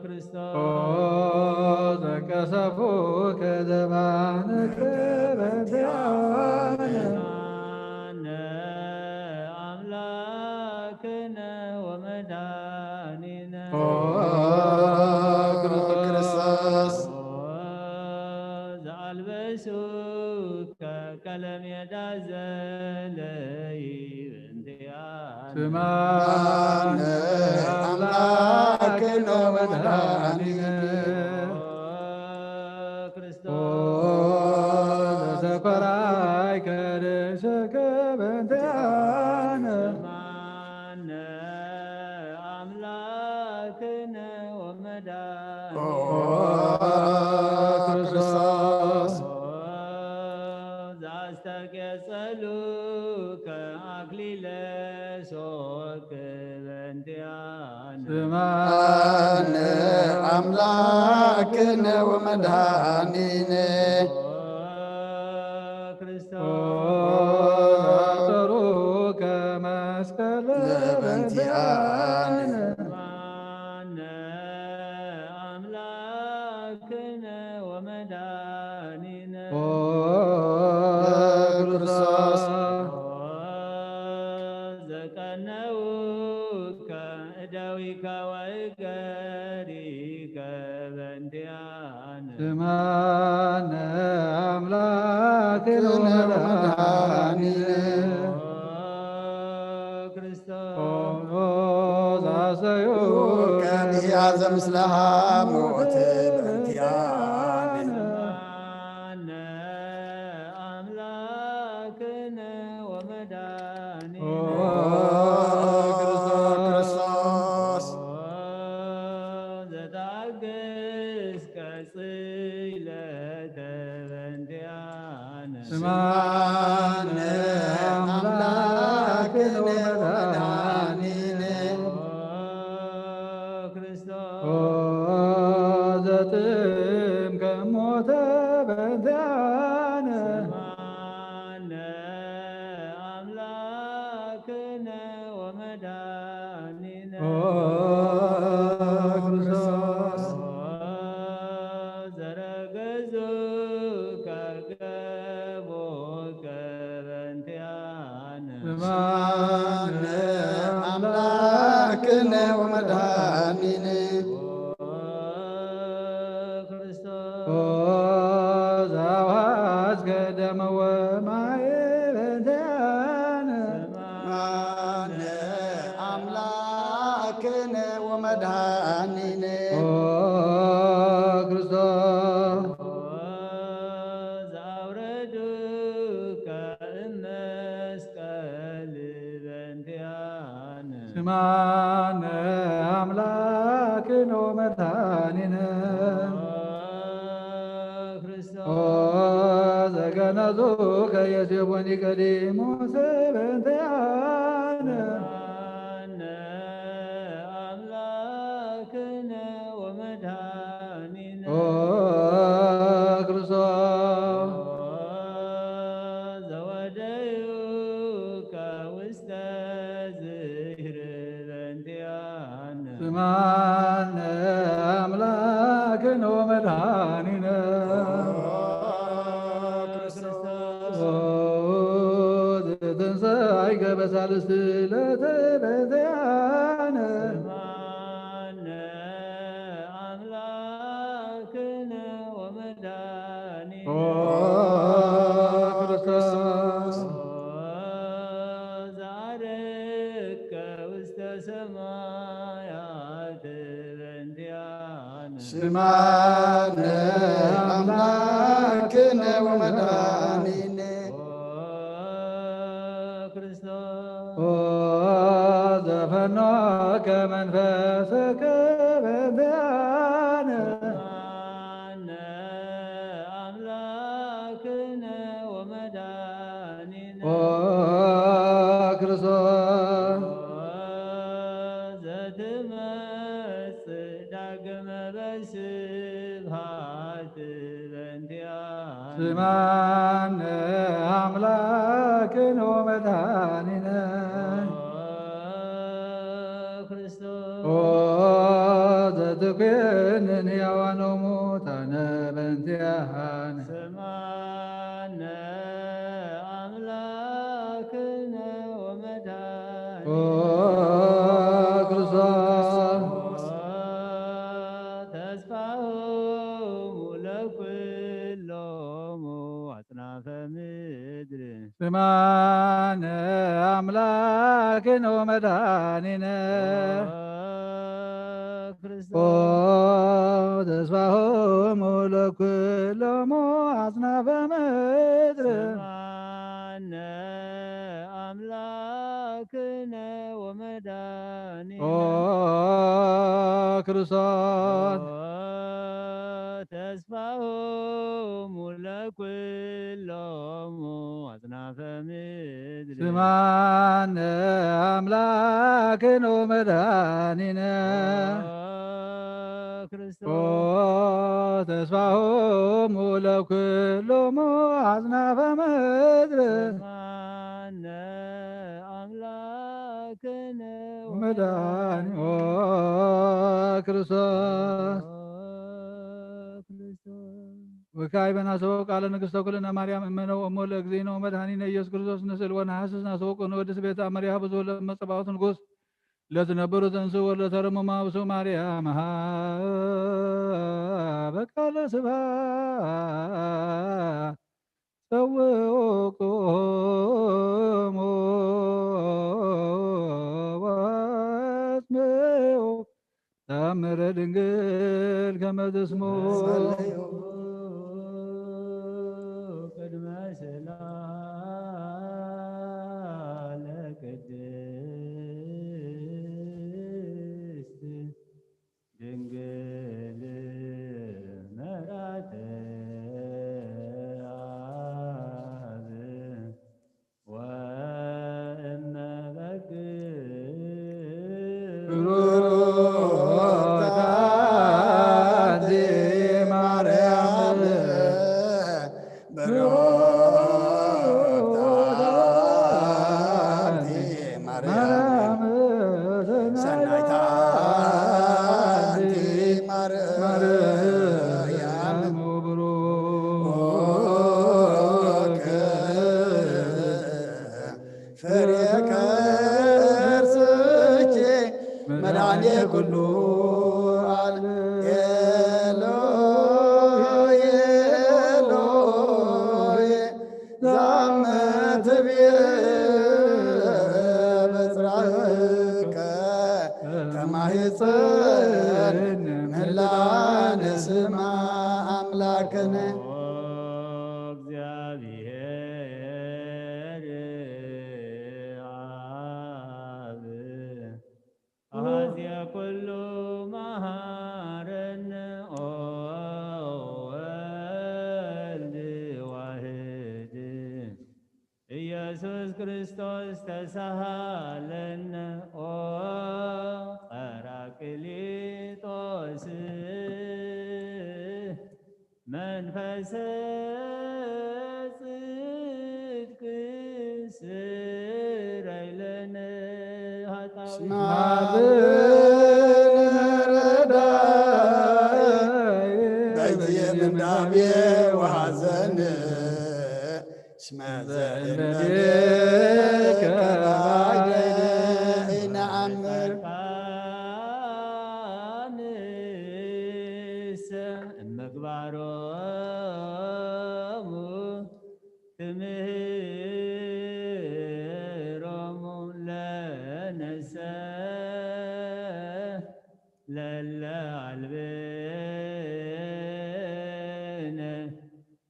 ክርስቶስ። ኦ ዘቀሰፉከ ዘባንከ በእንቲአነ። ስማነ አምላክነ ወመድኃኒነ። ኦ ክርስቶስ። ኦ ስማነ ኣምላክነ ወመድኃኒነ ክርስቶስ ዘተኮራይከ ርእሰከ በእንቲኣነ። ስማነ ኣምላክነ ወመድኃኒነ ኦ ክርስቶስ ዘአስተቄጸሉከ አክሊለ ሶክ በእንቲአነ። ስማነ አምላክነ ወመድኃኒነ ኦ ክርስቶስ ዘአሰሩከ መስቀለ በእንቲአነ። ስማነ አምላክነ ወመድኃኒነ ኦ ክርስቶስ ዘቀነውከ እደዊከ ወእገሪከ በእንቲአነ። ስማነ አምላክነ ወመድኃኒነ ኦ ክርስቶስ ኦ ዛሰዩ ከድያዘ ምስለ ሐሞት በእንቲአነ። ስማነ አምላክነ ወመድኃኒነ ኦ ክርስቶስ ዘተአገስከ ጽይለተ በእንቲአነ። ስማነ አምላክነ ወመድኃኒነ ኦ ክርስቶስ ኦ ዘትም ከሞተ በእንቲአነ። ስማነ አምላክነ ወመድኃኒነ ኦ ክርስቶስ ዘረገዙከ ገቦከ በእንቲአነ። ስማነ አምላክነ ወመድኃኒነ ኦ ክርስቶስ ኦ ዘአውሐዝከ ደመ ወማየ በእንቲአነ። ስማነ አምላክነ ወመድኃኒነ ኦ ክርስቶስ ዘአውረዱከ እመስቀል በእንቲአነ። ስማነ አምላክነ ወመድኃኒነ ኦ ክርስቶስ ኦ ዘገነዙከ ዮሴፍ ወኒቆዲሞስ በእንቲአነ። ስማነ አምላክነ ወመድኃኒነ ኦ ክርስቶስ ኦ ዘወደዩከ ውስተ ዝክር በእንቲአነ። ስማነ አምላክነ ወመድኃኒነ ኦ ክርስቶስ ኦ ዘተንሳይከ በሳልስት ዕለት በእንቲአነ። ስማነ አምላክነ ወመድኃኒነ ኦ ክርስቶስ ኦ ዘዐረግከ ውስተ ሰማያት በእንቲአነ። ስማነ አምላክነ ወመድኃኒነ ኦ ክርስቶስ ኦ ዘፈኖከ መንፈስከ በእንቲአነ። ስማነ አምላክነ ወመድኃኒነ ኦ ክርስቶስ ኦ ዘትመጽእ ዳግመ በስብሐት በእንቲአነ። ስማነ አምላክነ ወመድኃኒነ ኦ ክርስቶስ ኦ ዘትኩንን ሕያዋን ወሙታነ በእንቲአነ። ስማነ አምላክነ ወመድኃኒነ ኦ ክርስቶስ ኦ ተስፋሆሙ ለኩሎሙ አጽናፈ ምድር። ስማነ አምላክ አምላክነ ወመድኃኒነ። ኦ ክርስቶስ። ኦ ተስፋሆሙ ለኩሎሙ አጽናፈ ምድር። ስምዓነ አምላክነ ወመድኃኒነ። ኦ ክርስቶስ። ኦ ተስፋሆሙ ለኩሎሙ አጽናፈ ምድር። ስምዓነ አምላክነ ወመድኃኒነ። ኦ ክርስቶስ። ኦ ተስፋሆሙ ለኩሎሙ አጽናፈ ምድር። ስምዓነ አምላክነ ወመድኃኒ-፣ ኦ ክርስቶስ። ኦ ክርስቶስ። ወካዕበ ናሰቦ ቃለ ንግሥተ ኩልነ ማርያም እመነ ወእሞ ለእግዚእነ ወመድኃኒነ ኢየሱስ ክርስቶስ ንስእል ወነሐስስ ናሰቦ ንወድስ ቤተ መሪያ ብዙ ለመጸባኦት ንጉሥ ለትነብሩ ተንሥኡ ወለተረሙ ማብሱ ማርያም ሀበ ቃለ ስብሐት ጸውዕኩሙ ወአስምዑ ተአምረ ድንግል ከመ ትስምዑ። ጸልዩ ቅድመ ስእላ ለቅድስት ድንግል መርዓተ አብ ወእመ በግ ብሩክት አንቲ ማርያም፣ ብሩክት አንቲ ማርያም፣ ሰናይት አንቲ ማርያም፣ ብሩክ ፍሬ ከርስኪ መድኃኔ ኩሉ ዓለም። ኤሎሄ፣ ኤሎሄ፣ ዛመ ትቤ በጽራከ ከማሂፀን ምህላነ ስማ አምላክነ። ኦ እግዚአብሔር አብ አሐዜ ኩሉ መሐረነ ኦ ወልድ ዋህድ ኢየሱስ ክርስቶስ ተሳሃለነ ኦ ጳራቅሊጦስ መንፈሰ ጽድቅ ስረይ ለነ ኃጣውእ። እስመ አብ ረዳኢ በጊዕ ምንዳቤ ወሐዘን እስመ ዘእንበሌከ ባይደ ኢነአምር። ጻድቃንሰ እመግባሮሙ ትምህሮሙ ለነሰ ለለ አልብነ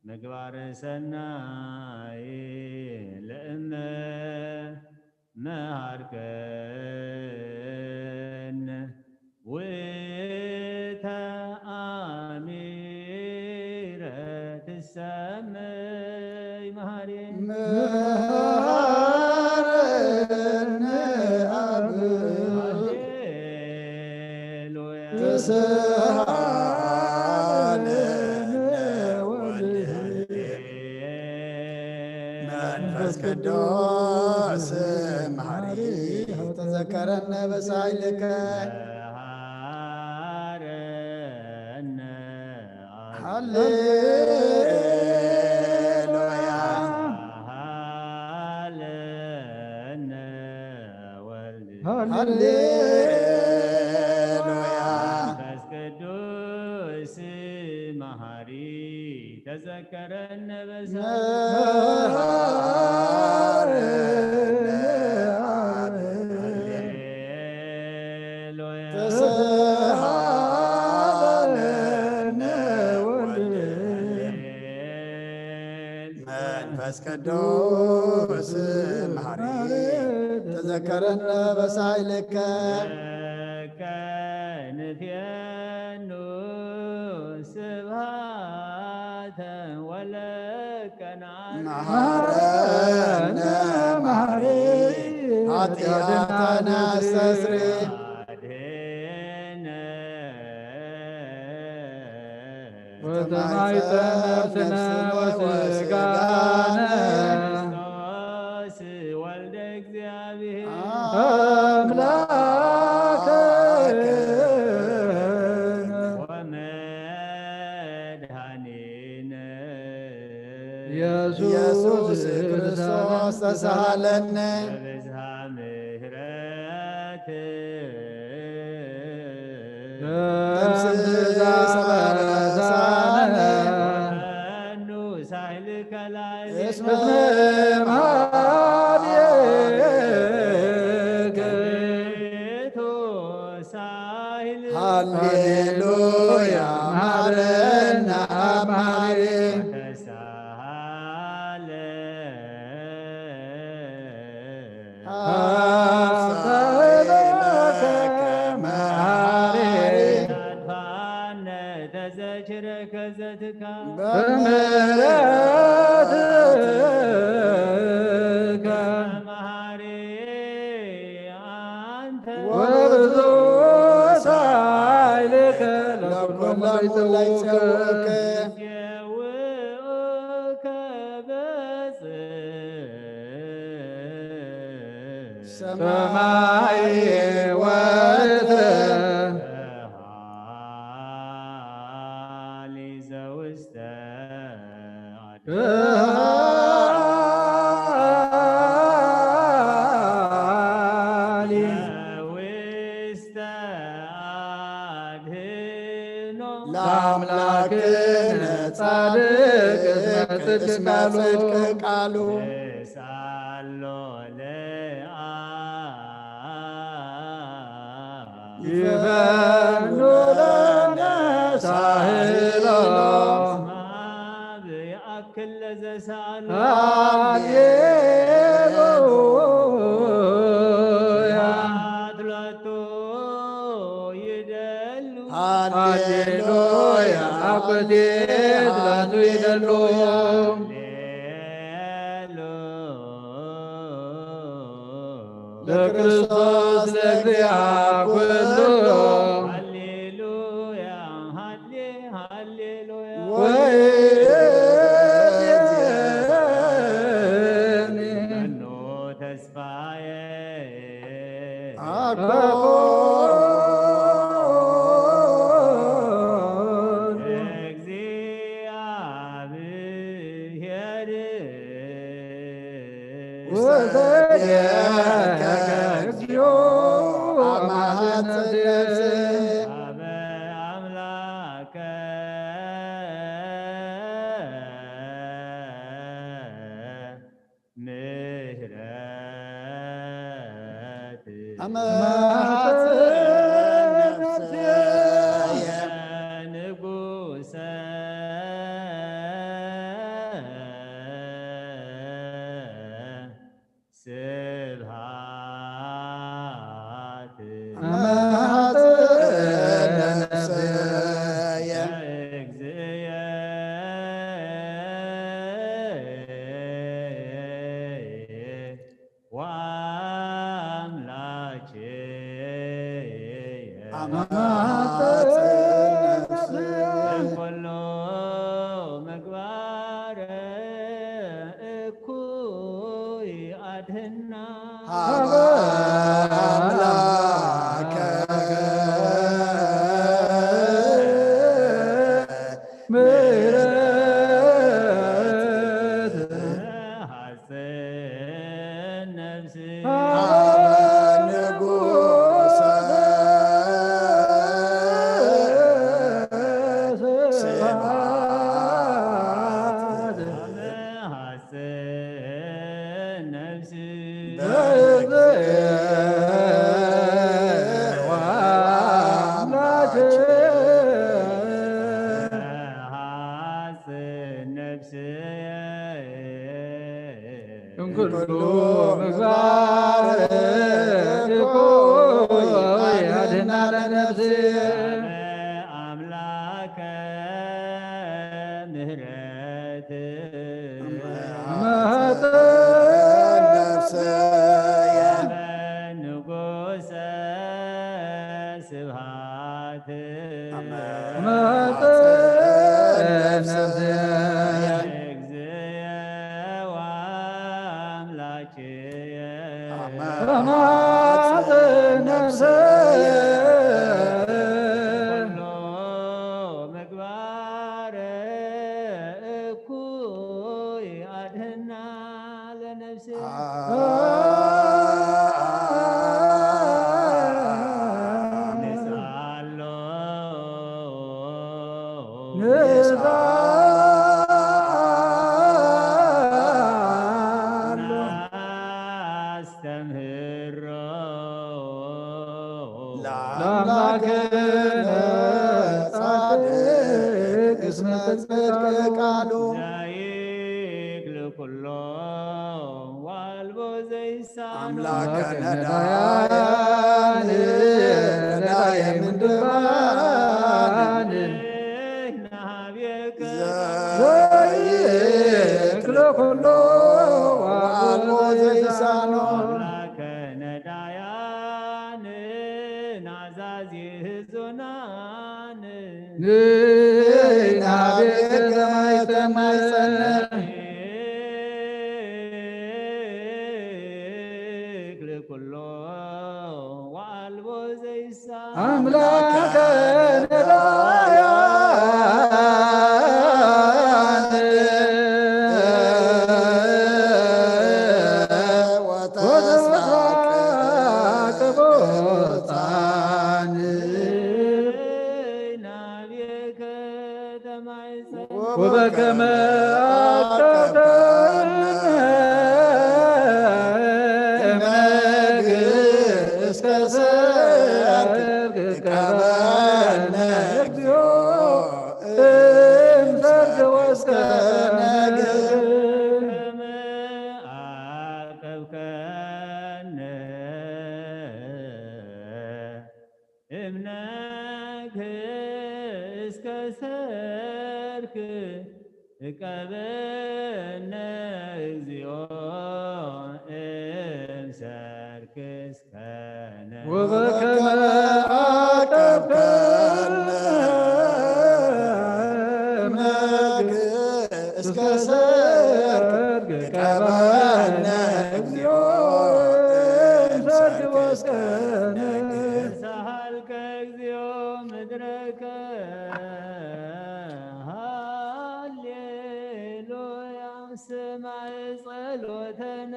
ምግባረ ሰናይ ለእመ መሃርከነ ውእተ አሚረ ትሰመይ መሃሪ። መሃረነ አብ ሃሌሉያ። ተስሃለነ ወልድ መንፈስ ቅዱስ መሐሪ ተዘከረነ በሳይልከ። መሃረነ አብ ሃሌሉያ። ተስሃለነ ወልድ ሃሌሉያ። መንፈስ ቅዱስ መሐሪ ተዘከረነ በሳይልከ። መሐረነ አብ ተሰሃለነ ወልድ መንፈስ ቅዱስ መሐሪ ተዘከረነ በሳይልከ። ለከ ንፌኑ ስብሐተ ወለከ መሐረነ መሐሪ ኃጢአተነ አስተስሪ። ወተማይፀን ነፍስነ ወስጋነ ክርስቶስ ወልደ እግዚአብሔር አምላክነ ወመድኃኒነ ኢየሱስ ኢየሱስ ክርስቶስ ተሳሃለነ። በብዝሃ ምሕረት ደምስስ አበሳነ። ወፈኑ ሳህልከ ላዕሌነ እስመ መሐሪ ውእቱ ሳህል። ሃሌሉያ መሐረነ መሐሪ ተሳሃለ። አስተውዕለከ መሐሪ። አጥፋነ ተዘክረከ ዘትካ። በምሕረትከ መሐሪ አንተ። ወብዙሕ ሳይልከ ለኩሎሙ ለይጸውከ። ይጼውኡከ በጽ ሰማይ ወርት። ሃሊ ዘውስተ አሊ ዘውስተ አድህኖ ለአምላክነ ጻድቅ እስመ ጽድቅ ቃሉ። ሳሎ ለአ ይፈኑ ለነ ሳህሎ። ማብ ይአክል ለዘሳሎ። ሃሌሉያ። አትሎቱ ይደሉ። ሃሌሉያ። አኮቴ አትሎቱ ይደሉ። ሃሌሉያ። ለክርስቶስ ለእግዚአ ኩሉ። ሃሌሉያ፣ ሃሌ-፣ ሃሌሉያ። ወይእዜኒ መኑ ተስፋዬ አኮ አኮ እግዚአብሔር። ወሰደከ እግዚኦ አማሐፀነ ነፍሴ። አበ አምላከ ምሕረት አማሐፀነ ነፍሴ። ንጉሰ ስብሐት አማሐፀነ ነፍስየ። ለእግዚእየ ወአምላኬየ። አማሐፀነ ነፍስየ። እምኩሉ ምግባር እኩይ አድህና። ሀበ አምላከ ምሕረት። ሐጽን ነፍስ ሀበ ንጉሰ ሆይ አድና ለነፍሴ። አምላከ ምህረት መሐፀን ነፍሰየ። ንጉሰ ስብሃት መሐፀን ነፍሰየ። እግዚእየ ወአምላክየ መሐፀን ነፍሰየ። ኩሎ ምግባር እኩይ አድህና ለነፍሴ። ንስኣሎ ንስኣሎ። ናስተምህሮ ለአምላክነ ጻድቅ እስመ ጽድቅ ቃሉ። ዘይክል ኩሎ ወአልቦ ዘይሳ። አምላከ ነዳያን ነዳየ ምድባን። ናሃቤከ ዘይክል ኩሎ ወአልቦ ዘይሳኖ። አምላከ ነዳያን ናዛዚ ህዙናን። ናቤከ ማይተማይጸነ። ክል ኩሎ ወአልቦ ዘይሳ። አምላከ ነዳያን ወተስራቅ ቦታን። ናቤከ ተማይጸን ወበከመ አቀብከነ እምነግህ እስከ ሰርክ እቀበነ እግዚኦ እምሰርክ ወእስከ ነግህ። ከመ አቀብከነ እምነግህ እስከ ሰርክ እቀበነ እግዚኦ እምሰርክ እስከነ። ወበከመ አቀብከነ እምነግህ እስከ ሰርክ እቀበነ እግዚኦ እምሰርክ እስከ ነግህ። ሰሃልከ እግዚኦ ምድረከ ሃሌሉያ። ስማዕ ጸሎተነ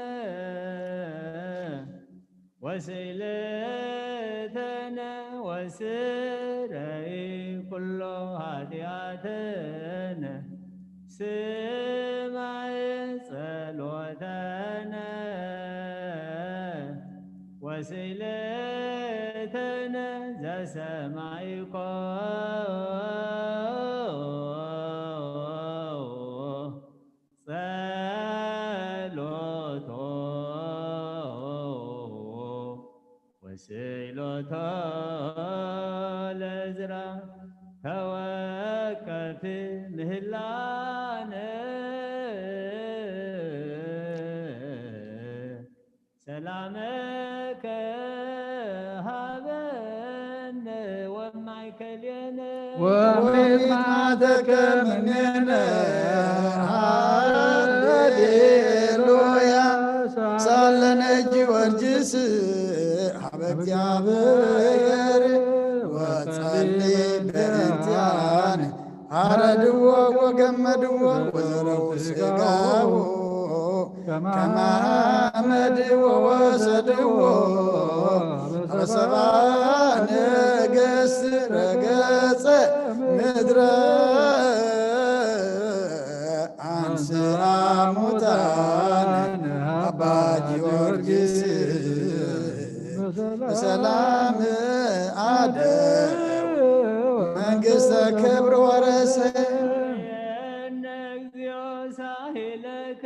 ወስእለተነ ወስረይ ኩሎ ኃጢአተነ። ስማዕ ጸሎተነ ወስእለተነ ዘሰማይኮ ጸሎቶ ወስእሎቶ ለእዝራ ተወከፍ ምህላነ። ሰላመከ ሃበነ ወማእከሌነ ወሚማተከ ምኔነ። ሃሌሉያ። ሳለነ ጊዮርጊስ ሀበ እግዚአብሔር ወጸሊ በእንቲአነ። አረድዎ ወገመድዎ ወዘረው ስጋው ከመ አመድዎ ወሰድዎ በሰባ ነገሥት ረገጸ ምድረ አንስራ ሙታን አባ ጊዮርጊስ በሰላም አደው መንግሥተ ክብር ወረሰ። እግዚኦ ሳህለከ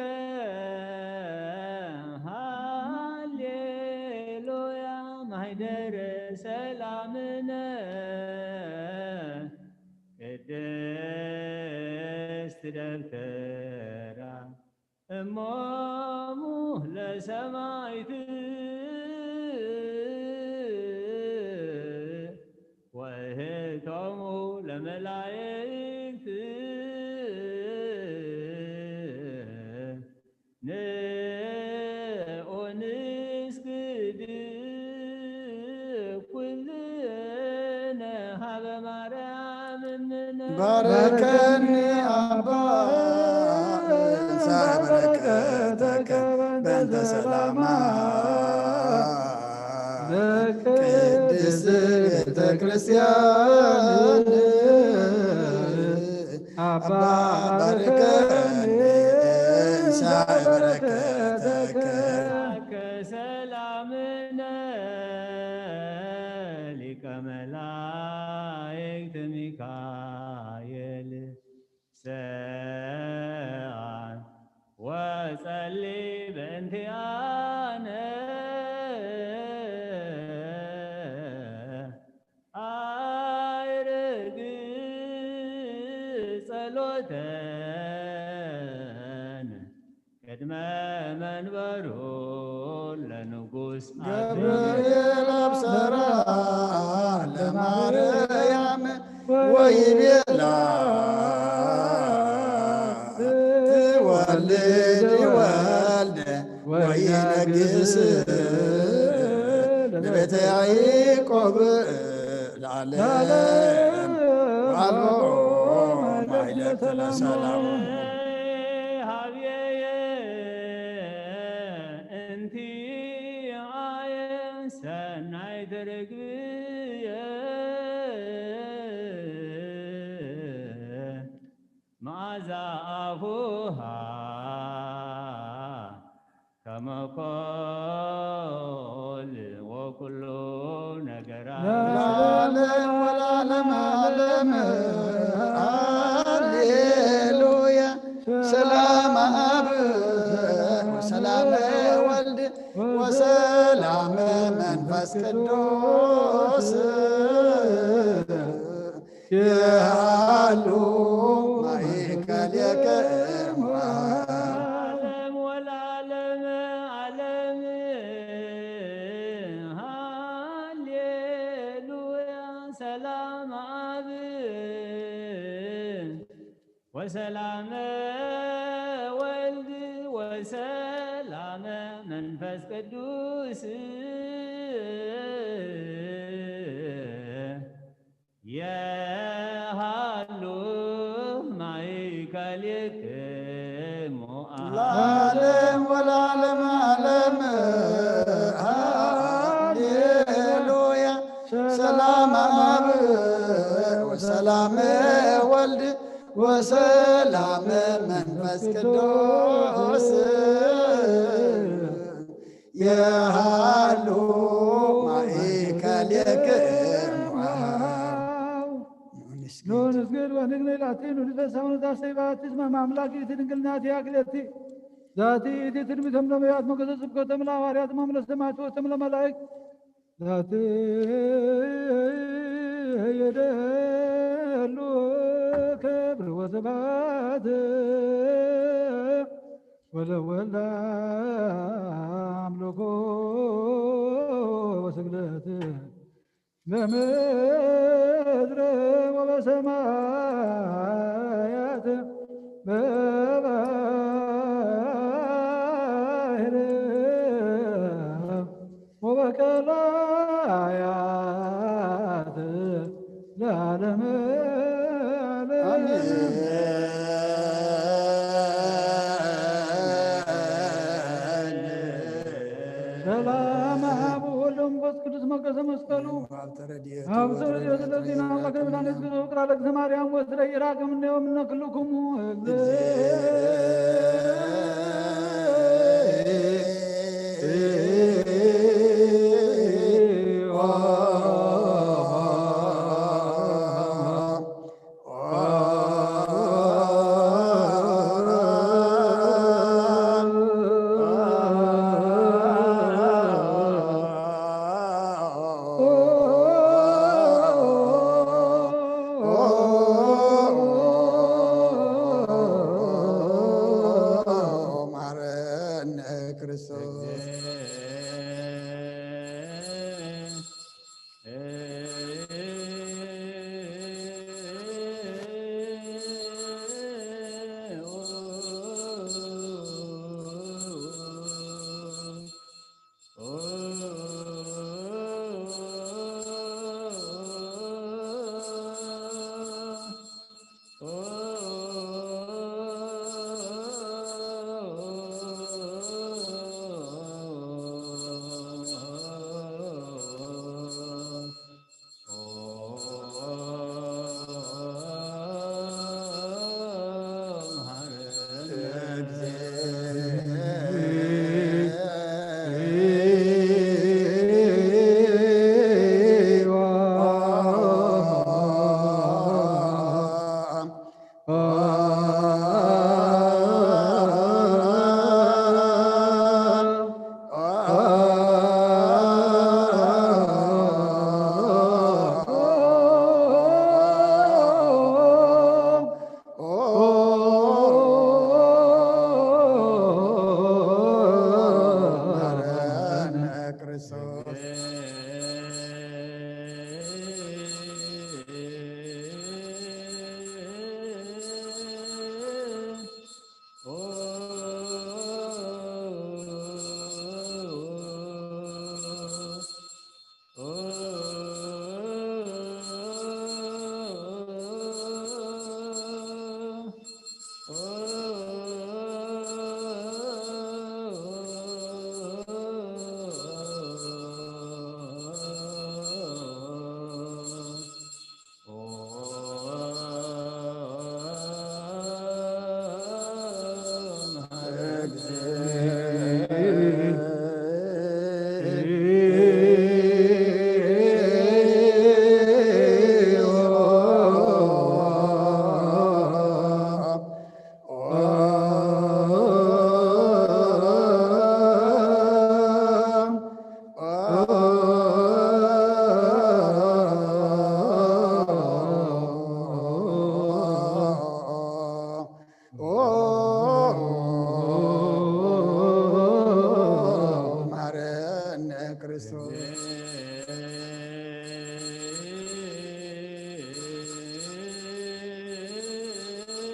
ሃሌሉያ ማህደረ ሰላምነ ቅድስት ደብተራ እሞሙ ለሰማይት ወእህቶሙ ለመላእክት ንዑ ንስግድ ኩልነ ሀበ ማርያም እምነ። ባርከኒ ኣባ እንሳ በረከተከ በእንተ ሰላማ ቅድስት ቤተ ክርስቲያን ኣባ ባርከኒ እንሳ በረከተከ። ሰላምነ ሊቀ መላእክት ሚካኤል ሰአል ወጸሊ በእንቲአነ። ኣይርግ ጸሎተን ቅድመ መንበሩ ለንጉስ ገብርኤል ኣብሰራ ለማርያም ወይቤላ ትወልድ ወልድ ወይነግስ ለቤተ ያዕቆብ ለዓለም ወአልቦ ማሕለት ለሰላሙ። ሀብየየ እንቲ አየ ሰናይት ርግብየ መዓዛ አፉሃ ከመ ኮል ወኩሉ ነገራ። ለዓለም ወለዓለም ዓለም ሃሌሉያ። ሰላም አብ ወሰላም ወልድ ወሰላም መንፈስ ቅዱስ የሃሉ ማእከሌክሙ። ዓለም ወለዓለመ ዓለም ሃሌሉያ። ሰላም አብ ወሰላመ ወልድ ወሰላመ መንፈስ ቅዱስ የሃሉ ማእከሌክሙ። ለዓለም ወለዓለም ዓለም ሃሌሉያ። ሰላም አብ ወሰላም ወልድ ወሰላም መንፈስ ቅዱስ የሃሉ ማእከሌክሙ። ኑ ንስግድ ወንግኒ ላቲ ንጉሰ ሳውንታ ሰይባቲ እስመ ማምላክ ይእቲ ድንግል ናቲ አክሌቲ ዛቲ ይእቲ ትንቢቶም ነቢያት ሞገሰ ስብከቶም ለሐዋርያት ማምለስ ሰማዕት ወቶም ለመላእክት ዛቲ የደሉ ክብር ወስብሐት ወለወልድ አምልኮ ወስግደት በምድር ወበሰማያት በባህር ወበቀላያት ለዓለመ ዓለም። ሰላም አብ ወወልድ ወመንፈስ ቅዱስ ሞገሰ መስቀሉ ሀብተ ረድኤቱ ለዚነ አምላክ ለመድኃኒት ፍቅር ለእግዝእትነ ማርያም ወስረ ይራቅ እምኔ ወእምነ ኩልክሙ። ማረነ ክርስቶስ።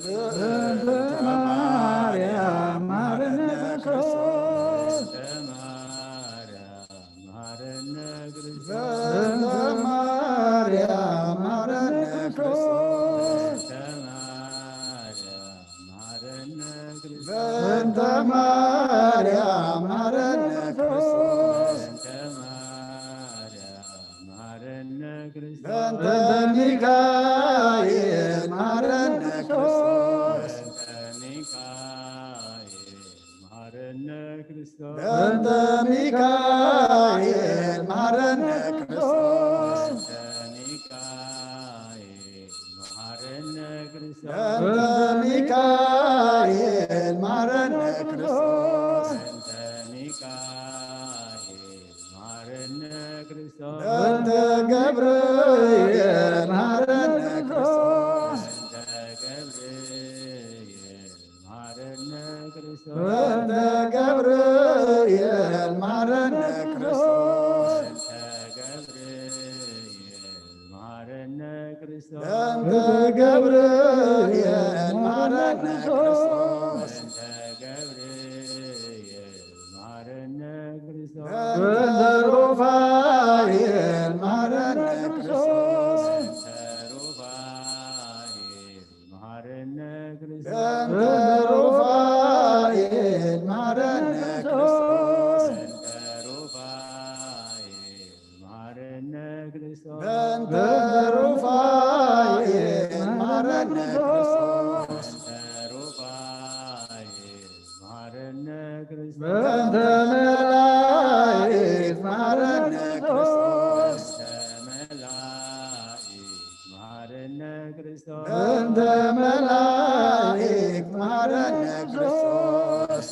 በእንተ ማርያም መሐረነ ክርስቶስ። በእንተ ማርያም መሐረነ ክርስቶስ። በእንተ ማርያም መሐረነ ክርስቶስ። በእንተ ማርያም መሐረነ ክርስቶስ። በእንተ ማርያም መሐረነ ክርስቶስ። በእንተ ማርያም መሐረነ ክርስቶስ። በእንተ ሚካኤል መሐረነ ክርስቶስ። በእንተ ሚካኤል መሐረነ ክርስቶስ። በእንተ ሚካኤል መሐረነ ክርስቶስ። በእንተ ሚካኤል መሐረነ ክርስቶስ። በእንተ ሚካኤል መሐረነ ክርስቶስ። በእንተ ሚካኤል መሐረነ ክርስቶስ። በእንተ ገብርኤል መሐረነ ክርስቶስ። በእንተ ገብርኤል መሐረነ ክርስቶስ። በእንተ ገብርኤል መሐረነ ክርስቶስ። በእንተ ገብርኤል መሐረነ ክርስቶስ። በእንተ ገብርኤል መሐረነ ክርስቶስ። በእንተ ገብርኤል መሐረነ ክርስቶስ። በእንተ ሩፋኤል መሐረነ ክርስቶስ። በእንተ ሩፋኤል መሐረነ ክርስቶስ። በእንተ ሩፋኤል መሐረነ ክርስቶስ። በእንተ ሩፋኤል መሐረነ ክርስቶስ። በእንተ ሩፋኤል መሐረነ ክርስቶስ። በእንተ ሩፋኤል መሐረነ ክርስቶስ። በእንተ መላእክት መሃረነ ክርስቶስ። መላእክት መሃረነ ክርስቶስ። እንተ መላእክት መሃረነ ክርስቶስ።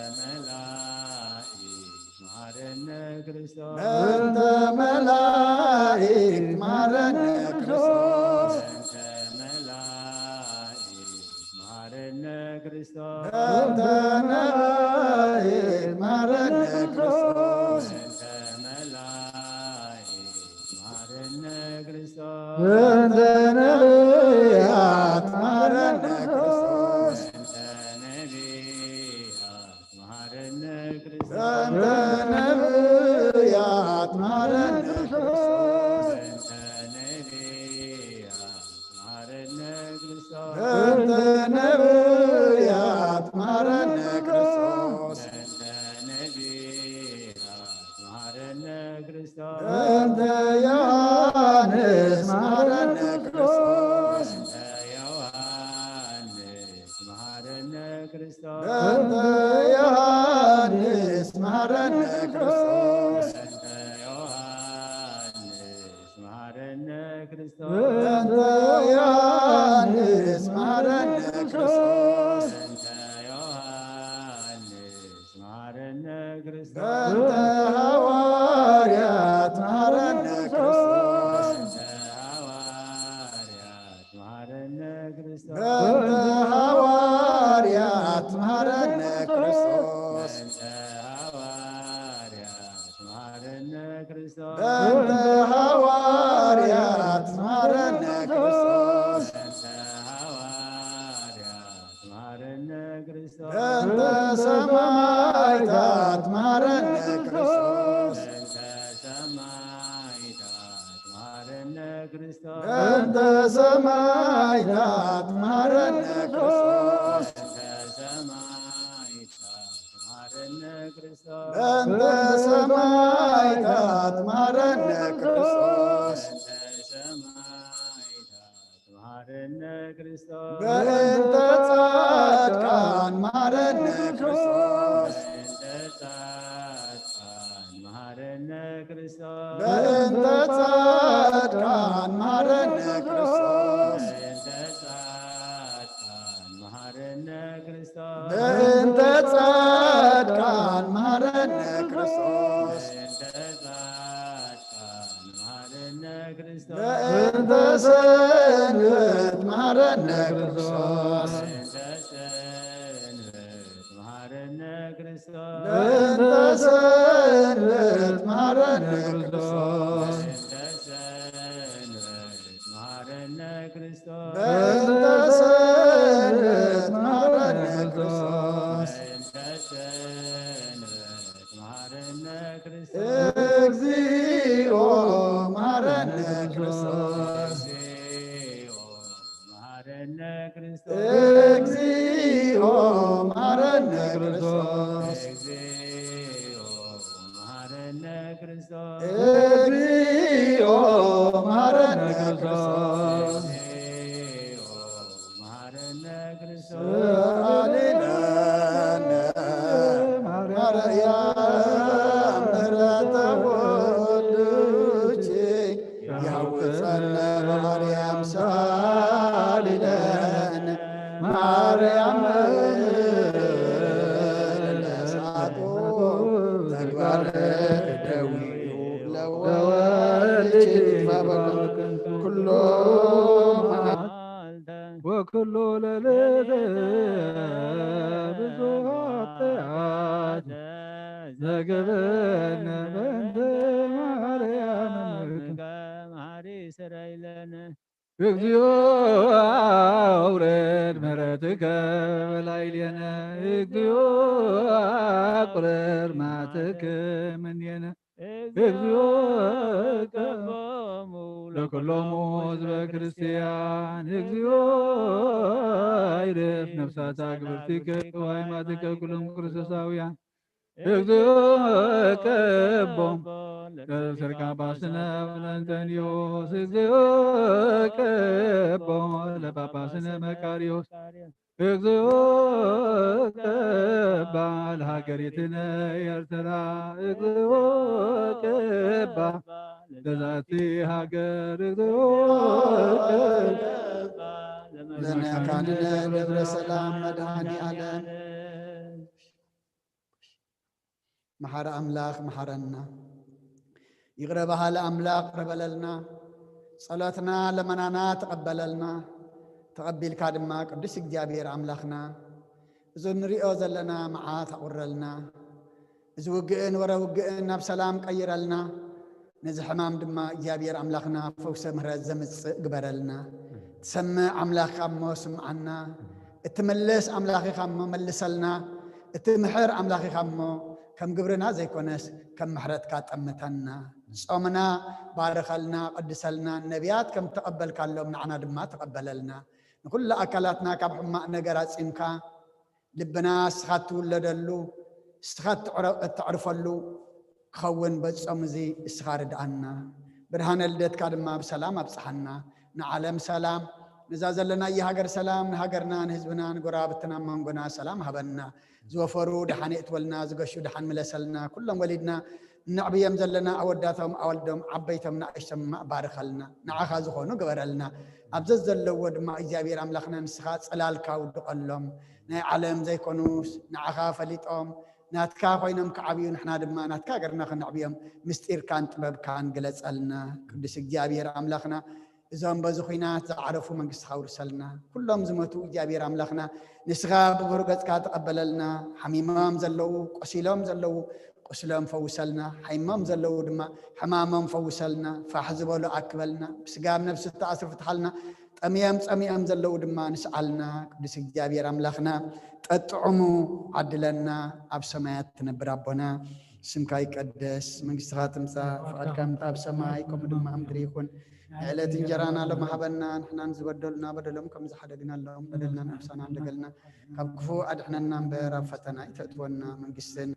እንተ መላእክት መሃረነ ክርስቶስ። እንተ መላእክት መሃረነ ክርስቶስ። እንተ መላእክት መሃረነ ክርስቶስ። እንተ ነቢያት መሃረነ ክርስቶስ። እንተ መላእክት መሃረነ ክርስቶስ። እንተ ነቢያት መሃረነ ክርስቶስ። እንተ ነቢያት መሃረነ ክርስቶስ። እንተ ነቢያት መሃረነ ክርስቶስ። እንተ ነቢያት መሃረነ ክርስቶስ። እንተ ነቢያት መሃረነ ክርስቶስ። እንተ ነቢያት መሃረነ ክርስቶስ። እንተ ዮሃንስ መሃረነ ክርስቶስ። እንተ ዮሃንስ መሃረነ ክርስቶስ። እንተ ዮሃንስ መሃረነ ክርስቶስ። እንተ ዮሃንስ መሃረነ ክርስቶስ። እንተ ዮሃንስ መሃረነ ክርስቶስ። እንተ ዮሃንስ መሃረነ ክርስቶስ። እንተ ሃዋርያት መሃረነ ክርስቶስ። እንተ ሃዋርያት መሃረነ ክርስቶስ። እንተ ሃዋርያት መሃረነ ክርስቶስ። እንተ ሃዋርያት መሃረነ ክርስቶስ። እንተ ሃዋርያት መሃረነ ክርስቶስ። እንተ ሃዋርያት መሃረነ ክርስቶስ። እንተ ሰማዕታት መሃረነ ክርስቶስ። እንተ ሰማዕታት መሃረነ ክርስቶስ። እንተ ሰማዕታት መሃረነ ክርስቶስ። እንተ ሰማዕታት መሃረነ ክርስቶስ። እንተ ሰማዕታት መሃረነ ክርስቶስ። እንተ ሰማዕታት መሃረነ ክርስቶስ። በእንተ ጻድቃን መሃረነ ክርስቶስ። በእንተ ጻድቃን መሃረነ ክርስቶስ። በእንተ ጻድቃን መሃረነ ክርስቶስ። በእንተ ጻድቃን መሃረነ ክርስቶስ። በእንተ ጻድቃን መሃረነ ክርስቶስ። በእንተ ጻድቃን መሃረነ ክርስቶስ። በእንተ ሰንበት መሃረነ ክርስቶስ። በእንተ ሰንበት መሃረነ ክርስቶስ። በእንተ ሰንበት መሃረነ ክርስቶስ። በእንተ ሰንበት መሃረነ ክርስቶስ። በእንተ ሰንበት መሃረነ ክርስቶስ። በእንተ ሰንበት መሃረነ ክርስቶስ። እግዚኦ መሃረነ ክርስቶስ። እግዚኦ መሃረነ ክርስቶስ። እግዚኦ መሃረነ ክርስቶስ። እግዚኦ መሃረነ ክርስቶስ። እግዚኦ መሃረነ ክርስቶስ። እግዚኦ መሃረነ ክርስቶስ። ሰአሊ ለነ ማርያም ምሕረተ ወልድኪ ያውፀነ ማርያም ሰአሊ ለነ ማርያም ለሳቱ ተግባር ደዊኡ ለወልድኪ ይትፋበከ ኩሎ መዓልተ ወኩሎ ለልእተ ብዙ ኃጢአት ዘገበነ በእንተ ማርያም እምከ መሐሪ ስረይ ለነ። እግዚኦ አውረድ ምሕረትከ በላዕሌነ። እግዚኦ አቁረር መዓትከ እምኔነ። እግዚኦ እቀቦሙ ለኩሎሙ ህዝበ ክርስቲያን። እግዚኦ ይርፍ ነፍሳት አግብርቲከ ወአይማትከ ኩሎም ክርስቶሳውያን። እግዚኦ እቀቦሙ ቅዱስ ርካ ጳስነ ፍለንጠንዮስ እግዚኦ ቀቦ ለጳጳስነ መቃርዮስ እግዚኦ ቀባ ለሃገሪትነ ኤርትራ እግዚኦ ቀባ ለዛቲ ሃገር እግዚኦ ቀባ ለመካንነ ደብረ ሰላም መድኃኔ ዓለም። መሓሪ ኣምላኽ መሓረና። ይቕረ በሃሊ ኣምላኽ ይቕረ በለልና። ጸሎትና ለመናና ተቐበለልና። ተቐቢልካ ድማ ቅዱስ እግዚኣብሔር ኣምላኽና፣ እዚ ንሪኦ ዘለና መዓት ኣቑረልና። እዚ ውግእን ወረ ውግእን ናብ ሰላም ቀይረልና። ነዚ ሕማም ድማ እግዚኣብሔር ኣምላኽና ፈውሰ ምህረት ዘምጽእ ግበረልና። ትሰምዕ ኣምላኽ ኢኻ እሞ ስምዓና። እትምልስ ኣምላኽ ኢኻ እሞ መልሰልና። እትምሕር ኣምላኽ ኢኻ እሞ ከም ግብርና ዘይኮነስ ከም ምሕረትካ ጠምተና። ጾምና ባርኸልና፣ ቀድሰልና። ነቢያት ከም ተቐበልካሎም ንዓና ድማ ተቐበለልና። ንኹሉ ኣካላትና ካብ ሕማቕ ነገር ኣጺምካ ልብና እስኻ እትውለደሉ፣ እስኻ እትዕረ-፣ እተዕርፈሉ ክኸውን በዚ ጾም እዚ እስኻ ርድኣና። ብርሃነ ልደትካ ድማ ብሰላም ኣብጽሓና። ንዓለም ሰላም፣ ነዛ ዘለናያ ሃገር ሰላም፣ ንሃገርና፣ ንህዝብና፣ ንጎረባብትና፣ መንጎና ሰላም ሃበና። ዝወፈሩ ደሓን የእትወልና፣ ዝገሹ ደሓን ምለሰልና። ኩሎም ወሊድና እነዕብዮም ዘለና ኣወዳቶም ኣወልዶም ዓበይቶም ንኣሽቶም ድማ ባርኸልና። ንዓኻ ዝኾኑ ግበረልና። ኣብ ዘዘለዎ ድማ እግዚኣብሔር ኣምላኽና ንስኻ ጽላልካ ውድቐሎም። ናይ ዓለም ዘይኮኑስ ንዓኻ ፈሊጦም ናትካ ኮይኖም ክዓብዩ፣ ንሕና ድማ ናትካ ሃገርና ክነዕብዮም ምስጢርካን ጥበብካን ግለጸልና። ቅዱስ እግዚኣብሔር ኣምላኽና፣ እዞም በዚ ኹናት ዝዓረፉ መንግስትኻ ኣውርሰልና። ኩሎም ዝሞቱ እግዚኣብሔር ኣምላኽና ንስኻ ብብሩህ ገጽካ ተቐበለልና። ሓሚሞም ዘለዉ፣ ቆሲሎም ዘለዉ ቁስሎም ፈውሰልና። ሓሚሞም ዘለዉ ድማ ሕማሞም ፈውሰልና። ፋሕ ዝበሉ ኣክበልና። ብስጋ ኣብ ነፍሲ ዝተኣስሩ ፍትሓልና። ጠምዮም ጸሚኦም ዘለዉ ድማ ንስዓልና። ቅዱስ እግዚኣብሔር ኣምላኽና፣ ጠጥዑሙ ዓድለና። ኣብ ሰማያት ትነብር ኣቦና፣ ስምካ ይቀደስ፣ መንግስትኻ ትምጻእ፣ ፍቓድካ ምጻእ ኣብ ሰማይ ከምኡ ድማ ኣብ ምድሪ ይኹን። ዕለት እንጀራና ሎሚ ሃበና፣ ንሕና ንዝበደሉና በደሎም ከም ዝሓደግናሎም በደልና ንሕሳና እንደገልና፣ ካብ ክፉ ኣድሕነና እምበር ኣብ ፈተና ኣይተእትወና። መንግስትን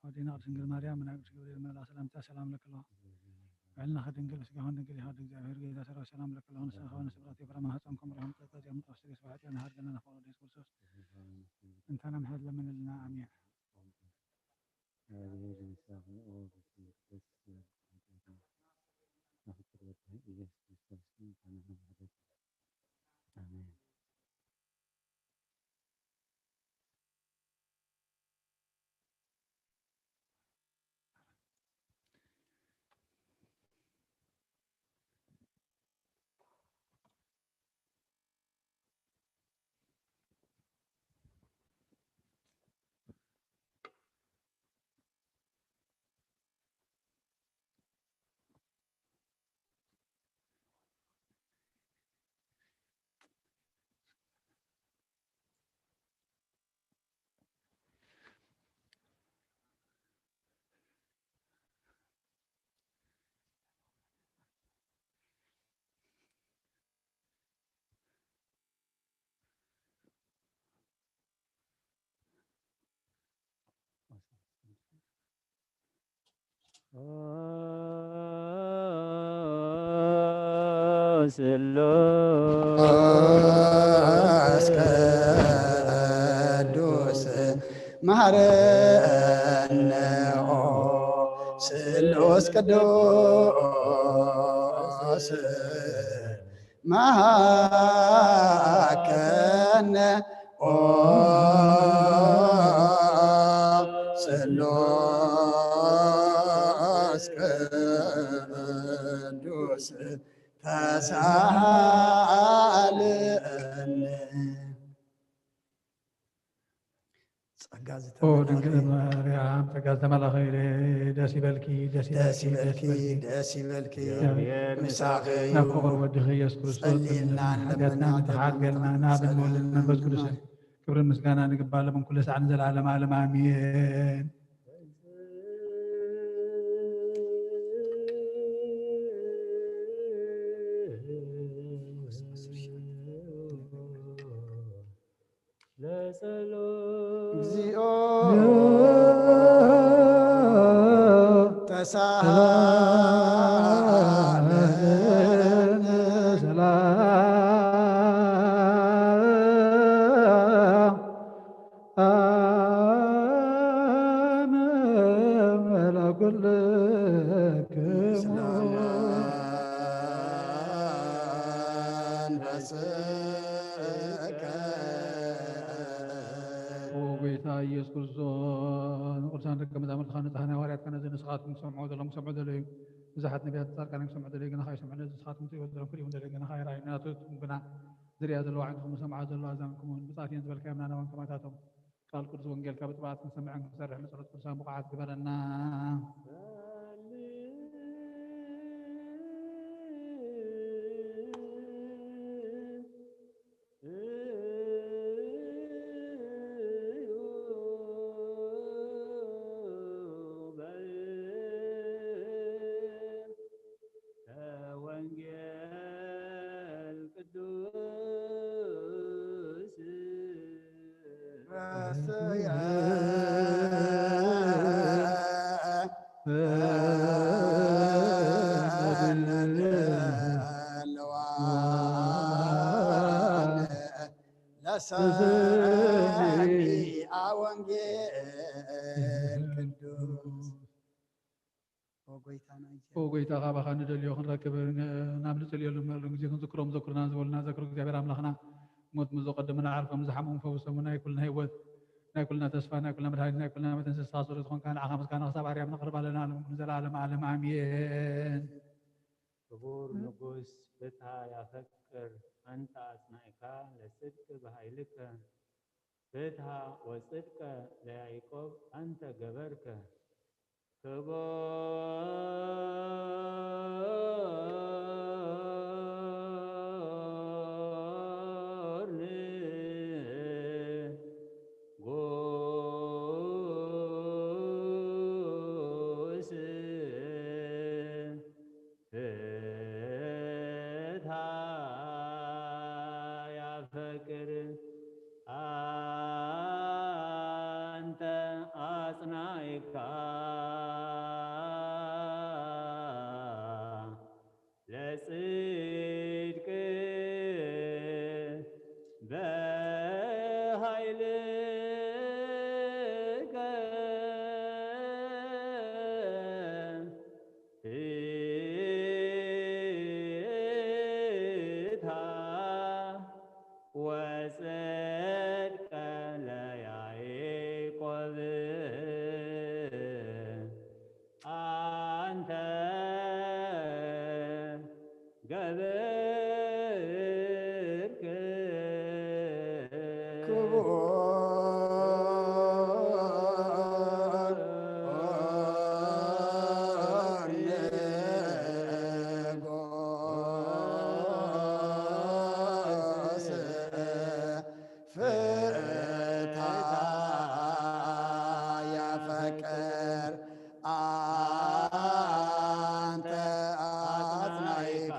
ኣዴና ቅድስት ድንግል ማርያም፣ ናይ ቅዱስ ገብርኤል መልኣክ ሰላምታ ሰላም ለኪ ኣለኹ። ልዕልናኺ ድንግል፣ ስጋኺ ድንግል ይሃ፣ እግዚኣብሔር ጌታ ሰራዊት ሰላም ለኪ ኣለኹ። ንስኻ ከሆነ ስብራት የፍራ ማህፀን ከምርሆም ጸጸት የምጣ ስግስ ባሕጢ ንሃር ገለና ፈወደ ኢየሱስ ክርስቶስ እንተና ምሕረት ለምንልና። ኣሜን። ስሉስ ቅዱስ መሐረነ ኦ ስሉስ ቅዱስ መሐከነ ኦ ስሉስ ቅዱስ ተሳሃለነ። ጸጋ ኦ ድንግል ዝተመልአኺ ማርያም፣ ጸጋ ዝተመልአኺ፣ ደስ ይበልኪ፣ ደስ ደስ ይበልኪ፣ ይበልኪ፣ ደስ ይበልኪ። ደስ ይበልኪ። እግዚኣብሔር ምሳኺ እዩ። ናብ ፍቑር ወድኺ ኢየሱስ ክርስቶስ ጸልይልና፣ ጸልይልና፣ ንለምና፣ ኃጢኣትና ንተሓገልና፣ ንሓገልና፣ ንኣብን ወልድን መንፈስ ቅዱስን ክብርን ምስጋናን ይግባእ፣ ሎምን ኩሉ ሳዕ ንዘለዓለመ ዓለም፣ ኣሜን። ለጸሎት እግዚኦ ሰላም ኦ ጎይታ ኢየሱስ ክርስቶስ፣ ንቅዱሳን ደቀ መዛሙርትኻ ንጽሓ ናይ ሃዋርያትካ ነዚ ንስኻትኩም ትሰምዑ ዘለኹም ክሰምዑ ደለዩ። ብዙሓት ነቢያት ጻድቃን ክሰምዑ ደለዩ፣ ግና ከይሰምዑ፣ ነዚ ንስኻትኩም ትርእይዎ ዘለኹም ክርእይዎ ደለዩ፣ ግና ከይረኣዩ፣ ናቱ ግና ዝርእያ ዘለዋ ኣዒንትኹም ዝሰምዓ ዘለዋ ኣዛንኩም እውን ብጻት እየን ዝበልካዮም ናናባን ከማታቶም ቃል ቅዱስ ወንጌልካ ብጥብዓት ክንሰምዕን ክንሰርሕን ብጸሎት ቅዱሳን ብቑዓት ግበረና። ወንጌል ቅዱስ ለሰሚዐ ወንጌል ቅዱስ ኦ ጎይታና ኦ ጎይታ፣ ካባኻ ንደልዮ ክንረክብ ናብ ንጽልየሉ ንመሉ ግዜ ክንዝክሮም ዘኩርና ዝበሉና ዘክሩ እግዚኣብሔር ኣምላኽና፣ ሞት ምስ ዘቐደሙና ዓርፎም ዝሓመሙ ፈውሶም፣ ናይ ኩልና ህይወት ናይ ኩልና ተስፋ ናይ ኩልና መድሃኒት ናይ ኩልና መተንሰስታ ስሩ ዝኾንካ ንዓኻ ምስጋና ክሳብ ኣርያም ነቕርብ ኣለና ሎም ንዘለዓለም ዓለም ኣሜን። ክቡር ንጉስ ፍትሃ ያፈቅር ኣንተ ኣጽናዕካ ለጽድቅ ብሃይልከ ፍትሃ ወጽድቀ ለያዕቆብ ኣንተ ገበርከ። ክቡር ንጉስ ፍትሃ ያፈቅር ኣንተ ኣጽናዕካ ለጽድቅ በኃይልከ ፍትሐ ወጽድቀ ለያዕቆብ አንተ ገበርከ። ክቡር ንጉስ ፍትሐ ያፈቅር አንተ አጽናይካ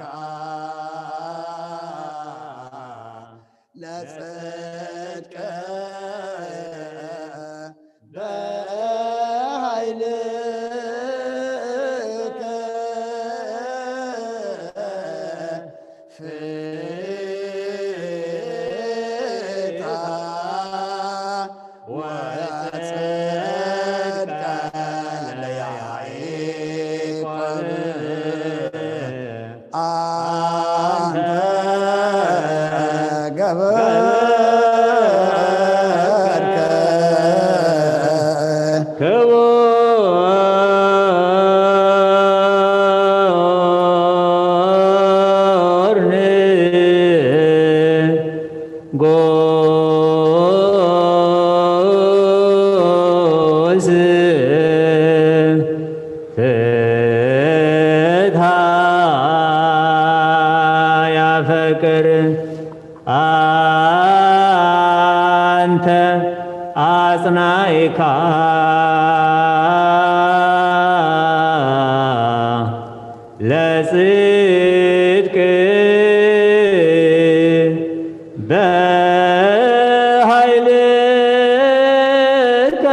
ለጽድቅ በኃይልከ ፍትሐ ወጽድቀ ለያዕቆብ አንተ ገበርከ። ክቡር ንጉስ ፍትሐ ያፈቅር አንተ አጽናይካ ለጽድቅ በኃይልከ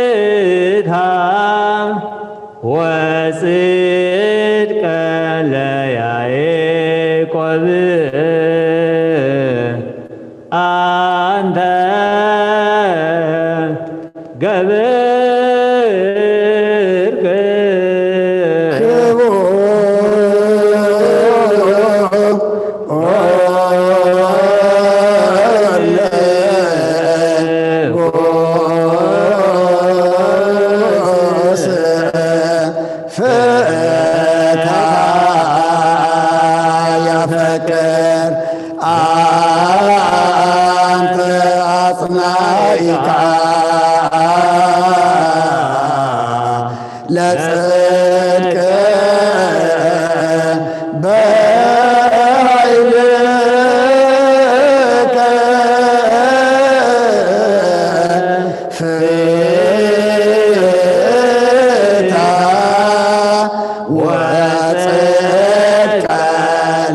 ፍትሐ ወጽድቀ ለያዕቆብ አንተ ገብርከ። ክቡር ንጉስ ፍታ ያፈቅር አንተ አጽናይካ ለጽድቅ በኃይልከ ፍታ ወጽድቀ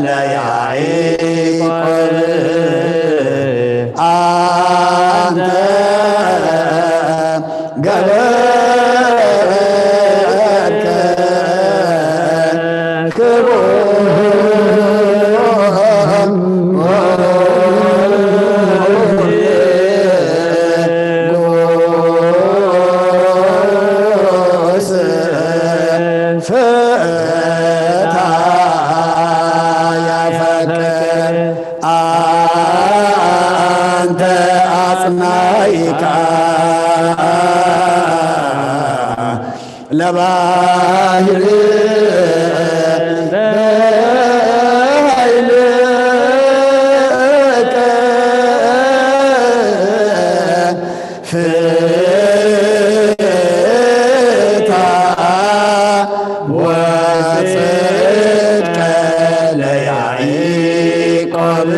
ለያዕቆብ አንተ ገበርከ ክቡር ንጉስ ፍታ ያፈቅር አንተ አጽናይካ ለባህር በኃይልከ ፍታ ወጽድቀ ለያዕቆብ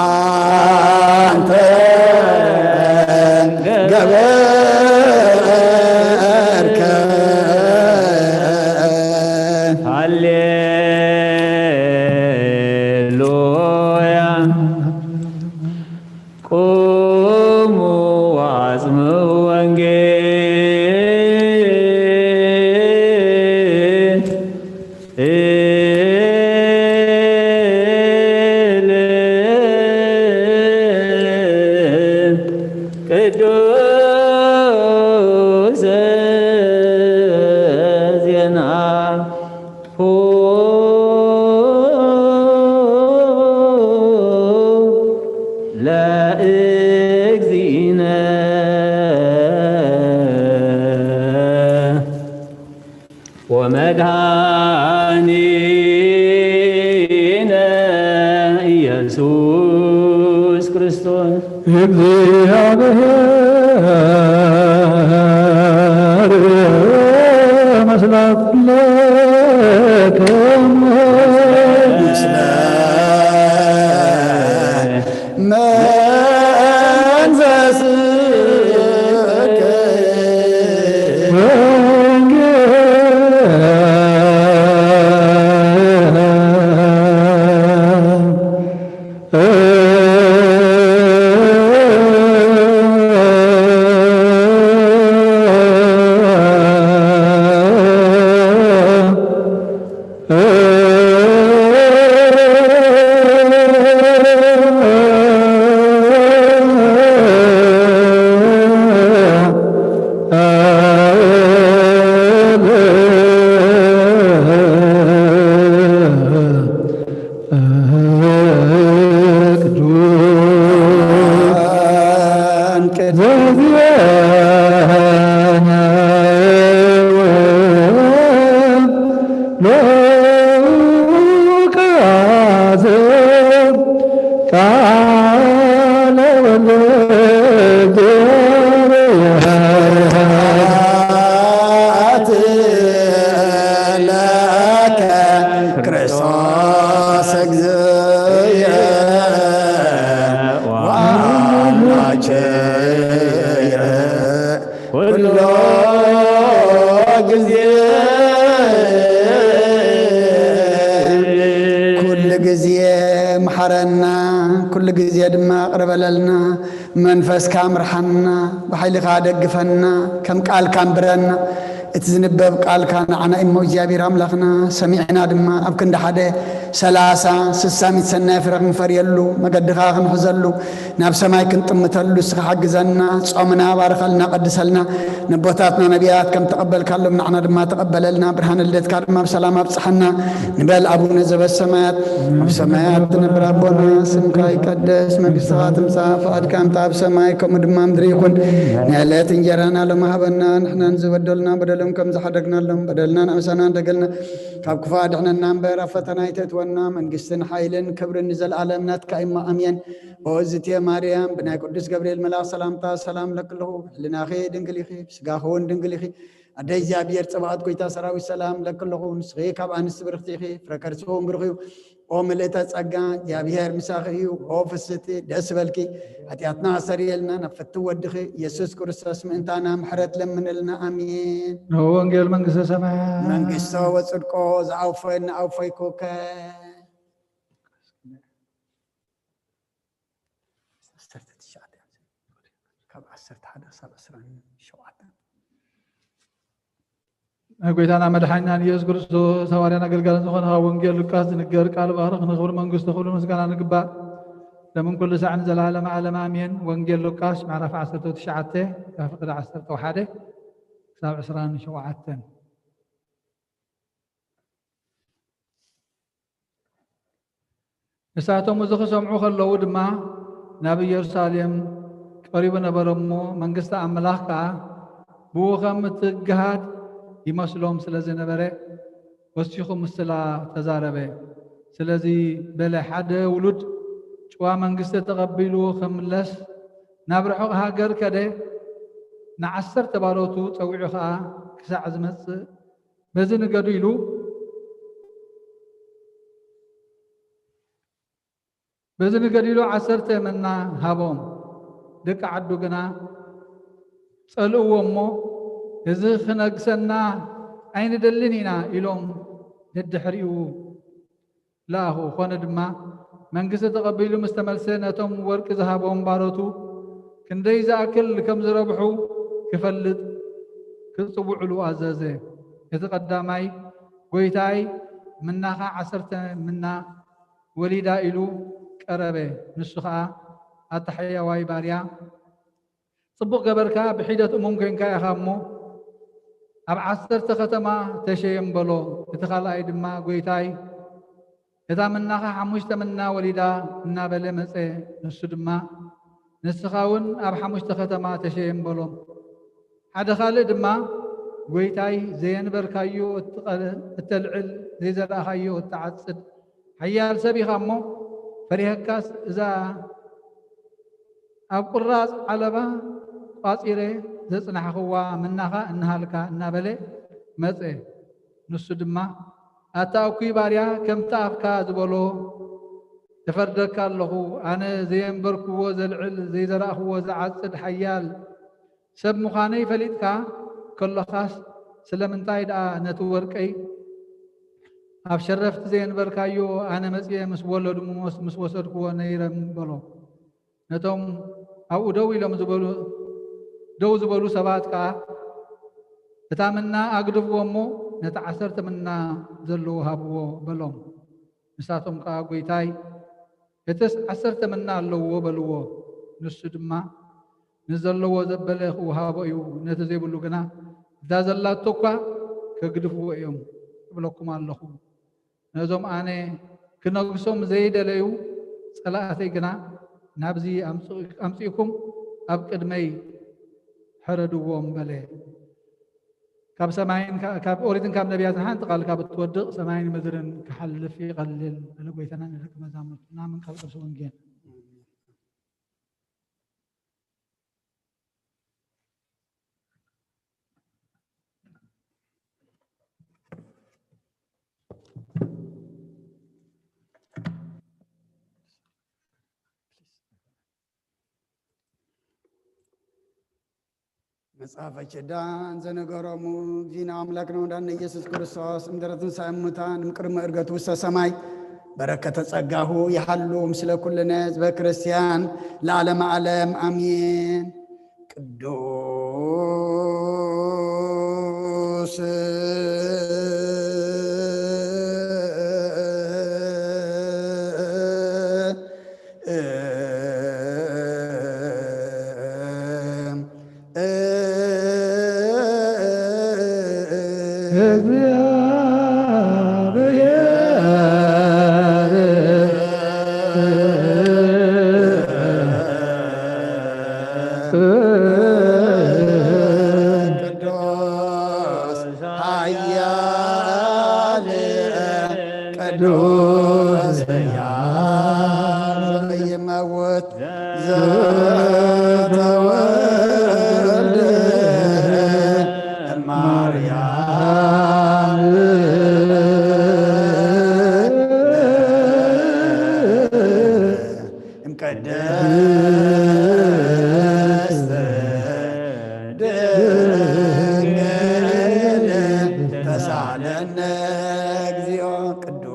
አንተ ገበርከ። ሃሌሉያ። ቁሙ ወአጽምዑ ወንጌል ቅዱስ ዜና ሁ ለእግዚእነ ወመድኃኒነ ኢየሱስ ክርስቶስ። እግዚአብሔር ምስለ ኩልክሙ። ምስለ መንፈስከ። ቃለ ወልድ ለከ ክርስቶስ እግዚእየ ወአምላክየ ኩሎ ጊዜ። ኩል ጊዜ መሓረና፣ ኩሉ ግዜ ድማ ቅርበለልና። መንፈስካ ምርሓና፣ ብሓይልኻ ደግፈና፣ ከም ቃልካ ኣንብረና። እቲ ዝንበብ ቃልካ ንዓና እሞ እግዚኣብሔር ኣምላኽና ሰሚዕና ድማ ኣብ ክንዲ ሓደ ሰላሳ ስሳ ሚእቲ ሰናይ ፍረ ክንፈርየሉ፣ መገድኻ ክንሕዘሉ፣ ናብ ሰማይ ክንጥምተሉ ንስኻ ሓግዘና። ጾምና ባርኸልና፣ ቀድሰልና። ነቦታትና ነቢያት ከም ተቐበልካሎም ንዓና ድማ ተቐበለልና። ብርሃን ልደትካ ድማ ብሰላም ኣብጽሐና። ንበል ኣቡነ ዘበሰማያት፣ ኣብ ሰማያት ትነብር ኣቦና፣ ስምካ ይቀደስ፣ መንግስትኻ ትምጻእ፣ ፍቓድካ ከምቲ ኣብ ሰማይ ከምኡ ድማ ምድሪ ይኹን። ንዕለት እንጀራና ሎሚ ሃበና፣ ንሕናን ዝበደሉና በደሎም ከም ዝሓደግናሎም በደልና ንኣምሳና እንደገልና፣ ካብ ክፉእ ኣድሕነና እምበር ኣብ ፈተና ኣይተእትወና። መንግስትን ሓይልን ክብርን ንዘለኣለም ናትካ እሞ ኣሜን። ኦ እዝቴ ማርያም፣ ብናይ ቅዱስ ገብርኤል መልኣኽ ሰላምታ ሰላም ለክለኹ። ህልናኺ ድንግል ኢኺ፣ ስጋኺ እውን ድንግል ኢኺ። ኣደ እግዚኣብሔር ጽባኦት፣ ጎይታ ሰራዊት ሰላም ለክለኹ። ንስኺ ካብ ኣንስቲ ብርኽቲ ኢኺ፣ ፍረ ከርስኺ እውን ብሩኽ እዩ። ኦ ምልእተ ጸጋ፣ እግዚኣብሔር ምሳኺ እዩ። ኦ ፍስቲ፣ ደስ በልኪ፣ ሓጢኣትና ኣሰርየልና፣ ናብ ፍትው ወድኺ ኢየሱስ ክርስቶስ ምእንታና ምሕረት ለምንልና። ኣሜን። ንወንጌል መንግስተ ሰማያት። መንግስቶ ወጽድቆ ዝኣውፈን ኣውፈይኩከ። ዓሰርተ ትሽዓተ፣ ካብ ዓሰርተ ሓደ ክሳብ ዕስራን ሸውዓተን። ናይ ጎይታና መድሓኒና ንኢየሱስ ክርስቶስ ሃዋርያን ኣገልጋልን ዝኾነ ካብ ወንጌል ሉቃስ ዝንገር ቃል ባርኽ፣ ንኽብሪ መንግስቱ ኩሉ ምስጋና ንግባእ፣ ሎምን ኩሉ ሳዕ ንዘለዓለመ ዓለም ኣሜን። ወንጌል ሉቃስ ምዕራፍ ዓሰርተ ትሽዓተ፣ ካብ ፍቕዲ ዓሰርተ ሓደ ክሳብ ዕስራን ሸውዓተን። ንሳቶም እዚ ክሰምዑ ከለዉ ድማ ናብ ኢየሩሳሌም ቀሪቡ ነበረ እሞ፣ መንግስቲ ኣምላኽ ከኣ ብኡ ኸም እትግሃድ ይመስሎም ስለ ዝነበረ፣ ወሲኹ ምስላ ተዛረበ። ስለዚ በለ፣ ሓደ ውሉድ ጭዋ መንግስቲ ተቐቢሉ ኽምለስ ናብ ርሑቕ ሃገር ከደ፣ ንዓሰርተ ባሮቱ ጸዊዑ ኸኣ ክሳዕ ዝመጽእ በዚ ንገዱ ኢሉ፣ በዚ ንገዱ ኢሉ ዓሰርተ መና ሃቦም። ደቂ ዓዱ ግና ጸልእዎ እሞ፣ "እዚ ኽነግሰና ኣይንደልን ኢና" ኢሎም ደድሕሪኡ ለኣኹ። ኾነ ድማ፣ መንግስቲ ተቐቢሉ ምስ ተመልሰ፣ ነቶም ወርቂ ዝሃቦም ባሮቱ ክንደይ ዝኣክል ከም ዝረብሑ ክፈልጥ ክጽውዕሉ ኣዘዘ። እቲ ቀዳማይ፣ "ጐይታይ፣ ምናኻ ዓሰርተ ምና ወሊዳ" ኢሉ ቀረበ። ንሱ ኸኣ፣ "ኣታ ሕያዋይ ባርያ፣ ጽቡቕ ገበርካ፣ ብሒደት እሙን ኴንካ ኢኻ እሞ፣ ኣብ ዓሰርተ ኸተማ ተሸየም" በሎ። እቲ ኻልኣይ ድማ፣ "ጐይታይ፣ እታ ምናኻ ሓሙሽተ ምና ወሊዳ" እናበለ መጸ። ንሱ ድማ፣ "ንስኻ እውን ኣብ ሓሙሽተ ኸተማ ተሸየም" በሎ። ሓደ ኻልእ ድማ፣ "ጐይታይ፣ ዘየንበርካዮ እትቐ-፣ እተልዕል፣ ዘይዘራእኻዮ እትዓጽድ ሓያል ሰብ ኢኻ እሞ፣ ፈሪሀካስ እዛ ኣብ ቁራጽ ዓለባ ቋጺረ ዘጽናሕኽዋ ምናኻ እንሃልካ" እናበለ መጸ። ንሱ ድማ፣ "ኣታ እኩይ ባርያ፣ ከምቲ ኣፍካ ዝበሎ እፈርደካ ኣለኹ። ኣነ ዘየንበርክዎ ዘልዕል፣ ዘይዘራእኽዎ ዝዓጽድ ሓያል ሰብ ምዃነይ ፈሊጥካ ከሎኻስ፣ ስለምንታይ ደኣ ነቲ ወርቀይ ኣብ ሸረፍቲ ዘየንበርካዮ፣ ኣነ መጺኤ ምስ ወለዱ ምስ፣ ምስ ወሰድክዎ ነይረ?" በሎ። ነቶም ኣብኡ ደው ኢሎም ዝበሉ፣ ደው ዝበሉ ሰባት ከኣ፣ "እታ ምና ኣግድፍዎ እሞ፣ ነቲ ዓሰርተ ምና ዘለዎ ሃብዎ" በሎም። ንሳቶም ከኣ፣ "ጐይታይ፣ እትስ ዓሰርተ ምና ኣለዎ" በልዎ። ንሱ ድማ፣ "ንዘለዎ ዘበለ ክወሃቦ እዩ፣ ነቲ ዘይብሉ ግና፣ እታ ዘላቶ እኳ ከግድፍዎ እዮም እብለኩም ኣለኹ። ነዞም ኣነ ክነግሶም ዘይደለዩ ጸላእተይ ግና ናብዚ ኣምጽ-፣ ኣምጺእኩም ኣብ ቅድመይ ሕረድዎም" በለ። ካብ ሰማይን ካ-፣ ካብ ኦሪትን ካብ ነቢያትን ሓንቲ ቃል ካብ እትወድቕ፣ ሰማይን ምድርን ክሓልፍ ይቐልል፣ በለ ጐይታና ንደቂ መዛሙርቱና። ምን ቃል ቅዱስ ወንጌል። መጽሐፈ ኪዳን ዘነገሮሙ እግዚእነ አምላክነ ወመድኃኒነ ኢየሱስ ክርስቶስ እምድረ ትንሣኤ እሙታን እምቅድመ ዕርገቱ ውስተ ሰማይ በረከተ ጸጋሁ ይሃሉ ምስለ ኩልነ ህዝበ ክርስቲያን ለዓለመ ዓለም ኣሜን። ቅዱስ ቅዱስ ኃያል ቅዱስ ኃያል ዘይመውት ዘተወልደ እማርያም እምቅድስት ድንግል ተሳለነ እግዚኦ። ቅዱስ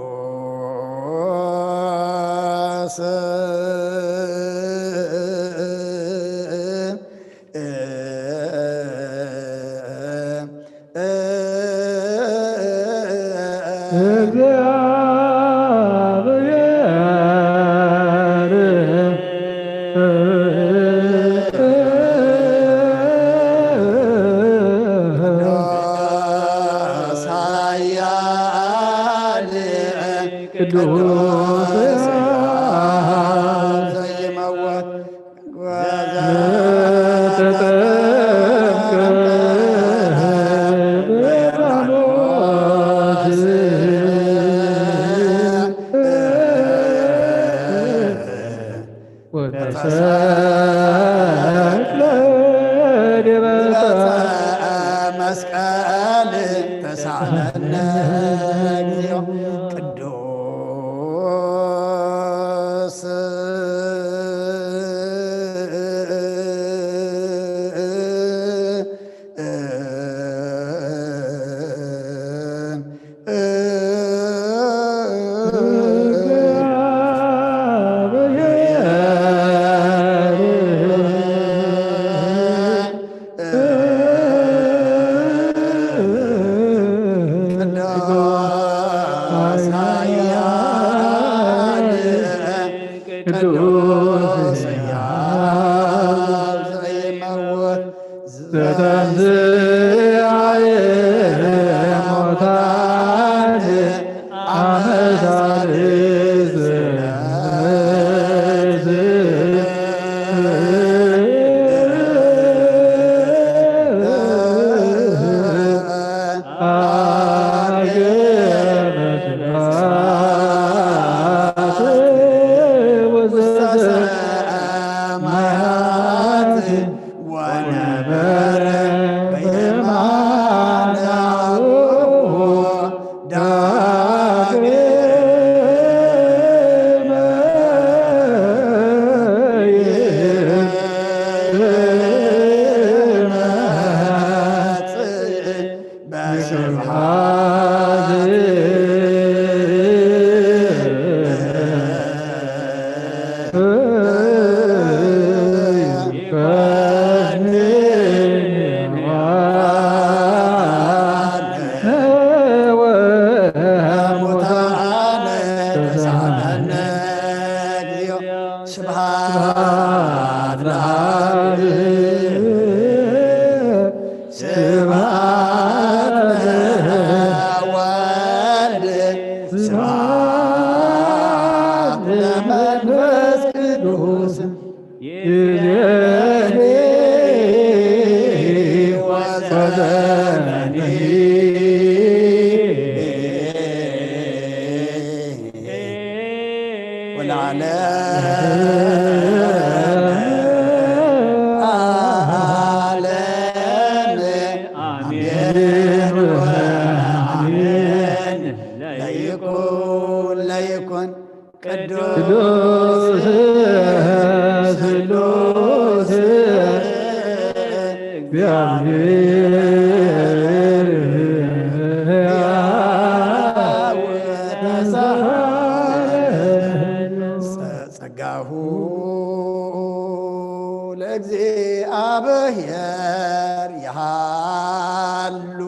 ቅዱስ ኃያል ቅዱስ ዘይመውት ተጠምቀ በዮርዳኖስ ወተሰቅለ ዲበ መስቀል ተሳለነ እግዚኦ። ቅዱስ ቅዱስ ኃያል ቅዱስ ኃያል ዘይመውት ዘተንሥአ እሙታን አመ ሳልስት አርገ በስብሐት ውስተ ሰማያት ወነበረ በየማነ አቡሁ ዳግመ ይመጽእ በስብሐት ስብሐት ለአብ ስብሐት ለወልድ ስብሐት ለመንፈስ ቅዱስ ይእዜኒ ወዘልፈኒ ወለዓለመ ዓለም አሜን ወአሜን። ለይኩን ለይኩን ቅዱስ ቅዱስ ስሉስ እግዚአብሔር ሕያው ተሳሃለ ጸጋሁ ለእግዚኣብሔር ይሃሉ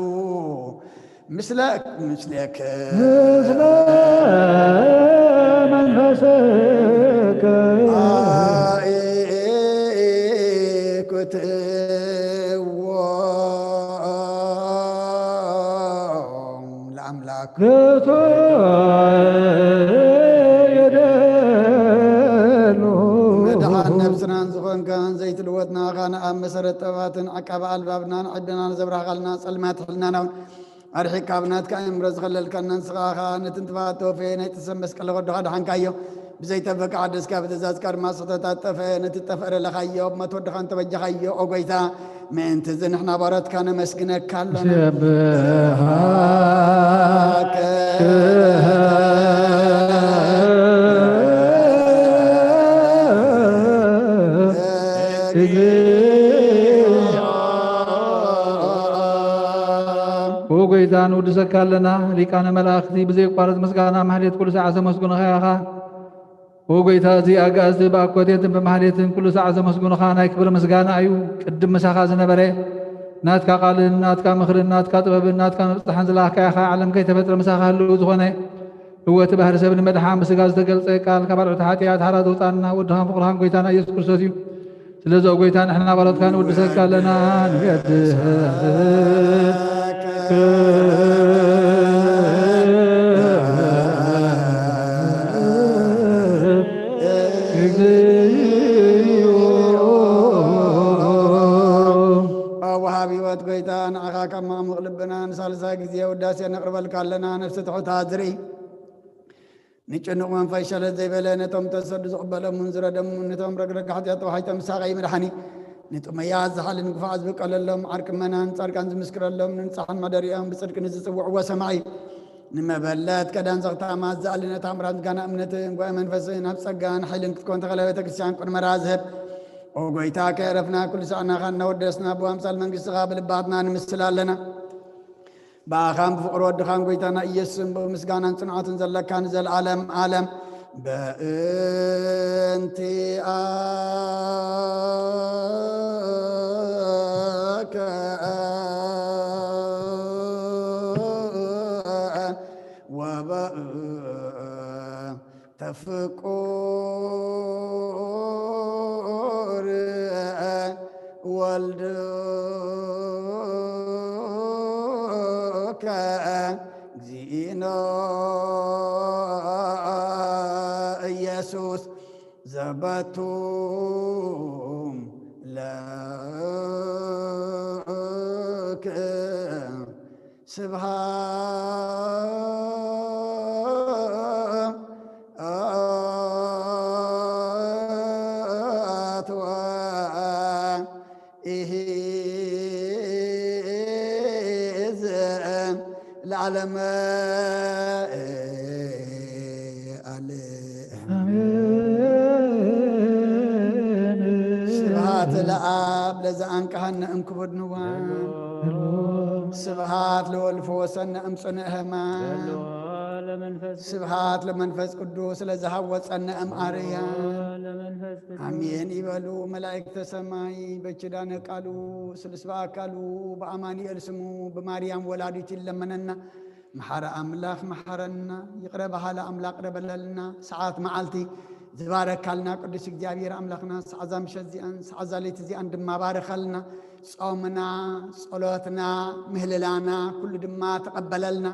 ምስለ ምስሌክ ምስለ መንፈስከ አእኩትዎ ለአምላክ ገቶ የደሉ መድሓን ነብስናን ዝኾንካን ዘይትልወጥና ኻን ኣብ መሰረት ጥበባትን ዓቃቢ ኣልባብናን ዓድናን ዘብራህኻልና ጸልማት ሕልናና እውን ኣርሒቅ ካብ ናትካ እምሮ ዝኸለልካና ንስኻ ኸኣ ነቲ እንትፋት ተወፈየ ናይቲ ሰብ መስቀል ወድኻ ድሓንካዮ ብዘይተበቃ ዓደስካ ብትእዛዝካ ድማ ስሕተታት ጠፈ ነቲ ጠፍአ ለለኻዮ ብመት ወድኻ እንተበጃኻዮ ኦ ጎይታ ምእንቲ እዚ ንሕና ባሮትካ ነመስግነካ ኣሎና ንሴብሐከ እግዚኦ። ኦ ጎይታ ንውድሰካ ኣለና። ሊቃነ መላእኽቲ ብዘይቋረጽ ምስጋና ማህሌት ኩሉ ሰዓት ዘመስግኑኻ ኢኻ። ኦ ጎይታ፣ እዚ ኣጋእዝቲ ብኣኮቴትን ብማህሌትን ኩሉ ሰዓት ዘመስግኑኻ ናይ ክብሪ ምስጋና እዩ። ቅድም ምሳኻ ዝነበረ ናትካ ቃልን ናትካ ምኽርን ናትካ ጥበብን ናትካ ምብጽሓን ዝለኣኽካ ኢኻ። ዓለም ከይተፈጥረ ምሳኻ ህልው ዝኾነ እወ እቲ ባህሪ ሰብ ንመድሓን ብስጋ ዝተገልጸ ቃል ካብ ኣልዑት ሓጢኣት ሓራ ዘውጻና ወድኻን ፍቕርኻን ጎይታና ኢየሱስ ክርስቶስ እዩ። ስለዚ ኦ ጎይታ ንሕና ባሮትካ ንውድሰካ ኣለና ንገድስ ወሃብ ህይወት ጎይታ ንዓኻ ካብ ማዕሙቕ ልብና ንሳልሳይ ግዜ ውዳሴ ነቕርበልካ ኣለና። ነፍሲ ትሑታት ዝርኢ ንጭኑቕ መንፈስ ሸለል ዘይበለ ነቶም ተሰዱ ዝቕበሎምን ዝረደሙን ነቶም ረግረግ ሓጢኣት ተዋሒጦም ምሳቐ ይምድሓኒ ንጥሙያት ዝሓልን ግፉዓት ዝብቀለሎም ዓርቂ መናን ጻድቃን ዝምስክረሎም ንንጻሕን መደሪኦም ብጽድቂ ንዝጽውዕዎ ሰማዒ ንመበለት ከዳን ዘኽታማት ዝኣሊ ነታ ኣምራት ምስጋና እምነትን ጉባኤ መንፈስን ኣብ ጸጋን ሓይልን ክትኮን ተኸለ ቤተ ክርስቲያን ቁድመራ ዝህብ ኦ ጎይታ ከየረፍና ኩሉ ሳዕናኻ እናወደስና ብኣምሳል መንግስትኻ ብልባትና ንምስል ኣለና። ብኣኻን ብፍቕሪ ወድኻን ጎይታና ኢየሱስን ብምስጋናን ጽንዓትን ዘለካ ንዘለኣለም ኣለም በእንቲኣከ ወበእንተ ፍቁር ወልድከ እግዚእነ ኢየሱስ ዘበቱ ለክ ስብሃት ወኢሂ ለዓለመ ዓለም። ኣሜን። ስብሃት ለኣብ ለዘኣንቀሃነ እምክቡድ ንዋም። ስብሃት ለወልድ ፈወሰነ እምጽኑዕ ሕማም። ለመንፈስ ስብሃት ለመንፈስ ቅዱስ ለዘሃወፀነ እም ኣርያም። ለመንፈስ ቅዱስ ኣሜን ይበሉ መላእክተ ሰማይ በኪዳነ ቃሉ ስሉስ በአካሉ በአማኑኤል ስሙ ብማርያም ወላዲት ይለመነና። መሓረ ኣምላኽ መሓረና፣ ይቕረ በሃሊ ኣምላኽ ይቕረ በለልና። ሰዓት መዓልቲ ዝባረካልና ቅዱስ እግዚኣብሔር ኣምላኽና ሰዓዛ ምሸት እዚኣን ሰዓዛ ለይቲ እዚኣን ድማ ባረኸልና። ጾምና፣ ጸሎትና፣ ምህልላና ኩሉ ድማ ተቐበለልና።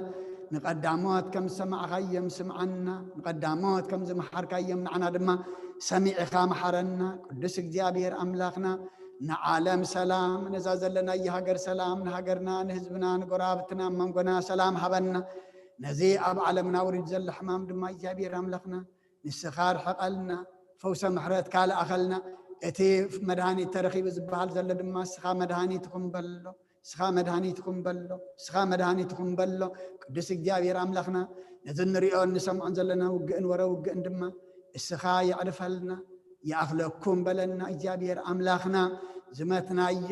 ንቐዳሞት ከም ዝሰማዕኻዮም ስምዓና፣ ንቐዳሞት ከም ዝመሓርካዮም ንዓና ድማ ሰሚዕኻ መሓረና። ቅዱስ እግዚኣብሔር ኣምላኽና ንዓለም ሰላም፣ ነዛ ዘለናዮ ሃገር ሰላም፣ ንሃገርና፣ ንህዝብና፣ ንጎረባብትና፣ ኣብ መንጎና ሰላም ሃበና። ነዚ ኣብ ዓለምና ውሪድ ዘሎ ሕማም ድማ እግዚኣብሔር ኣምላኽና ንስኻ ርሕቐልና፣ ፈውሰ ምሕረትካ ልኣኸልና። እቲ መድሃኒት ተረኺቡ ዝበሃል ዘሎ ድማ ንስኻ መድሃኒት ኢኹም በሎ፣ ንስኻ መድሃኒት ኢኹም በሎ፣ ንስኻ መድሃኒት ኢኹም በሎ። ቅዱስ እግዚኣብሔር ኣምላኽና ነዚ እንሪኦን ንሰምዖን ዘለና ውግእን ወረ ውግእን ድማ እስኻ የዕርፈልና፣ ይኣኽለኩም በለና እግዚኣብሔር ኣምላኽና። ዝመትናዮ፣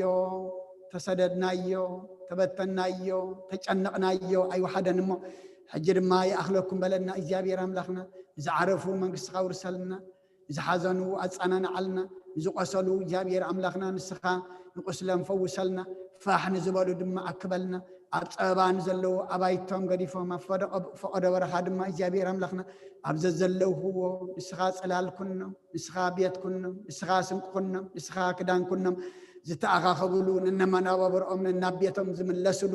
ተሰደድናዮ፣ ተበተንናዮ፣ ተጨነቕናዮ ኣይወሓደን እሞ ሕጂ ድማ ይኣኽለኩም በለና እግዚኣብሔር ኣምላኽና። ንዝዓረፉ መንግስትኻ ውርሰልና፣ ዝሓዘኑ ኣጸናንዓልና፣ ንዝቆሰሉ እግዚኣብሔር ኣምላኽና ንስኻ ንቁስሎም ፈውሰልና፣ ፋሕ ንዝበሉ ድማ ኣክበልና፣ ኣብ ጸበባ ንዘለዉ ኣባይቶም ገዲፎም ኣብ ፈደቆ-፣ ፈቐዶ በረኻ ድማ እግዚኣብሔር ኣምላኽና ኣብ ዘዘለውዎ ንስኻ ጽላል ኩኖም፣ ንስኻ ቤት ኩኖም፣ ንስኻ ስንቂ ኩኖም፣ ንስኻ ክዳን ኩኖም ዝተኣኻኸብሉ፣ ነነመናባብርኦም ነናብ ቤቶም ዝምለስሉ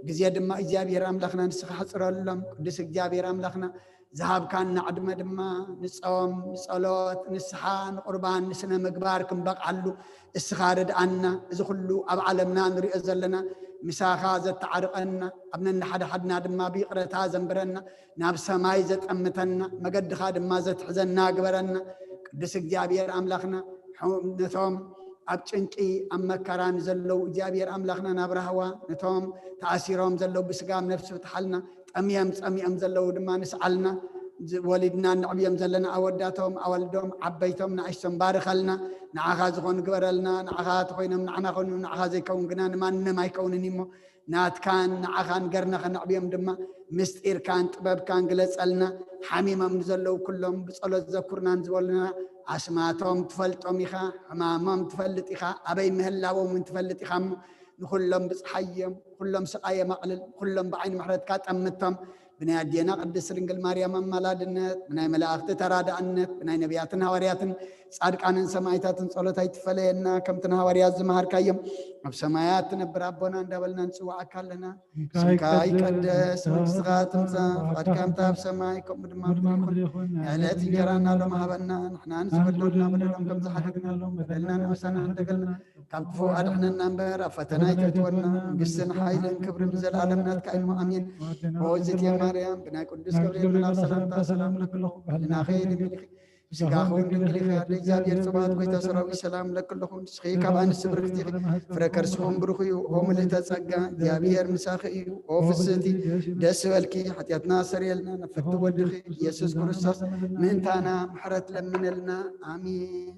ግዜ ድማ እግዚኣብሔር ኣምላኽና ንስኻ ሕጽረሎም። ቅዱስ እግዚኣብሔር ኣምላኽና ዝሃብካና ዕድመ ድማ ንጾም፣ ንጸሎት፣ ንስሓ፣ ንቁርባን፣ ንስነ ምግባር ክንበቕዓሉ እስኻ ርድኣና። እዚ ኩሉ ኣብ ዓለምና ንሪኦ ዘለና ምሳኻ ዘተዓርቐና፣ ኣብ ነንሓድሓድና ድማ ብይቕረታ ዘንብረና፣ ናብ ሰማይ ዘጠምተና፣ መገድኻ ድማ ዘትሕዘና ግበረና። ቅዱስ እግዚኣብሔር ኣምላኽና፣ ነቶም ኣብ ጭንቂ ኣብ መከራ ንዘለዉ እግዚኣብሔር ኣምላኽና ናብ ራህዋ፣ ነቶም ተኣሲሮም ዘለዉ ብስጋ ኣብ ነፍሲ ፍትሓልና፣ ጠምዮም ጸሚኦም ዘለዉ ድማ ንስዓልና። ዝ-፣ ወሊድና ነዕብዮም ዘለና ኣወዳቶም፣ ኣዋልዶም፣ ዓበይቶም፣ ንኣሽቶም ባርኸልና። ንዓኻ ዝኾኑ ግበረልና። ንዓኻ ተኾይኖም ንዓና ኮኑ፣ ንዓኻ ዘይከውን ግና ንማንም ኣይከውንን እሞ፣ ናትካን ንዓኻን ገርና ከነዕብዮም ድማ ምስጢርካን ጥበብካን ግለጸልና። ሓሚሞም ንዘለዉ ኩሎም ብጸሎት ዘኩርና ንዝበሉና ኣስማቶም ትፈልጦም ኢኻ፣ ሕማሞም ትፈልጥ ኢኻ፣ ኣበይ ምህላዎም እውን ትፈልጥ ኢኻ እሞ ንኹሎም ብጽሓዮም፣ ኩሎም ስቓዮም ኣቕልል፣ ኩሎም ብዓይኒ ምሕረትካ ጠምቶም። ብናይ ኣዴና ቅድስት ድንግል ማርያም ኣማላድነት፣ ብናይ መላእኽቲ ተራዳእነት፣ ብናይ ነቢያትን ሃዋርያትን ጻድቃንን ሰማዕታትን ጸሎት ኣይትፈለየና። ከምቲ ንሃዋርያት ዝመሃርካዮም ኣብ ሰማያት ትነብር ኣቦና እንዳበልና ንጽውዓካ ኣለና። ስምካ ይቀደስ፣ መንግስትኻ ትምጻእ፣ ፍቓድካ ከምቲ ኣብ ሰማይ ከምኡ ድማ ኣብ ምድሪ ይኹን። ዕለት እንጀራና ሎም ሃበና፣ ንሕና ንዝበደሉና በደሎም ከም ዝሓደግናሎም በደልና ንመሳና እንደገልና ካብ ክፉእ ኣድሕነና እምበር ኣብ ፈተና ኣይተእትወና። መንግስትን ሓይልን ክብርን ንዘለኣለም ናትካ እዩ። ኣሜን። ኦ እግዝእትየ ማርያም፣ ብናይ ቅዱስ ገብርኤል መልኣክ ሰላምታ ሰላም እብለኪ ኣለኹ። ብሕልናኺ ድንግል ኢኺ፣ ብስጋኺ እውን ድንግል ኢኺ። ኣደ እግዚኣብሔር ጽባኦት፣ ጎይታ ሰራዊት፣ ሰላም እብለኪ ኣለኹ። ንስኺ ካብ ኣንስቲ ብርክቲ ኢኺ፣ ፍረ ከርስኺ እውን ብሩኽ እዩ። ኦ ምልእተ ጸጋ፣ እግዚኣብሔር ምሳኺ እዩ። ኦ ፍስህቲ፣ ደስ ይበልኪ፣ ሓጢኣትና ኣስተሰርየልና፣ ናብ ፍትው ወድኺ ኢየሱስ ክርስቶስ ምእንታና ምሕረት ለምነልና። ኣሜን።